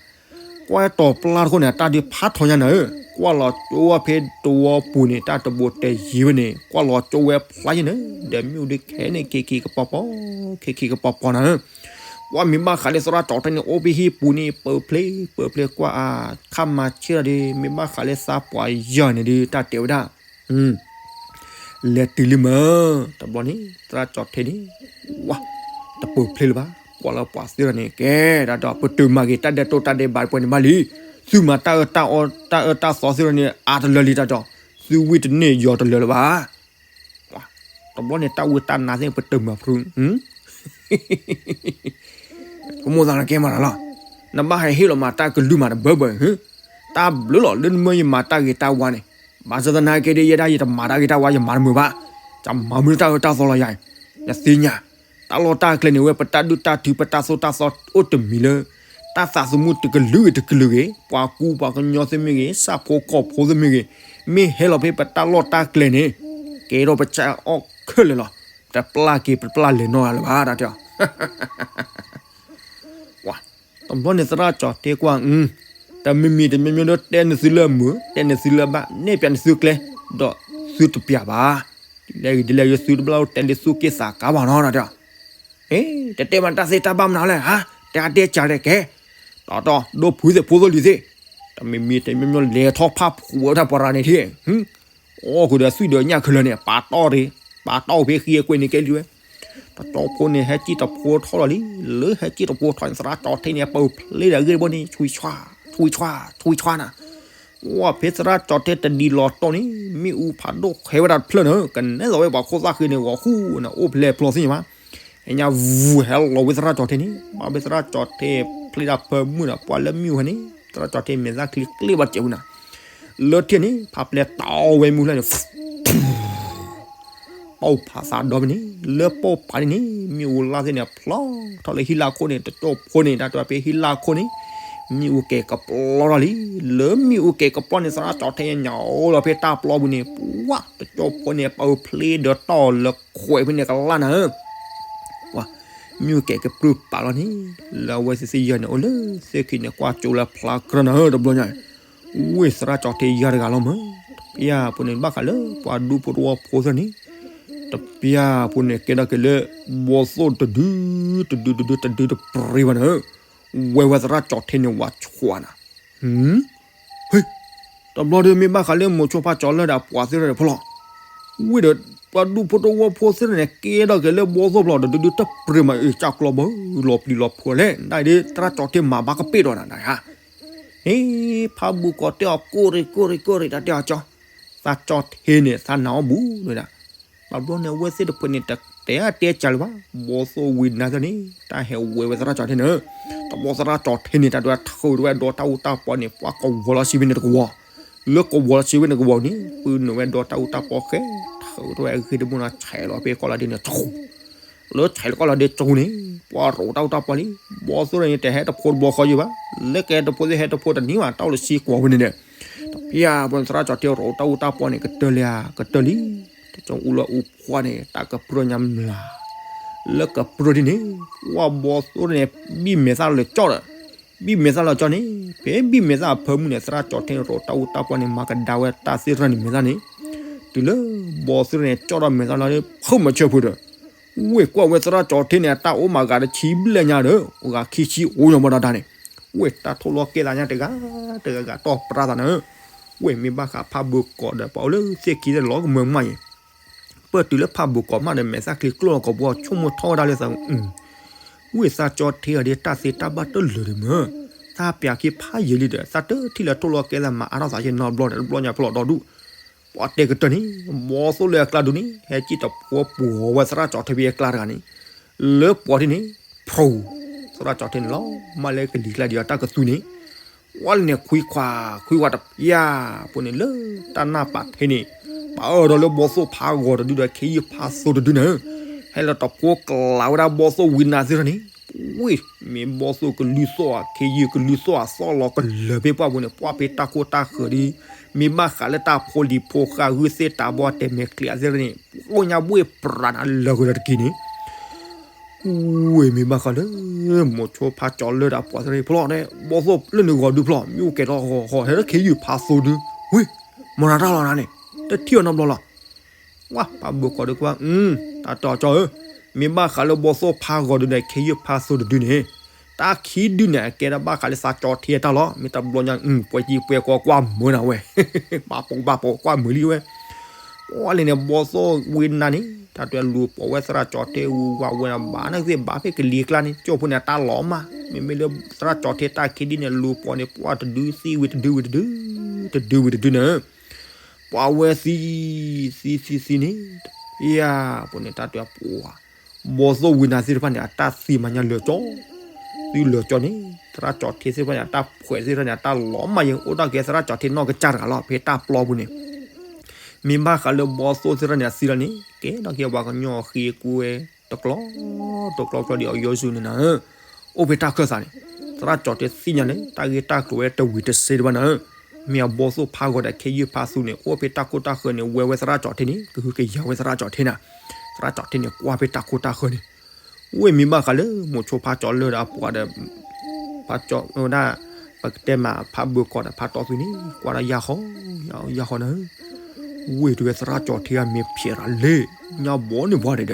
ကွၢ်တီၤပျါတခိၣ်န့ၣ် တၢ်ဒုးဖးထီညါနၤဧၢ, ကွၢ်လီၤကၠိဝဲဖဲတဝီပူၤန့ၣ် တၢ်တဘိးတဲယံၤဝဲန့ၣ် ကွၢ်လီၤကၠိဝဲဖျါယဲၢ်န့ၣ် ဒီးမ့ၣ်အူဒုးခဲန့ၣ် ခံခံကပီၤပီၤ, ခံခံကပီၤပီၤနၤဧၢ, ကွၢ် ပှၤမ့ၢ်ဘၣ်ဃးလၢသရၣ်ကၠီၤထဲန့ၣ် အိၣ်ဖဲဟံၣ်ပူၤန့ၣ် ပၢၢ်ဖျ့ ပၢၢ်ဖျ့ကွၢ်အါ ခါမၤဆ့ၣ်ထီၣ်ဒီး မ့ၢ်ဘၣ်ဃးလၢသးပှၢ်ယၤန့ၣ်ဒီး တၢ်တဲဝဲဒၣ် လဲၤတုၤလံမၢ်, တဘျီန့ၣ် သရၣ်ကၠီၤထဲန့ၣ် ဝါ တပၢၢ်ဖျ့လၢၤဘၣ်, ကွၢ်လၢပှၤသ့ၣ်ထီၣ်န့ၣ် ကဲဒၣ်ဒီး ပတုာ်မၤဂ့ၤတၢ်ဒဲးတိၢ်တၢ်ဒဲးဘးပှဲၤန့ၣ်မးလံ, သုမၤတၢ်အၢတၢ်အီတၢ်အၢတၢ်သီသ့ၣ်ထီၣ်န့ၣ် အါတလၢလံတၢ်ဒီး, သုဝံတန့ၢ်ယီၤတလၢလၢၤဘၣ်. တဘျီန့ၣ် တၢ်ဝံတၢ်နါသ့ၣ် ပတုာ်မၤဖု ပမိၢ်သးနကဲမၤတၢ်လီၤ, နဘၣ်ဟဲဟ့ၣ်လီၤမၤတၢ်ကလုၢ်မၤတဘၢဘၢ, တၢ်ဘျုးလီၤ လၢနမၢယမၤတၢ်ဂ့ၤတၢ်ဝါန့ၣ်, ဘၣ်ဆၣ်သနာ်က့ဒီး ယဲဒၣ်ယတမၤတၢ်ဂ့ၤတၢ်ဝါ ယမၤတမုာ်ဘၣ်, ယမၤမုာ်တၢ်အၢတၢ်သီလီၤယၤ, နသ့ၣ်ညါ, တၢ်လီၢ်တၢ်ကျဲန့ၣ်ဝဲ ပတၢ်ဒုၣ်တၢ်ထု ပတၢ်သိၣ်တၢ်သီအိၣ်တမံၤလၢ တၢ်သးသမူတကလုာ်ဂ့ၤတကလုာ်ဂ့ၤ ပှၤကူပှၤကညီသ့ၣ်မ့ၢ်ဂ့ၤ ဆၣ်ဖိကီၢ်ဖိသ့ၣ်မ့ၢ်ဂ့ၤ, မ့ၢ်ဟဲလီၤဖဲပတၢ်လီၢ်တၢ်ကျဲန့ၣ်, ကဲထီၣ်ပဆၣ်အီၣ်ခဲလၢာ်လီၤ, တပျၢ်က့ၤပပျၢ်လဲၤနီၢ်ဂၤလၢၤဘၣ် တၢ်တဲအီၤ တဘျီန့ၣ်သရၣ်ကၠီၤထဲကွၢ်, တမံၤမံၤတမံၤမံၤဒီး တဲနသုလၢမုာ် တဲနသုလၢဘၣ် နဲၣ်ပျးနသုကျဲ, ဒီးသုတပျးဘၣ်, ဒ်လဲၣ်ဂ့ၤဒ်လဲၣ်ဂ့ၤ သုတဘျီတဲလၢသူၣ်က့ၣ်သးကါဘၣ်နီၤ တၢ်တဲအီၤ, တတဲမၤတၢ်သ့တၢ်ဘၣ်မနုၤလဲၣ် ဟါ, တဲအါတဲကၢ်လဲၣ်ကဲ, တီတီ ဒိၣ်ဖုသ့ၣ်ဖိသိၣ်လံၤသ့ၣ်, တမံၤမံၤတမံၤမံၤလဲၤထီၣ်ဖးဖှူဝဲတၢ်ပှၤရၤန့ၣ်ထံၣ် အီၣ်ဃုာ်ဒီးသွံၣ်ဒီးညၣ်ခဲလၢာ်န့ၣ် ပာ်တီၢ်ရ့, ပာ်တီၢ်ဖဲဃံအကွဲန့ၣ်ကဲလံဝဲ, တကၠီဖိန့ၣ် ဟဲကံၣ်တဖိထီၣ်လီၤလံ, လၢဟဲကံၣ်တဖိထီၣ်န့ၣ် သရၣ်ကၠီၤထဲန့ၣ် ပၢၢ်ဖျ့ဒီးအဂ့ၢ်တဘီန့ၣ် ဆွံဆွါ, ဆွံဆွါ, ဆွံဆွါနၤ, ဝဲဖဲသရၣ်ကၠီၤထဲတဒံးလီၤတီၢ်န့ၣ် မ့ၣ်အူဖးဒိၣ်ဃဲဝဲဒၣ်တဖျၢၣ်န့ၣ် ကနဲၣ်သိးဝဲပှၤခိၣ်သၣ်ဃ့န့ၣ် ဂီၤဃူန့ၣ် အိၣ်ဖျဲၣ်ဖျိသ့ၣ်ညါဘၣ်, ဟဲညါဝူဟဲလီၤဝဲသရၣ်ကၠီၤထဲန့ၣ် ဘၣ်ဖဲသရၣ်ကၠီၤထဲဖျ့ဒၣ်ဖၢမုၢ်ဒီး ပှၤလၢမ့ၣ်အူဟဲန့ၣ် သရၣ်ကၠီၤထဲမဲာ်သၣ်ချံကျ့ဘၣ်စဲးဝဲနၤ, လၢထံၣ်န့ၣ် ဖးပျဲတီဝဲမ့ၣ်အူဖျဲၣ်န့ၣ် ပိာ်ဖးသးဒီဖဲန့ၣ် လၢပိာ်ဖးန့ၣ်န့ၣ် မ့ၣ်အူလၢ်သ့ၣ်န့ၣ် ဖျီထီၣ်လၢဟံၣ်လၢ်ခိၣ်န့ၣ် တကၠီဖိန့ၣ် တၢ်တဲဖဲဟံၣ်လၢ်ခိၣ်န့ၣ် မ့ၣ်အူကဲၤကပျီထီၣ်လံ, လၢမ့ၣ်အူကဲၤကပျီန့ၣ် သရၣ်ကၠီၤထဲညါအိၣ်လီၤဖဲတၢ်ပျီပူၤန့ၣ် ပှၤတကၠီဖိန့ၣ် ပၢၢ်ဖျ့ဒီးတီၢ်လၢခွဲးဖဲန့ၣ်ကလၢ်နၤဧၢ ပှၤ မ့ၣ်အူကဲၤကပြုၢ်ပာ်လီၤန့ၣ် လၢအဝဲသ့ၣ်သ့ၣ်ယဲၢ်န့ၣ် အိၣ်လၢသ့ၣ်ခံန့ၣ် ကွၢ်ကၠိလၢဖျါကြၢနၤဧၢ တဘျီညါ, ဝ့ၢ်သရၣ်ကၠီၤထဲယၤတဂၤလီၤမၢ်, တပျၢ်ဖိန့ၣ် ဘၣ်ဃးလၢပှၤဒူဖိတဝီဖိသ့ၣ်န့ၣ်, တပျၢ်ဖိန့ၣ် ကဲထီၣ်က့ၤလၢ ဘီသိၣ်တဒု တဒုတဒု တဒုတပြ့ဘၣ်န့ၣ်, ဝဲဝဲသရၣ်ကၠီၤထဲန့ၣ် ဝၤဆွးနၤ ဟ့, တဘျီဒီး မ့ၢ်ဘၣ်ဃးလၢမိၤဆိဖးကၠီၤလၢဒီးပှၤသ့ၣ်တဖၣ်န့ၣ်ဖိလီၤ, ဝ့ၢ်ဒီး ပှၤဒူဖိတဝီဖိသ့ၣ်တဖၣ်န့ၣ် ကဲထီၣ်က့ၤလၢဘီသိၣ်ဖျီ တဒုဒုတပြ့မး အ့ၣ် ကၢ်ကျီဘၣ် လီၤပျံၤလီၤဖုးလဲၣ် ဒ်ဒီး သရၣ်ကၠီၤထဲမၤဘၣ်ကပ့ၢ်ဒီးနၤ ဟ့, ဖးဘူၣ်ကီၤတဲအီၤ ကိၣ်ရ့ၣ် ကိၣ်ရ့ၣ် ကိၣ်ရ့ၣ် တၢ်တဲအီၤကၠီၤ, သရၣ်ကၠီၤထဲန့ၣ် သးနာ်အီၣ်ဘူးဒၣ်, တဘျီန့ၣ် အဝဲသ့ၣ်တဖၣ်န့ၣ် တတဲအါတဲကၢ်လၢၤဘၣ်, ဘီသိၣ်ဝံၤနၤသ့ၣ်န့ၣ် တၢ်ဟဲဝဲဝဲသရၣ်ကၠီၤထဲန့ၣ်, တဘျီသရၣ်ကၠီၤထဲန့ၣ် တၢ်ဒွဲၣ်ထုးဝဲဒီးတၢ်အူတၢ်ပီန့ၣ် ပှၤကဝီၤလီၤစံးဝဲန့ၣ်တကဝီၤ, လၢကဝီၤလီၤစံးဝဲန့ၣ်တကဝီၤန့ၣ် ပုၢ်နုာ်ဝဲဒီးတၢ်အူတၢ်ပီဃဲ, ထုးဝဲအဂ့ၢ်တဘိန့ၣ် ဆဲးလီၤဖဲကီၢ်လီၤဒ့န့ၣ် တဃူ လၢဆဲးလီၤကီၢ်လီၤဒ့တဃူန့ၣ် ပှၤရိးတၢ်အူတၢ်ပီလံ, ဘီသိၣ်န့ၣ် တဟဲတဖိတဘီဃီယုာ်ဘၣ်, လၢကဟဲတဖိသ့ၣ်ဟဲတဖိတနံၤဘၣ် တၢ်အိၣ်လၢစံကွီၤဝဲန့ၣ်ဒီး, တပျၢ်ဖိန့ၣ် သရၣ်ကၠီၤထဲရိးတၢ်အူတၢ်ပီန့ၣ် ကတၢၢ်လံဧါ ကတၢၢ်လံ, တကၠီၤအူလၢအူဖှါန့ၣ် တၢ်ကပြုၢ်ညါမျး, လၢကပြုၢ်ဒ်န့ၣ် ပှၤဘီသိၣ်န့ၣ် ဘံၣ်မဲာ်သၣ်လၢာ်ကၠီၣ်ဒီး ဘံၣ်မဲာ်သၣ်လၢာ်ကၠီၣ်န့ၣ် ဖဲဘံၣ်မဲာ်သၣ်အဖၢမုၢ်န့ၣ် သရၣ်ကၠီၤထဲရိးတၢ်အူတၢ်ပီန့ၣ် မၤကဒါဝဲတၢ်သ့ၣ်တဖၣ်န့ၣ်မဲာ်သၣ်န့ၣ်, တုၤလၢဘီသိၣ်န့ၣ်ကၠီၣ်ထီၣ်မဲာ်သၣ်လီၤဒီး ဖုမၤဆၢဖုဒီး ဝ့ၢ်ကွၢ်ဝဲသရၣ်ကၠီၤထဲန့ၣ် အတၢ်အိၣ်မးဂၤတဆံဘျဲၣ်ညါဒီး ဂၤခံဆံအိၣ်ညီမီၢ်ဒၣ်တၢ်န့ၣ်, ဝ့ၢ်တၢ်ထိၣ်လီၤကဲသးညါတဂၤ တဂၤဂၤတီၢ်ပြၢသးနၤဧၢ, ဝ့ၢ်မ့ၢ်ဘၣ်ဃးဖးဘိၣ်ကီၤဒီး ပှၤအိၣ်လၢသ့ၣ်ခံသ့ၣ်လီၤကမၢမးယဲၢ်, ပၢၢ်တုၤလၢဖးဘိၣ်ကီၤမးဒီး မဲာ်သၣ်ချံကျိၣ်လီၤကီၢ်ပူၤ ဆိကမိၣ်ထီၣ်ဝဲဒၣ်လၢသး ဝ့ၢ်သၣ်ကၠီၤထဲအီၤဒ်တၢ်သ့တၢ်ဘၣ်တလၢာ်ဒံးမၢ်, သးပျၢ်ခံဖးယံာ်လံဒီး သးတထံၣ်လၢထိၣ်လီၤကဲသးမၤအါထီၣ်သးယဲၢ်နီတဘျီဒီး တဘျီညါဖဲလီၤဒီဒူၣ်, ပှၤတဲကတၢၢ်န့ၣ် ဘီသိၣ်လၢအကျါဒုးန့ၣ် ဟဲက့ၤတဖိပှီၤဝဲသရၣ်ကၠီၤထဲဖဲအကျါတဂၤန့ၣ်, လၢပှၤထံၣ်န့ၣ် ဖျိ သရၣ်ကၠီၤထဲန့ၣ်လီၤ မ့ၢ်လၢကလံၤကျါဒံးအတၢ်ကသူန့ၣ် ဝဲန့ၣ်ခွံခွါ ခွံခွါတပျၢ်ဖိန့ၣ်လၢတၢ်နၢ်ပာ်ထဲန့ၣ်, ပာ်အၢၣ်ဒီးလၢဘီသိၣ်ဖးဂီၤတဒုဒီး ခ့ယုၢ်ဖးသိတဒုန့ၣ်, ဟဲလီၤတဖိကျးဝဲဒၣ်ဘီသိၣ်ဝံၤနၤသ့ၣ်တဖၣ်န့ၣ်, ဝ့ၢ် မ့ၢ်ဘီသိၣ်ကလုၢ်သီၣ်ဧါ ခ့ယုၢ်ကလုၢ်သီၣ်ဧါ သီၣ်လီၤကလၢာ်ဖဲပှၢ်ပူၤန့ၣ် ပှၢ်ဖဲတၢ်ခိၣ်တၢ်ဃၢၤဒ် မ့ၢ်ဘၣ်ဃးလၢတၢ်ဖိလံၤဖိဃာ်ဂုၢ်သ့ၣ်တၢ်ဘီတဲာ်မဲာ်ကျဲးသ့ၣ်တဖၣ်န့ၣ် အိၣ်ညါဘှ့ၣ်ပြးနၤလၢာ်ကဒီးတက့ၢ်န့ၣ် ဝ့ၢ်မ့ၢ်ဘၣ်ဃးလၢ မိၤဆိဖးကၠီၤလၢဒီးပှၤသ့ၣ်တဖၣ်န့ၣ် ဘီသိၣ်လၢနဂီၤဒုးဖျီ မ့ၣ်အူကဲၤထီၣ်ဃီဃီ ဟဲလၢခ့ယုၢ်ဖးသိဒု ဝ့ၢ် မီၢ်နၤတၢ်လီၤနၤန့ၣ် တထံၣ်အီၤနီတဘျီလီၤ. ဝါ ဖးဘိၣ်ကီၤဒုးကွၢ် တၢ်တီကၠီဧၢ မ့ၢ်ဘၣ်ဃးလၢဘီသိၣ်ဖးဂီၤဒုန့ၣ် ခ့ယုၢ်ဖးသူတဒုန့ၣ်, တၢ်ခံဒုန့ၣ် အကဲဒၣ်ဘၣ်ဃးလၢသးကၠီၤထ့အတၢ်လီၤ. မ့ၢ်တဘျီညါ ပှဲၤကံပှဲၤကီကွၢ်မုာ်နၤဝဲ, ဘၣ်ပိာ်ဘၣ်ပိာ်ကွၢ်မုာ်လံဝဲ. ပှၤလံန့ၣ် ဘီသိၣ်ဝ့ၢ်နၤန့ၣ် တၢ်တဲလူၤပိာ်ဝဲသရၣ်ကၠီၤထ့ဝူဝါဝဲနၤ ဘၣ်နၢ်သ့ၣ်ဘၣ်ဖဲကလံၤကျါန့ၣ် ကၠိဖိန့ၣ် အတၢ်လီၤမး, မ့မ့ၢ်လၢသရၣ်ကၠီၤထ့တၢ်ခံဒုန့ၣ် လူၤပိာ်န့ၣ် ပှၤတဒုသံဝံၤတဒုဝံၤတဒု, တဒုဝံၤတဒုန့ၣ် ပှၤဝဲသံ သံသံသံန့ၣ်, ယၤ ပှၤန့ၣ်တၢ်တဲပှၤ ဘီသိၣ်ဝ့ၢ်နၤသ့ၣ်တဖၣ်န့ၣ် အတၢ်သံမၤညါလၢာ်ကၠီ, သံလၢာ်ကၠီန့ၣ် သရၣ်ကၠီၤထ့သ့ၣ်တဖၣ်န့ၣ် အတၢ်ဖှဲးသ့ၣ်တဖၣ်န့ၣ် အတၢ်လီၤမး ယအိၣ်ဒၣ်က့ၤသရၣ်ကၠီၤထ့နီၢ်ကစၢ်တဂၤလီၤ ဖဲတၢ်ပျီပူၤန့ၣ် မ့ၢ်ဘၣ်ဃးလၢဘီသိၣ်သ့ၣ်တဖၣ်န့ၣ် အသံလီၤန့ၣ် ကဲထီၣ်က့ၤပှၤကညီအဃ့ကွဲ တကျီ တကျီကျီဒ်အီၤယိၤစူၤန့ၣ်နၤ, အိၣ်ဖဲတၢ်ခၢၣ်သးန့ၣ် သရၣ်ကၠီၤထ့သ့ၣ်ညါန့ၣ် တၢ်ဂ့ၢ်တၢ်ကျိၤဝဲတဝံၤတစ့တဘၣ်နၤ, မ့ၢ်အဘီသိၣ်ဖးဂီၤဒီးခ့ယုၢ်ဖးသူန့ၣ် အိၣ်ဖဲတၢ်ခိၣ်တၢ်ဃၢၤန့ၣ် ဝဲဝဲသရၣ်ကၠီၤထ့န့ၣ် ကဟုကယာ်ဝဲသရၣ်ကၠီၤထ့နၤ, သရၣ်ကၠီၤထ့န့ၣ် ကွၢ်ဖဲတၢ်ခိၣ်တၢ်ဃၢၤန့ၣ်, ဝ့ၢ်မ့ၢ်ဘၣ်ဃးလၢမိၤဆိဖးကၠီၤလၢဒီးအပှၤဒီး ဖးကၠီၤဝဲဒၣ် ပကတဲမးဖးဘၢကီးဒီးဖးတီသူန့ၣ် ကွၢ်ဒၣ်ယၢ်ဃီ, ယၢ်ဃီနၤ, ဝ့ၢ်တဝဲသရၣ်ကၠီၤထ့ဂၤမ့ၢ်ဖျဲးရၤလဲၣ်, ညါဘီန့ၣ်ဘၣ်ဒီး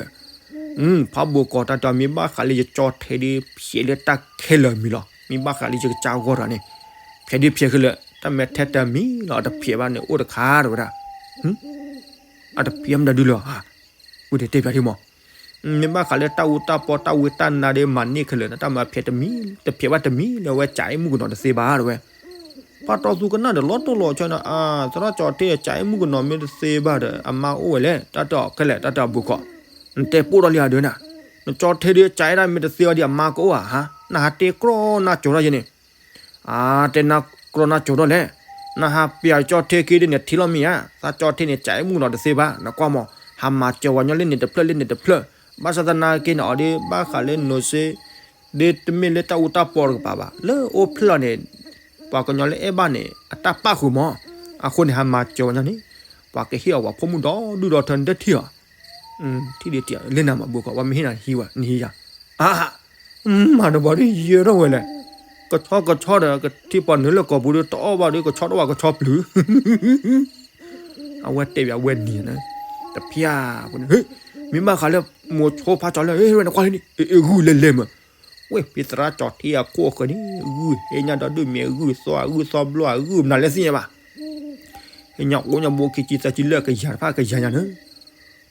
ဖးဘၢကီးတၢ်တဲမ့ၢ်ဘၣ်ဃးလၢယကၠီၤထ့ဒီး ဖျဲးလၢတၢ်ခဲလၢာ်မံၤလီၤ, မ့ၢ်ဘၣ်ဃးလၢယကစၢ်ဂီၢ်တဂၤန့ၣ် ဖျဲးဒီးဖျဲးခဲလၢာ် တၢ်မဲာ်ထဲတမံၤလီၤ အတဖျဲးဘၣ်န့ၣ် အိၣ်တခါတဝဲဒၣ်, အတဖျဲးမတၤဒုလၢၤဧါ, ဝံၤတတဲပၠးထံမး, မ့ၢ်ဘၣ်ဃးလၢတၢ်အူတၢ်ပီတၢ်ဝံတၢ်နါဒီးမၤန့ၢ်ခဲလၢာ် တၢ်မၤဖျဲးတမံၤ တဖျဲးဘၣ်တမံၤလၢဝဲကၠးအ့ၣ်မုၣ်ကနီၤတသ့ဘၣ်တဝဲ ဖးတီသူကနၣ်ဒီးလီၤတိၢ်လီၤဆီန့ၣ် အါ သရၣ်ကၠီၤထ့ဒီးကၠးအ့ၣ်မုၣ်ကနီၤမ့ၢ်တသ့ဘၣ်ဒီး အမါအိၣ်ဝဲလဲၣ် တၢ်တဲအီၤခဲလၢာ် တၢ်တဲအီၤဘုခီ, နတဲပိၢ်ထီၣ်လံဧါဒုးနၤ, နကၠီၤထ့ဒီးကၠးအ့ၣ်ဒၣ်မ့ၢ်တသ့ဘၣ်ဒီးအမါကအိၣ်ဧါဟါ, နဟးတဲကြီနါကၠိၤထီၣ်ယဲန့ၣ်, အါ တဲနါကြီနါကၠိၤထီၣ်လဲၣ်, နဟးပျးကၠီၤထ့က့ၤဒ်န့ၣ်ထံလီၤမ့ၢ်ဧါ, သးကၠီၤထ့န့ၣ် ကၠးအ့ၣ်မုၣ်ကနီၤတသ့ဘၣ် နကွၢ်မး, ဟးမၤစၢၤဝဲညီလၢန့ၣ်တဖျၢၣ်လၢန့ၣ်တဖျၢၣ်, ဘၣ်ဆၣ်သနာ်က့န့ၣ်အီၤဒ် ဘၣ်ဃးလၢနိၤစ့ ဒ်တမ့ၢ်လၢတၢ်အူတၢ်ပီတကပၤဘၣ် လၢအိၣ်ဖျဲၣ်လီၤန့ၣ်, ပှၤကညီလၢအဲၣ်ဘၣ်န့ၣ် အတၢ်ပၣ်ဃုာ်မး, အဃိန့ၣ် ဟးမၤစၢၤဝဲညီန့ၣ်, ပှၤကဟ့ၣ်အီၤပှၤဖိမုၣ်ဒီဒူၣ်ဒီထၢနတထံၣ်အီၤ, ထံၣ်ဒ်တံၢ်လၢနၤမးဘုခီ ပှၤမ့ၢ်ဟ့ၣ်နၤဟံးဝဲ နဟံးယၤ, အါ မၤတဘၣ်ဒ်ယဲထီၣ်ဝဲလဲၣ်, ကဆီကဆီဒီး ကထံၣ်ပှၤနုာ်လၢကိာ်ပူၤဒီး တအီၣ်ဘၣ်ဒီး ကဆီတအိၣ်ဘၣ်ကဆီပျုၤ အဝဲတဲဘၣ်ဝဲနံၤန့ၣ်, တဖျါ, မ့ၢ်ဘၣ်ဃးလၢ မိၤဆိဖးကၠီၤလၢ ဝဲနကွၢ်လံန့ၣ် ဂုၢ်လဲၤလဲၤမး, ဝဲဖဲသရၣ်ကၠီၤထ့အခိၣ်အဃၢၤန့ၣ် ဂုၢ်ဟဲညါဒီဒူၣ်မ့ၢ်ဂုၢ်သီ ဂုၢ်သီဘျီ ဂုၢ်မနုၤလဲၣ်သ့ၣ်ညါဘၣ်, ဟဲညါအိၣ်ညါဘိခံဆံသၢဆံလၢကယၤတဖၣ်ကယၤညါန့ၣ်,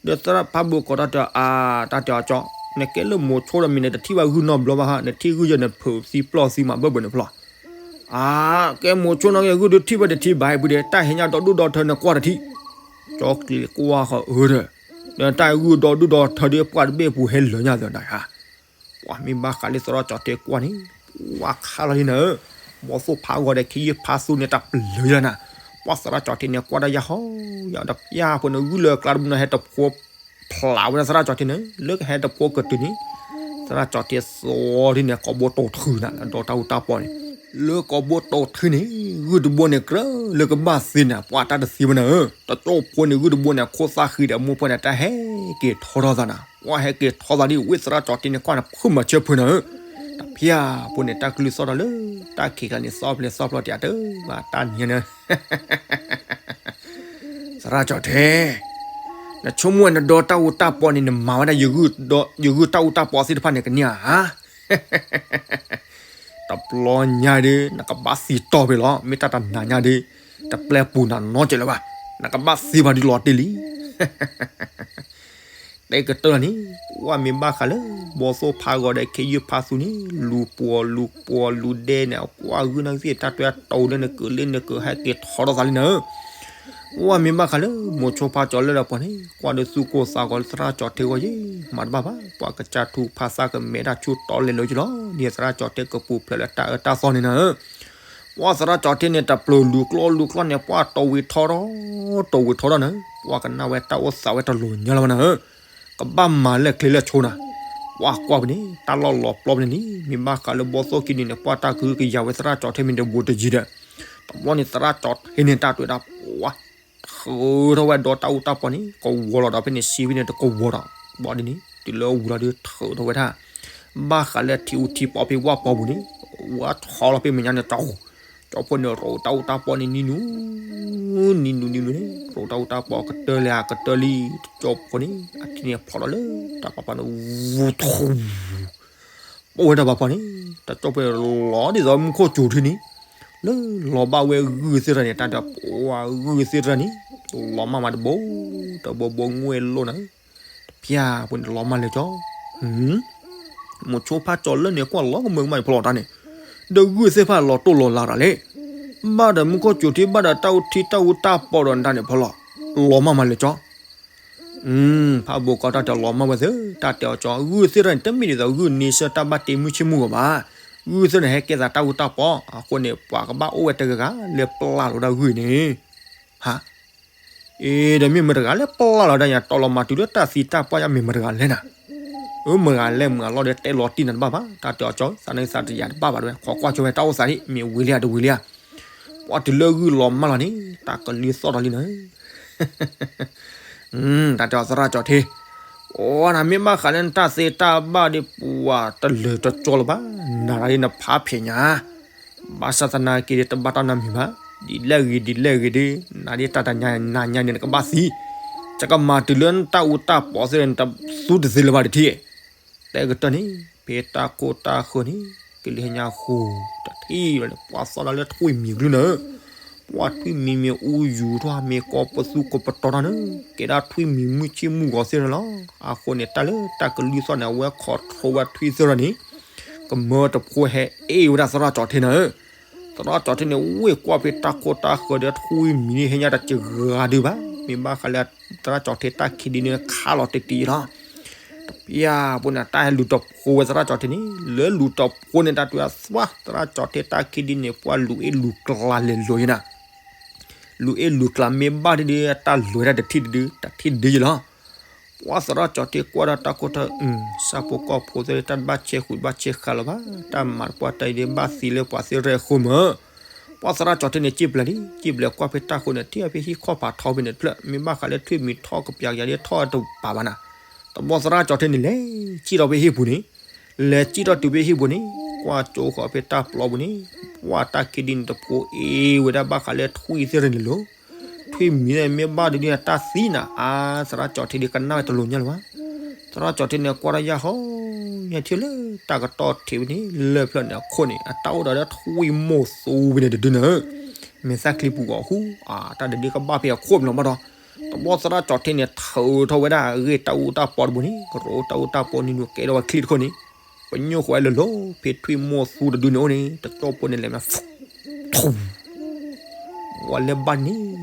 ဒီးသရၣ်ဖးဘိကီးတၢ်တဲအီၤ တၢ်တဲအီၤကၠီ, နကဲလၢမိၤဆိဒီးမ့ၢ်နတထံၣ်ဘၣ်ဂုၢ်နီတဘျီဘၣ်ဟါ, နထံၣ်ဂုၢ်ယဲၢ်နဖုးသံပျီၢ်သံမးဘၣ်ဘၣ်န့ၣ်ဖျီ, အါ ကဲမိၤဆိနီၢ်က့ၤဂုၢ်ဒုးထံၣ်ဘၣ်တထံၣ်ဘၣ်အံၤပူၤဒီး တၢ်ဟဲညါဒီဒူၣ်ဒီထၢနကွၢ်တထံၣ်, ကၠီကျ့ၤကွၢ်ဃီအၢဒီး, ဒီးတၢ်ဂုၢ်ဒီဒူၣ်ဒီထၢဒီးပှၢ်တဘ့ၣ်ပူၤဟဲလၢာ်ညါသၢနၤဧါ ပှၤမ့ၢ်ဘၣ်ဃးလၢသရၣ်ကၠီၤထ့ကွၢ်န့ၣ်, ပှၤခါလီၤလံနၤ, ဘီသိၣ်ဖးဂီၤဒီးခ့ယုၢ်ဖးသူန့ၣ်တၢ်ပျုၤယဲနၤ, ပှၤသရၣ်ကၠီၤထ့န့ၣ်ကွၢ်တၢ်ယၢ်ဟီ, ယတပျၢ်ဖိန့ၣ် ဂုၢ်လၢကျါတဘိန့ၣ် ဟဲတဖိဖျးဝဲဒၣ်သရၣ်ကၠီၤထ့န့ၣ် လၢကဟဲတဖိကတုၤန့ၣ်, သရၣ်ကၠီၤထ့သီဒ်န့ၣ် ကိာ်ဘိတိၢ်ထုးနၤ ဒီးတၢ်အူတၢ်ပီန့ၣ်, လၢကိာ်ဘိတိၢ်ထုးန့ၣ် ဂုၢ်တဘိန့ၣ် ကြၢးလၢကဘၣ်သ့နၤ ပှၤတၢ်တသ့ဘၣ်နၤဧၢ, တကၠိဖိန့ၣ် ဂုၢ်တဘိန့ၣ် အခိၣ်သၣ်ဃံဒီးအမိၢ်ပှၢ်န့ၣ် တၢ်ဟဲက့ၤထီထီၣ်သးနၤ, ပှၤဟဲက့ၤထီသးဒ်ဝ့ၢ်သရၣ်ကၠီၤထ့န့ၣ် ကွၢ်န့ၣ် ဖုၣ်မၤဆၢဖုနၤဧၢ, တဖျါဖိန့ၣ် တၢ်ကလုၢ်သီၣ်ဒီးလၢ တၢ်ခံးကျါန့ၣ် သီၣ်ဖျဲးသီၣ်ဖျီတယၤတဘၣ်တၢ်နံၤန့ၣ် သရၣ်ကၠီၤထ့, နဆိကမိၣ်ဝဲနဒီတၢ်အူတၢ်ပီန့ၣ် နမၤဝဲဒၣ် ယဂုၢ်တၢ်အူတၢ်ပီသ့ၣ်တဖၣ်န့ၣ် ကန့ၢ်ဧါ, တဘျီညါဒီး နကဘၣ်သံတီၢ်ဖဲလီၤ, မ့ၢ်တၢ်တနၤညါဒီး တပျဲပူၤနၤနီတစဲးလၢၤဘၣ်, နကဘၣ်သံဘၣ်ဒုးလီၤတ့ၢ်လံ တဲကတၢၢ်လီၤန့ၣ်, ပှၤမ့ၢ်ဘၣ်ဃးလၢ ဘီသိၣ်ဖးဂီၤဒီးခ့ယုၢ်ဖးသူန့ၣ် လူၤပှီၤလူၤပှီၤလူၤဒဲန့ၣ် ကွၢ်ဂုၢ်နၢ်သ့ၣ် တၢ်တွဲအတီၤလၢနကၢးလၢနကၢး ဟဲက့ၤထီထီၣ်သးလံနၤဧၢ, ပှၤမ့ၢ်ဘၣ်ဃးလၢ မိၤဆိဖးကၠီၤလၢဒီးပှၤန့ၣ် ကွၢ်ဒီးသူၣ်ကိၢ်သးဂီၤလၢသရၣ်ကၠီၤထ့ဂီၢ်ယံၤ မၤတဘၣ်ဘၣ် ပှၤကစၢ်ထူဖးသၣ်ကမဲာ်တၢ်ဆူၣ်တီလဲၤလိာ်က့ၤလီၤ, ဒ်သရၣ်ကၠီၤထ့ကပူၤဖျဲးလၢတၢ်အၢတၢ်သီန့ၣ်နၤဧၢ ပှၤသရၣ်ကၠီၤထ့န့ၣ် တပျၢၤလူၤကျီလူၤကျီန့ၣ် ပှၤတီၢ်ဝံၤထီထီၣ် တီၢ်ဝံၤထီထီၣ်န့ၣ် ပှၤကနၣ်ဝဲတၢ်အိၣ်သးဝဲတလိၤညါလၢၤဘၣ်နၤဧၢ, ကဘၣ်မၤလၢကျဲလၢဆိနၤ, ပှၤကွၢ်ပူၤန့ၣ် တၢ်လီၢ်လီၤပျီပူၤန့ၣ်လံ, မ့ၢ်ဘၣ်ဃးလၢဘီသိၣ်ခံဒုန့ၣ် ပှၤတၢ်ကဟုကယာ်ဝဲသရၣ်ကၠီၤထ့မ့ၢ်တဘူးတယံၤဒီး, တဘျီန့ၣ်သရၣ်ကၠီၤထ့န့ၣ် တၢ်တွဲဒၣ်ပှၤ ထုးထီၣ်ဝဲဒီးတၢ်အူတၢ်ပီန့ၣ် ကဝီၤလီၤဒီးဖဲန့ၣ် စံးဖဲန့ၣ်တကဝီၤဒီး ဘီဒ်န့ၣ် တုၤလၢဝံၤလီၤဒုးထုးထီၣ်ဝဲဒၣ်, ဘၣ်ဃးလၢထံအူထံပီဖဲဝၣ်ပီပူၤန့ၣ် ဝါထီလီၤဖဲမဲာ်ညါန့ၣ် တၢ် ကၠီဖိန့ၣ်ရိးတၢ်အူတၢ်ပီန့ၣ်နံၤနူၤ, နံၤနူၤနံၤနူၤန့ၣ် ရိးတၢ်အူတၢ်ပီကတၢၢ်လၢအကတၢၢ်လံ, တကၠီဖိန့ၣ် အထံန့ၣ်ဖျိးဒီးလၢတၢ်ပာ်ပာ်န့ၣ် ဝူထူ, ပိာ်ဝဲတၢ်ပာ်ပာ်န့ၣ် တကၠီဖိန့ၣ်လီၤဒ်သိးမူခိၣ်စူၤထံန့ၣ်, လၢလီၤဘၣ်ဝဲဂုၢ်သ့ၣ်တဖၣ်န့ၣ် တၢ်ဒီးပှၤဂုၢ်သ့ၣ်တဖၣ်န့ၣ် လီၤမၢ်မးတဘိ, တဘိဘိငွဲၣ်လိၣ်နၤ တပျၢ်ဖိန့ၣ်လီၤမၢ်လၢကၠီ, မိၤဆိဖးကၠီလၢန့ၣ်ကွၢ်လီၤကမၢကမၣ်န့ၣ်ဖျိးတၢ်န့ၣ်, ဒီးဂုၢ်သ့ၣ်တဖၣ်လီၤတိၢ်လီၤလၤတၢ်လဲၣ်, ဘၣ်ဒီးမူခိၣ်စူၤထံ ဘၣ်ဒီးတၢ်အူထံတၢ်အူတၢ်ပီဒီးနတၢ်န့ၣ်ဖျိးလီၤ, လီၤမၢ်မးလၢကၠီ, ဖးဘိကီတၢ်တဲလီၤမၢ်ဝဲသ့ၣ် တၢ်တဲအီၤကၠီ ဂုၢ်သ့ၣ်တဖၣ်န့ၣ် တမ့ၢ်ဒ်သိးဂုၢ်န့ဆၢၣ်တၢ်ဘၣ်တ့မုၢ်ဆ့ၣ်မုၢ်ဂီၤဘၣ်, ဂုၢ်သ့ၣ်န့ၣ်ဟဲကဲသးတၢ်အူတၢ်ပီ, အဃိန့ၣ် ပှၤကဘၣ်အိၣ်ဝဲတဂၤဂၤလၢပျၢ်လိာ်တၢ်ဂုၢ်န့ၣ်, ဟါ အ့ ဒီးမ့ၢ်မတဂၤလၢပျၢ်လီၤဒၣ်ယၤ တီလီၤမၤတုၤလၢတၢ်သံတၢ်ပှၢ်ယါ မ့ၢ်မတဂၤလဲၣ်နၤ, အၢ မတဂၤလဲၣ်မတဂၤလီၤဒီးတဲလီၤတံၢ်နၤတဘၣ်ဘၣ်, တၢ်တဲအီၤကၠီ သးနသးတယာ်တဘၣ်ဘၣ်ဒဝဲ ခိးကွၢ်ကၠီဝဲတၢ်အိၣ်သးဒ် မ့ၢ်ဝံၤလံဧါတဝံၤလံဧါ, ပှၤတုၤလၢဂုၢ်လီၤမၢ်လီၤန့ၣ် တၢ်ကလုၢ်သီၣ်ဒီးလံနၤ တၢ်တဲအီၤသရၣ်ကၠီထံ, အိ နၤမ့ၢ်ဘၣ်ဃးလၢနတၢ်သ့တၢ်ဘၣ်ဒီး ပှၤတလၢာ်တကၠီလၢၤဘၣ်, နၤဒၣ်ဒ်နဖးဖျဲးညါ, ဘၣ်ဆၣ်သနာ်က့ဒီးတဘၣ်တၢ်နီတမံၤဘၣ်, ဒ်လဲၣ်ဂ့ၤဒ်လဲၣ်ဂ့ၤဒီး နၤဒ်တၢ်တညါနၤညါန့ၣ်နကဘၣ်သံ, ယကမၤတုၤလၢနတၢ်အူတၢ်ပီသ့ၣ်ဒီး နတသူတသ့လၢၤဘၣ်တထံၣ်, တဲကတၢၢ်န့ၣ် ဖဲတၢ်ကိၢ်တၢ်ဃၢၤန့ၣ် ကလံၤဟဲညါဃိ တထံၣ်လီၤန့ၣ် ပှၤသီၣ်ဒၣ်လၢထွံၣ်မံၤကလုၢ်နၤ ပှၤထွံၣ်မံၤမ့ၢ်အူယူၤထီၣ် မ့ၢ်ကီပသူကပတီၢ်ထီၣ်န့ၣ် ကဲဒၣ်ထွံၣ်မံၤမုၢ်ဆ့ၣ်မုၢ်ဂီၤသ့ၣ်န့ၣ်လီၤ. အဃိန့ၣ် တၢ်လၢတၢ်ကလုၢ်သီၣ်န့ၣ် အဝဲ control ဝဲထွံၣ်သ့ၣ်န့ၣ် ကမၢတဖိဟဲအ့ၣ်ဝဲဒၣ်သရၣ်ကၠီထံန့ၣ် သရၣ်ကၠီထံန့ၣ် ဝ့ၢ်ကွၢ်ဖဲတၢ်ကိၢ်တၢ်ဃၢၤဒီးထွံၣ်မံၤန့ၣ် ဟဲညါတစှၤဒုဘၣ်. မ့ၢ်ဘၣ်ဃးလၢသရၣ်ကၠီထံတၢ်ခံဒုန့ၣ် ခးလီၤတံၢ်တံၢ်လီၤ. တပျၢ်ဖိန့ၣ် တၢ်ဟဲလူၤတဖိဝဲသရၣ်ကၠီထံန့ၣ် လၢလူၤတဖိန့ၣ် တၢ်တဲအသွါ သရၣ်ကၠီထံတၢ်ခံဒုန့ၣ် ပှၤလူၤအ့ၣ်လူၤကျါလဲၤလိၤယဲနၤ လူၤအ့ၣ်လူၤကျါမ့ၢ်ဘၣ်ဒုဒီး တၢ်လူၤဝဲဒၣ်တထံၣ်တဒု တထံၣ်တဒုယဲလီၤ. ပှၤသရၣ်ကၠီထံကွၢ်ဒီးတၢ်ခိၣ်ထၢၣ် ဆၣ်ဖိကီၢ်ဖိသ့ၣ် တၢ်တဘၣ်ဆဲးဃုာ်ဘၣ်ဆဲးဃာ်လၢၤဘၣ် တၢ်မၤတပှၢ်တၢ်အံၤဒ်ဘၣ်သံလၢပှၤသ့ၣ်ရဲၣ်အဃိမၢ် ပှၤသရၣ်ကၠီထံန့ၣ် စံၣ်ပျဲၤလံ စံၣ်ပျဲၤကွၢ်ဖဲတၢ်ဃိန့ၣ် ထံၣ်ဖဲဟံၣ်ခီၣ်ဖးထီဖဲန့ၣ်တဖျၢၣ် မ့ၢ်ဘၣ်ဃးလၢထွံၣ်မံၤထီၣ်ကပျးကယၤဒ်ထီၣ်တပာ်ဘၣ်နၤ. တဘျီသရၣ်ကၠီထံန့ၣ် လဲၤစံၣ်ထီၣ်ဖဲဟံၣ်ပူၤန့ၣ် လဲၤစံၣ်ထီၣ်တုၤဖဲဟံၣ်ပူၤန့ၣ် ကွၢ်ကၠိဃီၤဖဲတၢ်ပျီပူၤန့ၣ် ပှၤတၢ်ခံဒုန့ၣ်တဖိအ့ၣ်ဝဲဒၣ်ဘၣ်ဃးလၢထွံၣ်သ့ၣ်န့ၣ်လီၤ. ထွံၣ်မံၤန့ၣ်မ့ၢ်ဘၣ်ဒုဒ်တၢ်သံနၤ အါ သရၣ်ကၠီထံဒ်ကနၣ်ဝဲတလိၤညါလၢၤဘၣ်. သရၣ်ကၠီထံန့ၣ် ကွၢ်ထီၣ်ယၢ်ဟီ ယဲၢ်ထံၣ်လၢတၢ်ကတီၢ်ထံးဝဲန့ၣ် လၢၢ်ဖျၢၣ်န့ၣ်အခိၣ်န့ၣ် အတၢ်အိၣ်ဒီးလၢထွံၣ်မိၢ်သူဝဲန့ၣ်တဒုန့ၣ် မဲာ်သၣ်ချံပူၤဂီၤဟူ အတၢ်ဒုဒ်ကဘၣ်ဖဲအခိၣ်ပူၤလီၤဘၣ်ဒီး တဘျီသရၣ်ကၠီထံန့ၣ် ထုးထီၣ်ဝဲဒၣ်အဂ့ၢ်တၢ်အူတၢ်ပီတဘိန့ၣ် ကရိတၢ်အူတၢ်ပီနံၤနူၤကဲထီၣ်ဝဲချံတခိၣ်န့ၣ် ပညိၣ်ဃီလၢလီၤ ဖဲထွံၣ်မိၢ်သူတဒုန့ၣ်အိၣ်န့ၣ် တကၠီဖိန့ၣ်လဲၤမး ဝဲလဲၤဘၣ်န့ၣ်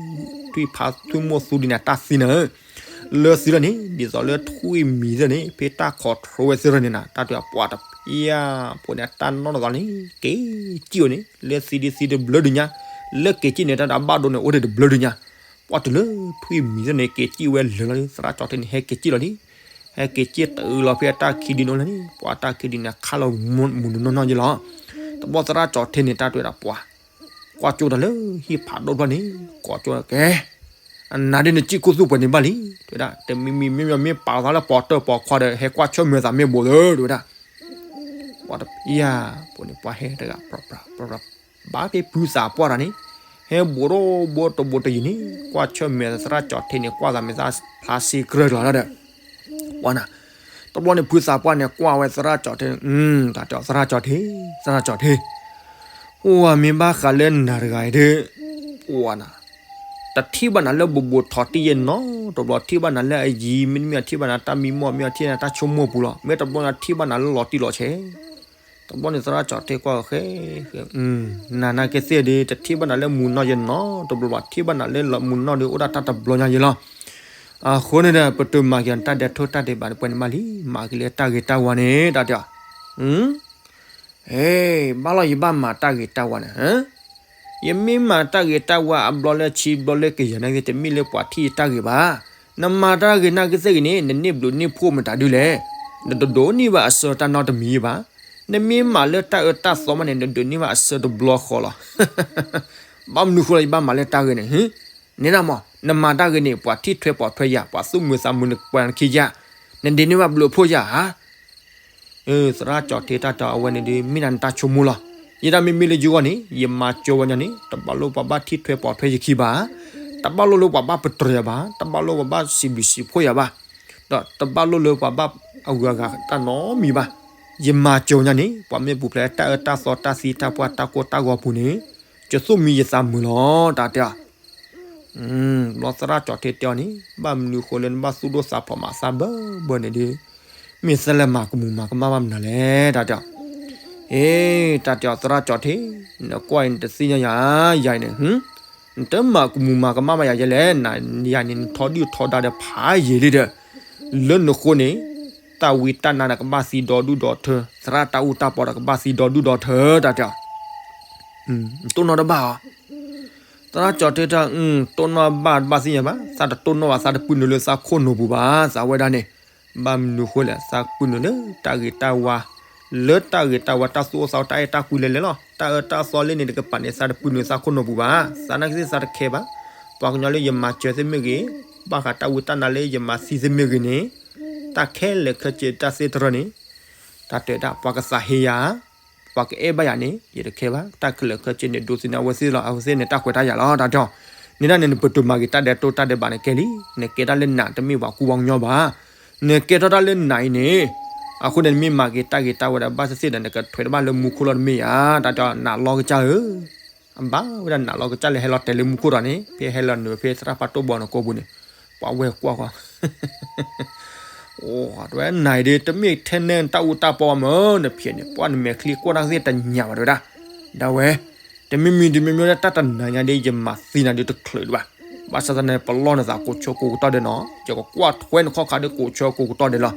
ထွံၣ်ဖးထွံၣ်မိၢ်သူဒ်န့ၣ် တၢ်သံနၤဧၢ, လၢသံလီၤန့ၣ် ဒ်သိးလၢထွံၣ်မံၤသ့ၣ်န့ၣ် ဖဲတၢ်ခီၣ်ထီဝဲသ့ၣ်လီၤန့ၣ်နၤ တၢ်တဲပှၤတပျၢ်ဖိန့ၣ် အတၢ်နီၢ်နီၢ်သးန့ၣ် က့ၤစံၣ်အိၣ်န့ၣ် လၢသံဒ်သံတဘျၢဒုညါ, လၢက့ၤစံၣ်န့ၣ် တၢ်ဒၣ်ဘၣ်ဒိန့ၣ် အိၣ်ဒံးတဘျၢဒုညါ, ပှၤတုၤလၢထွံၣ်မံၤသ့ၣ်န့ၣ် က့ၤစံၣ်ဝဲလၢာ်လီၤန့ၣ် သရၣ်ကၠီထံန့ၣ် ဟဲက့ၤစံၣ်လီၤလံ ဟဲက့ၤစံၣ်တုၤလီၤဖဲအတၢ်ခံဒုန့ၣ်အိၣ်လၢန့ၣ် ပှၤတၢ်ခံဒုန့ၣ် ခးလီၤမူၤနီၢ်နီၢ်ယဲလီၤ. တဘျီသရၣ်ကၠီထံန့ၣ် တၢ်တဲဝဲဒၣ်ပှၤ ကွၢ်ကၠိတၢ်လၢဟံၣ်ဖးဒိၣ်တဖျၢၣ်န့ၣ် ကိးကၠိကဲ, အနၤဒ်နစံၣ်ခိၣ်သူၣ်ပှဲၤန့ၣ်ဘၣ်လံ, တဲဝဲဒၣ် တမံၤမံၤမ့မ့ၢ်ပာ်သးလၢပိာ်တၢၢ်ပိာ်ခွါဒီး ဟဲကွၢ်ဆၢၣ်မဲာ်သးမ့ၢ်ဘိးသၢ တဲဝဲဒၣ် ပှၤတပျၢ်ဖိန့ၣ် ပှၤဟဲတဂၤ ပြပြပြပြ ဘၣ်ဖဲဖုသးပှၢ်တၢ်န့ၣ် ဟဲဘိးထီၣ်ဘိတဘိတယံၤန့ၣ် ကွၢ်ဆၢၣ်မဲာ်သရၣ်ကၠီထံန့ၣ် ကွၢ်သးမဲာ်သၣ်ဖျါစ့ကြၢၢ်ကျီၤလီၤဒီး ပှၤနၤ, တဘျီန့ၣ် ဖုသးပှၢ်န့ၣ် ကွၢ်ဝဲသရၣ်ကၠီထံ, တၢ်တဲအီၤသရၣ်ကၠီထံ, သရၣ်ကၠီထံ, ပှၤမ့ၢ်ဘၣ်ဃးလၢနၤတဂၤအံၤဒီး ပှၤနၤ တထံၣ်ဘၣ်နၤလၢဘူးဘူးထီၣ်တံၢ်ယဲနီတဘျီ, ထံၣ်ဘၣ်နၤလၢအယံၤ မ့တမ့ၢ်ထံၣ်ဘၣ်နၤတၢ်မံမီၢ် မ့ၢ်ထံၣ်နၤတၢ်ဆိကမိၣ်ပူၤလီၤ, မ့ၢ်တဘျီနၤထံၣ်ဘၣ်နၤလၢလီၤတံၢ်လီၤဆဲး တဘျီန့ၣ်သရၣ်ကၠီထံကွၢ်ဃဲ, နၤနာ်က့သ့ၣ်ဒီး တထံၣ်ဘၣ်နၤလၢမုၢ်နီၢ်ယဲနီတဘျီဘၣ်, ထံၣ်ဘၣ်နၤလၢမုၢ်နီၢ်ဒီး အိၣ်ဒၣ်တၢ်တဘျီညါယဲလီၤ. အဃိန့ၣ်ဒီး ပတုၤမၤက့ၤတၢ်ဒဲးထိၣ်တၢ်ဒဲးဘးဒီးပှဲၤန့ၣ်မးလံ, မၤက့ၤလၢတၢ်ဂ့ၤတၢ်ဝါန့ၣ် တၢ်တဲအီၤ ဟ့, ဘၣ်လီၤယဘၣ်မၤတၢ်ဂ့ၤတၢ်ဝါန့ၣ်, ယမ့ၢ်မၤတၢ်ဂ့ၤတၢ်ဝါအဘျီလၢဆံဘျီလၢကယၤနာ်က့ တမ့ၢ်လၢပှၤထံၣ်ယတၢ်ဂ့ၤဘၣ်. နမၤတၢ်ဂ့ၤနာ်က့သ့ၣ်ဂ့ၤန့ၣ် နန့ၢ်ဘျုးန့ၢ်ဖှိၣ်မတၤဒုလဲၣ်. နတဒိးန့ၢ်ဘၣ်အဆၢတၢ်နီတမံၤဘၣ်. နမ့ၢ်မၤလၢတၢ်အၢတၢ်သီမးန့ၣ် နဒိးန့ၢ်ဘၣ်အဆၢတဘျီဃီလီၤ. ဘၣ်မနုၤဃိလၢယဘၣ်မၤလၢတၢ်ဂ့ၤန့ၣ် ဟ့, နဲဒၣ်မး နမၤတၢ်ဂ့ၤန့ၣ် ပှၤထံၣ်ထွဲပိာ်ထွဲယၤ ပှၤသူၣ်မုာ်သးမုာ်နပှၤနခံယၤ, နဒိးန့ၢ်ဘၣ်ဘျုးဖှိၣ်ယၤဧါ. သရၣ်ကၠီထံတၢ်တဲအီၤ အဝဲန့ၣ်ဒီး မ့ၢ်ဒၣ်နတၢ်ဆိကမိၣ်လီၤ. ယဲဒၣ်မ့မ့ၢ်လၢယဂီၢ်န့ၣ် ယမၤစၢၤဝဲညီန့ၣ် တဘၣ်လိၣ်ပှၤဘၣ်ထံၣ်ထွဲပိာ်ထွဲယခံဘၣ်, တဘၣ်လိၣ်လၢပှၤဘၣ်ပတြၢၤယၤဘၣ်, တဘၣ်လိၣ်ပှၤဘၣ်စံးဘျုးစံးဖှိၣ်ယၤဘၣ်, ဒီးတဘၣ်လိၣ်လၢပှၤဘၣ်အဂုၤအဂၤတၢ်နီတမံၤဘၣ်. ယမၤစၢၤဝဲညီန့ၣ် ပှၤမ့ၢ်ပူၤဖျဲးတၢ်အၢတၢ်သီတၢ်သံတၢ်ပှၢ်တၢ်ကိၢ်တၢ်ဂီၤပူၤန့ၣ် ကသိၣ်မံယသးမုာ်လီၤ တၢ်တဲအီၤ ဘျီသရၣ်ကၠီၤထ့တဲအီၤန့ၣ် ဘၣ်မနုၤဃိလၢနဘၣ်သူၣ်ဒိၣ်သးဖျိးမးသးဘၢဘၢန့ၣ်ဒီး မ့ၢ်သးလဲၤမၤကမူၤမၤကမၣ်ဘၣ်မနုၤလဲၣ် တၢ်တဲအီၤ. အ့ တၢ်တဲအီၤသရၣ်ကၠီၤထ့, နကွၢ်အံၤနတသ့ၣ်ညါယၤ, ယၤအံၤန့ၣ် နတမၤကမူၤမၤကမၣ်ဘၣ်ယၤယဲလဲၣ်, ယၤန့ၣ်နထီဒုၣ်ထီဒါဒီးဖးယံာ်လံဒီး လၢနဃိန့ၣ် တၢ်ဝံတၢ်နါဒီးကဘၣ်သံဒီဒူၣ်ဒီထၢ, သရၣ်တၢ်အူတၢ်ပီဒီးကဘၣ်သံဒီဒူၣ်ဒီထၢ တၢ်တဲအီၤ. တိၢ်နီၣ်တဘၣ်အီၤ, သရၣ်ကၠီၤထ့တဲ တိၢ်နီၣ်ဘၣ်တဘၣ်သ့ၣ်ညါဘၣ်, သးတတိၢ်နီၣ်ဘၣ် သးတပုၢ်နုာ်လၢသးခိၣ်နူာ်ပူၤဘၣ်, သးဝဲဒၣ်န့ၣ် ဘၣ်မနုၤဃိလဲၣ် သးပုၢ်နုာ်လၢတၢ်ဂ့ၤတၢ်ဝါ, လၢတၢ်ဂ့ၤတၢ်ဝါတၢ်သူၣ်အိၣ်သးအိၣ်တၢ်အဲၣ်တၢ်ကွံလဲၤလဲၤလီၤ. တၢ်အၢတၢ်သီလၢန့ၣ်တကပၤန့ၣ် သးတပုၢ်နုာ်သးခိၣ်နူာ်ပူၤဘၣ်, သးနာ်က့သ့ၣ်သးတခဲဘၣ်, ပှၤကညီလၢယမၤစၢၤသ့ၣ်မ့ၢ်ဂ့ၤ, ဘၣ်ဃးတၢ်ဝံတၢ်နါလၢယမၤသံသ့ၣ်မ့ၢ်ဂ့ၤန့ၣ်, တၢ်ခဲလၢာ်ခဲဆ့တၢ်သ့တရၢန့ၣ် တၢ်တဲဒၣ် ပှၤကသးဟ့ယၤ, ပှၤကအဲၣ်ဘၣ်ယၤန့ၣ် ယတခဲဘၣ်, တၢ်ခဲလၢာ်ခဲဆ့န့ၣ် ဒိးသန့ၤအဝဲသ့ၣ်လီၤ, အဝဲသ့ၣ်န့ၣ် တၢ်ခွဲးတၢ်ယာ်လီၤ တၢ်တဲအီၤ. န့ၣ်ဒၣ်န့ၣ် နပတုာ်မၤဂ့ၤတၢ်ဒဲးတိၢ်တၢ်ဒဲးဘးန့ၣ်ကဲလံ, နကဲတၢ်လၢနးတမ့ၢ်ပှၤကူပှၤကညီဘၣ်, နကဲထီၣ်တၢ်လၢနးအံၤန့ၣ်, အဃိန့ၣ် နမ့ၢ်မၤက့ၤတၢ်ဂ့ၤတၢ်ဝါဒီးဘၣ်သ့ၣ်သ့ၣ်ဒီး နကထွဲတဘၣ်လၢမူခိၣ်လီၤတမ့ၢ်ဧါ, တၢ်တဲအီၤ နးလီၤကစၢ်ဧၢ အဘၣ်ဝဲဒၣ်နးလီၤကစၢ်လၢဟဲလီၤတဲာ်လၢမူခိၣ်ဒီးန့ၣ် ဖဲဟဲလီၤနုာ်ဖဲသရၣ်ဖးတိၢ်ဘီန့ၣ်ကိာ်ပူၤန့ၣ်, ပှၤဝဲကွၢ်ဃီ အိၣ်တဝဲနၤအံၤဒ် တမ့ၢ်ထဲနဲနတၢ်အူတၢ်ပီဘၣ်မၢ်, နဖျဲးန့ၣ် ပှၤနမဲာ်ချံကွၢ်တၢ်သ့ၣ်တညၣ်ဘၣ်တဝဲဒၣ်, ဒၣ်ဝဲ, တမံၤမံၤတမံၤမံၤလၢတၢ်တနၤညါဒ် ယမၤသံနၤဒ်တချုးဒံးဘၣ်, ဘၣ်ဆၣ်သနာ်က့ ပလီၢ်နသးကိးဆၢကိးကတီၢ်ဒဲးနီၤ, ယကကွၢ်ထွဲနခီၣ်ခါဒ်ကိးဆၢကိးကတီၢ်ဒဲးလီၤ,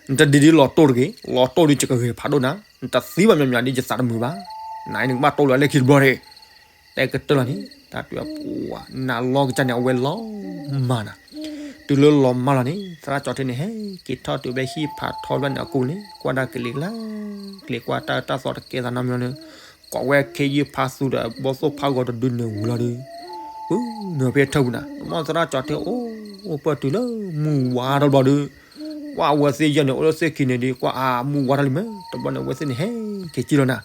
နတဒ်ဒ်လီၤတိၢ်တဂ့ၤ, လီၤတိၢ်ဒ်ယကဂဲၤဖးဒိၣ်နၤ, နတသံဘၣ်မညီမညီဒ်ယသးတမုာ်ဘၣ်, နၤအံၤနကဘၣ်တိၢ်လီၤလၢခံတဘျီန့ၣ် တဲကတၢၢ်လီၤန့ၣ် တၢ်တဲအီၤပှၤ နးလီၤကစၢ်န့ၣ် အဝဲလီၤမၢ်နၤ, တုၤလၢလီၤမၢ်လီၤန့ၣ် သရၣ်ကၠီၤထ့န့ၣ် ဟဲက့ၤထီၣ်တုၤဖဲဟံၣ်ဖးထီဖျၢၣ်န့ၣ်အကိာ်န့ၣ် ကွၢ်တၢ်ကလံၤလၢ်ကျဲၤ ကွၢ်တၢ်အၢတၢ်သီတကဲသးနီတမံၤန့ၣ်, ကွၢ်ဝဲခ့ယုၢ်ဖးသူဒီးဘီၣ်သိၣ်ဖးဂီၤတဒုန့ၣ်ဝံၤလီၤဒီး, ပနုာ်ဖဲထၢပူၤနၤ တဘျီသရၣ်ကၠီၤထ့အိၣ်ပၢၢ်တုၤလၢမုၢ်ဝါထီၣ်တဘျီဒီး ကွၢ်အဝဲသ့ၣ်ယဲၢ်န့ၣ် အိၣ်လၢသ့ၣ်ခံန့ၣ်ဒီး ကွၢ်အမုၢ်ဝါထီၣ်လံမ့ၢ် တဘျီန့ၣ် အဝဲသ့ၣ်န့ၣ် ဟဲက့ၤကံၣ်လီၤနၤ,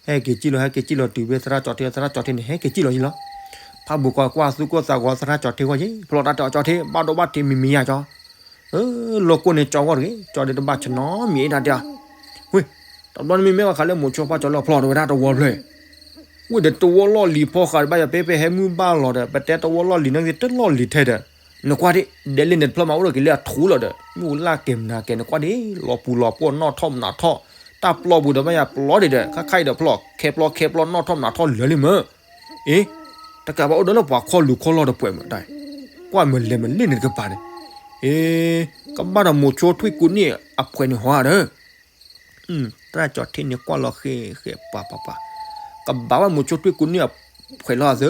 ဟဲက့ၤကံၣ်လီၤ ဟဲက့ၤကံၣ်လီၤတုၤဖဲသရၣ်ကၠီၤထ့ သရၣ်ကၠီၤထ့န့ၣ် ဟဲက့ၤကံၣ်လီၤယံလီၤ, ဖးဘူးကွၢ်ကွၢ်သူၣ်ကိၢ်သးဂီၤသရၣ်ကၠီၤထ့ဂီၢ်ယံ ဖျီတၢ်တဲအီၤကၠီၤထ့ ဘၣ်ဒိဘၣ်ထံးမံၤမံၤယါကၠီၤ လီၢ်ကိၢ်န့ၣ်ကၠီဂီၢ်တဂ့ၤ ကၠီဒ်တဘၣ်ဆနီမံၤအ့ၣ်တၢ်တဲအီၤ, ဝ့ၢ် တဘျီန့ၣ်မ့မ့ၢ်ဘၣ်ဃးလၢမိၤဆိဖးကၠီၤလၢအဖျီတဝဲဒၣ်တဝီဖျၢၣ်, ဝ့ၢ်ဒီးတဝီလီၢ်လံၤဖီဃာ်ဘၣ်ယၤ ဖဲဖဲဟဲမုၢ်ဘၣ်လီၤဒီး ပတဲတဝီလီၢ်လံၤန့ၣ်က့ၤတလီၢ်လံၤထဲဒီး, နကွၢ်ဒ် ဒဲးလၢန့ၣ်တဖျၢၣ်မးအိၣ်ဒီးက့ၤလၢအထူလီၤဒီး မ့ၣ်အူလၢ်ကဲၤမနၤကဲၤ နကွၢ်ဒ် လီၤပူၤလီၤပှီၢ်နီၣ်ထီၣ်မနၤထီၣ်, တၢ်ပျီပူၤဒီးဘၣ်ယၤပျီဒံးဒီး ခါခါအံၤဒီးဖျီၣ် ခဲပျီခဲပျီနီၣ်ထီၣ်မနၤထီၣ်လၢာ်လံမ့ၢ် အ့ တကးဘၣ်အိၣ်ဒီးလၢပှၤခီၣ်လူၤခီၣ်လီၢ်တပှဲၤမ့ၢ်ဒၣ်, ကွၢ်မ့ၢ်လဲၤမ့ၢ်လ့ၣ်န့ၣ်တကပၤန့ၣ်, အ့ ကဘၣ်ဒီးမိၤဆိထွံၣ်ကူနံၣ်အဖှဲးန့ၣ်ဟီဧါဒီး, သရၣ်ကၠီၤထ့န့ၣ်ကွၢ်လီၤဃ့ဃဲပှၤပှၤပှၤ, ကဘၣ်ဘၣ်မိၤဆိထွံၣ်ကူနံၣ်အဖှဲးလီၤအသး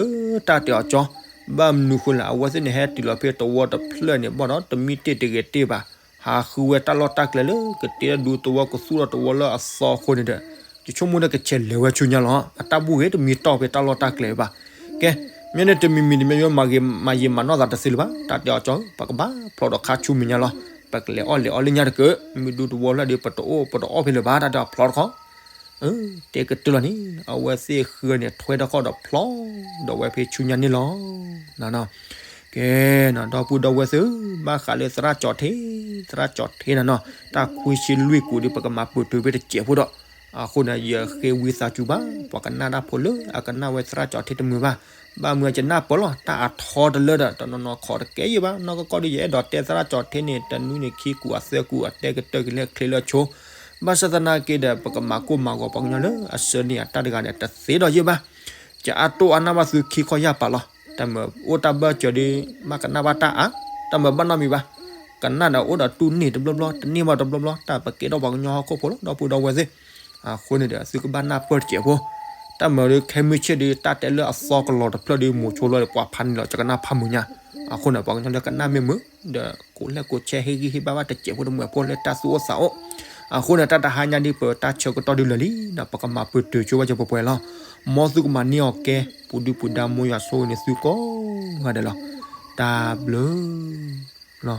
တၢ်တဲအီၤကၠီ, ဘၣ်မနုၤဃိလဲၣ် အဝဲသ့ၣ်န့ၣ်ဟဲတုၤလီၤဖဲတဝီတဖျၢၣ်န့ၣ်ဘၣ်ဒီး တမံတ့ၢ်တဂဲၤတ့ၢ်ဘၣ်, ဟးဃုဝဲတၢ်လီၢ်တၢ်ကျဲလၢကတ့လၢဒူသဝီကသူၣ်ထီၣ်တဝီလၢအသီအဃိန့ၣ်ဒီး, ယဆိကမိၣ်ဒီးကဆဲးလဲၤဝဲဆူညါလီၤ အတၢ်ဘူၣ်ဂ့ၤတမံတီၢ်ဖဲတၢ်လီၢ်တၢ်ကျဲဘၣ်, ကဲ, မ့ၢ်န့ၣ်တမံၤမံၤတမံၤမ့ၢ်မၤဂ့ၤမၤယံာ်မၤနီၢ်သးတသ့လၢၤဘၣ် တၢ်တဲအီၤကၠီ ပကဘၣ်ဖျီဒီးခါဆူမဲာ်ညါလီၤ, ပကလဲၤအီၣ်လဲၤအီလၢညါတက့ၢ် မ့ၢ်ဒူသဝီဖျၢၣ်ဒီး ပတအိၣ်ပတအီၣ်ဖဲလၢၤဘၣ် တၢ်တဲအီၤဖျီတခီ တဲကတၢၢ်လီၤန့ၣ် အဝဲသ့ၣ်ဃုန့ၣ်ထွဲထီၣ်ဃီဒီးဖျီဒီးဝဲဖဲဆူညါန့ၣ်လီၤ. ကဲနီၤ ဒီပုၢ်ဒီဝဲၢ်သ့ၣ်ဧၢ, ဘၣ်ဃးလၢသရၣ်ကၠီၤထ့, သရၣ်ကၠီၤထ့နၤနီၤ တၢ်ခွံဆံလွံၢ်ကူာ်ဒီး ပကမၤပၢၢ်တုၤဖဲတစဲးဖိဒီး, အဃိန့ၣ် ယဃ့ဝံသးစူၤဘၣ် ပှၤကနၣ်တၢ်ဖိလၢအကနၣ်ဝဲသရၣ်ကၠီၤထ့တမုာ်ဘၣ်, ဘၣ်မုာ်အကနၣ်ပၢၢ်လီၤ တၢ်အထီတလၢဒီး တနီၤနီၤခိးတကဲယံာ်ဘၣ် နီၢ်ကီၢ်ကီၢ်ဒီး ယအဲၣ်ဒိးတဲသရၣ်ကၠီၤထ့န့ၣ် တနွံန့ၣ်ခံကူာ်အသၢကူာ် အတဲကတၢၢ်က့ၤလၢချ့လၢဆိ ဘၣ်ဆၣ်သနာ်က့ဒီး ပကမၤကိၢ်မၤဂီၤပှၤကညီလၢအဆၢန့ၢ်အတၢ်တဂၤန့ၣ် တသ့ဒီးယံာ်ဘၣ်. ကအတိၢ်အါနၢ်ဘၣ်သုခံခီယၢ်ပာ်လီၤ. တၢ်မၤအိၣ်တၢ်ဘၢၣ်စၢၤဒီး ဘၣ်ကနၣ်ဘၣ်တၢ်အါ, တၢ်မၤဘၣ်နီတမံၤဘၣ်. ကနၣ်ဒီးအိၣ်ဒီးတူၢ်န့ၢ်တဘျီဘျီ တန့ၢ်ဘၣ်တဘျီဘျီ တၢ်ပကဲထီၣ်ပှၤကညီဟီၣ်ခိၣ်ဖိလီၤ ဒီပုၢ်ဒီဝဲၢ်သ့ၣ်. အဃိန့ၣ်ဒီး သုကဘၣ်နၢ်ပၢၢ်တစဲးဖိ. တၢ်မၤဒီးခဲမုၢ်ဆ့ၣ်ဒီး တၢ်တဲလၢအသီကလီၤတဖျၢၣ်ဒီး မိၤဆိလီၤဒီးပှၤဖးန့ၢ်လီၤ ယကနၣ်ဖးမုာ်ညါ. အဃိန့ၣ် ပှၤကညီလၢကနၣ်မ့ၢ်မုာ် ဒီးကိးလဲၣ်ကိးဆဲးဟ့ၣ်ဂံၢ်ဟ့ၣ်ဘါဘၣ်တစဲးဖိ တမှဲၤဖိလၢတၢ်သူၣ်အိၣ်သးအိၣ်. အဃိန့ၣ် တၢ်တဟါညါဒ်ပတၢ်ဆၢကတီၢ်ဒ်လဲၣ်လံ ပကမၤပၢၢ်တုၤဆိဝဲကပှဲၤပှဲၤလီၤ. မ်သုကမၤန့ၢ်အီၤကဲ ပူၤဒုၣ်ပူၤဒါ မ်ယွၤဆိၣ်ဂ့ၤန့ၢ်သုကိးဂၤဒဲးလီၤ. တၢ်ဘျုးလီၤ.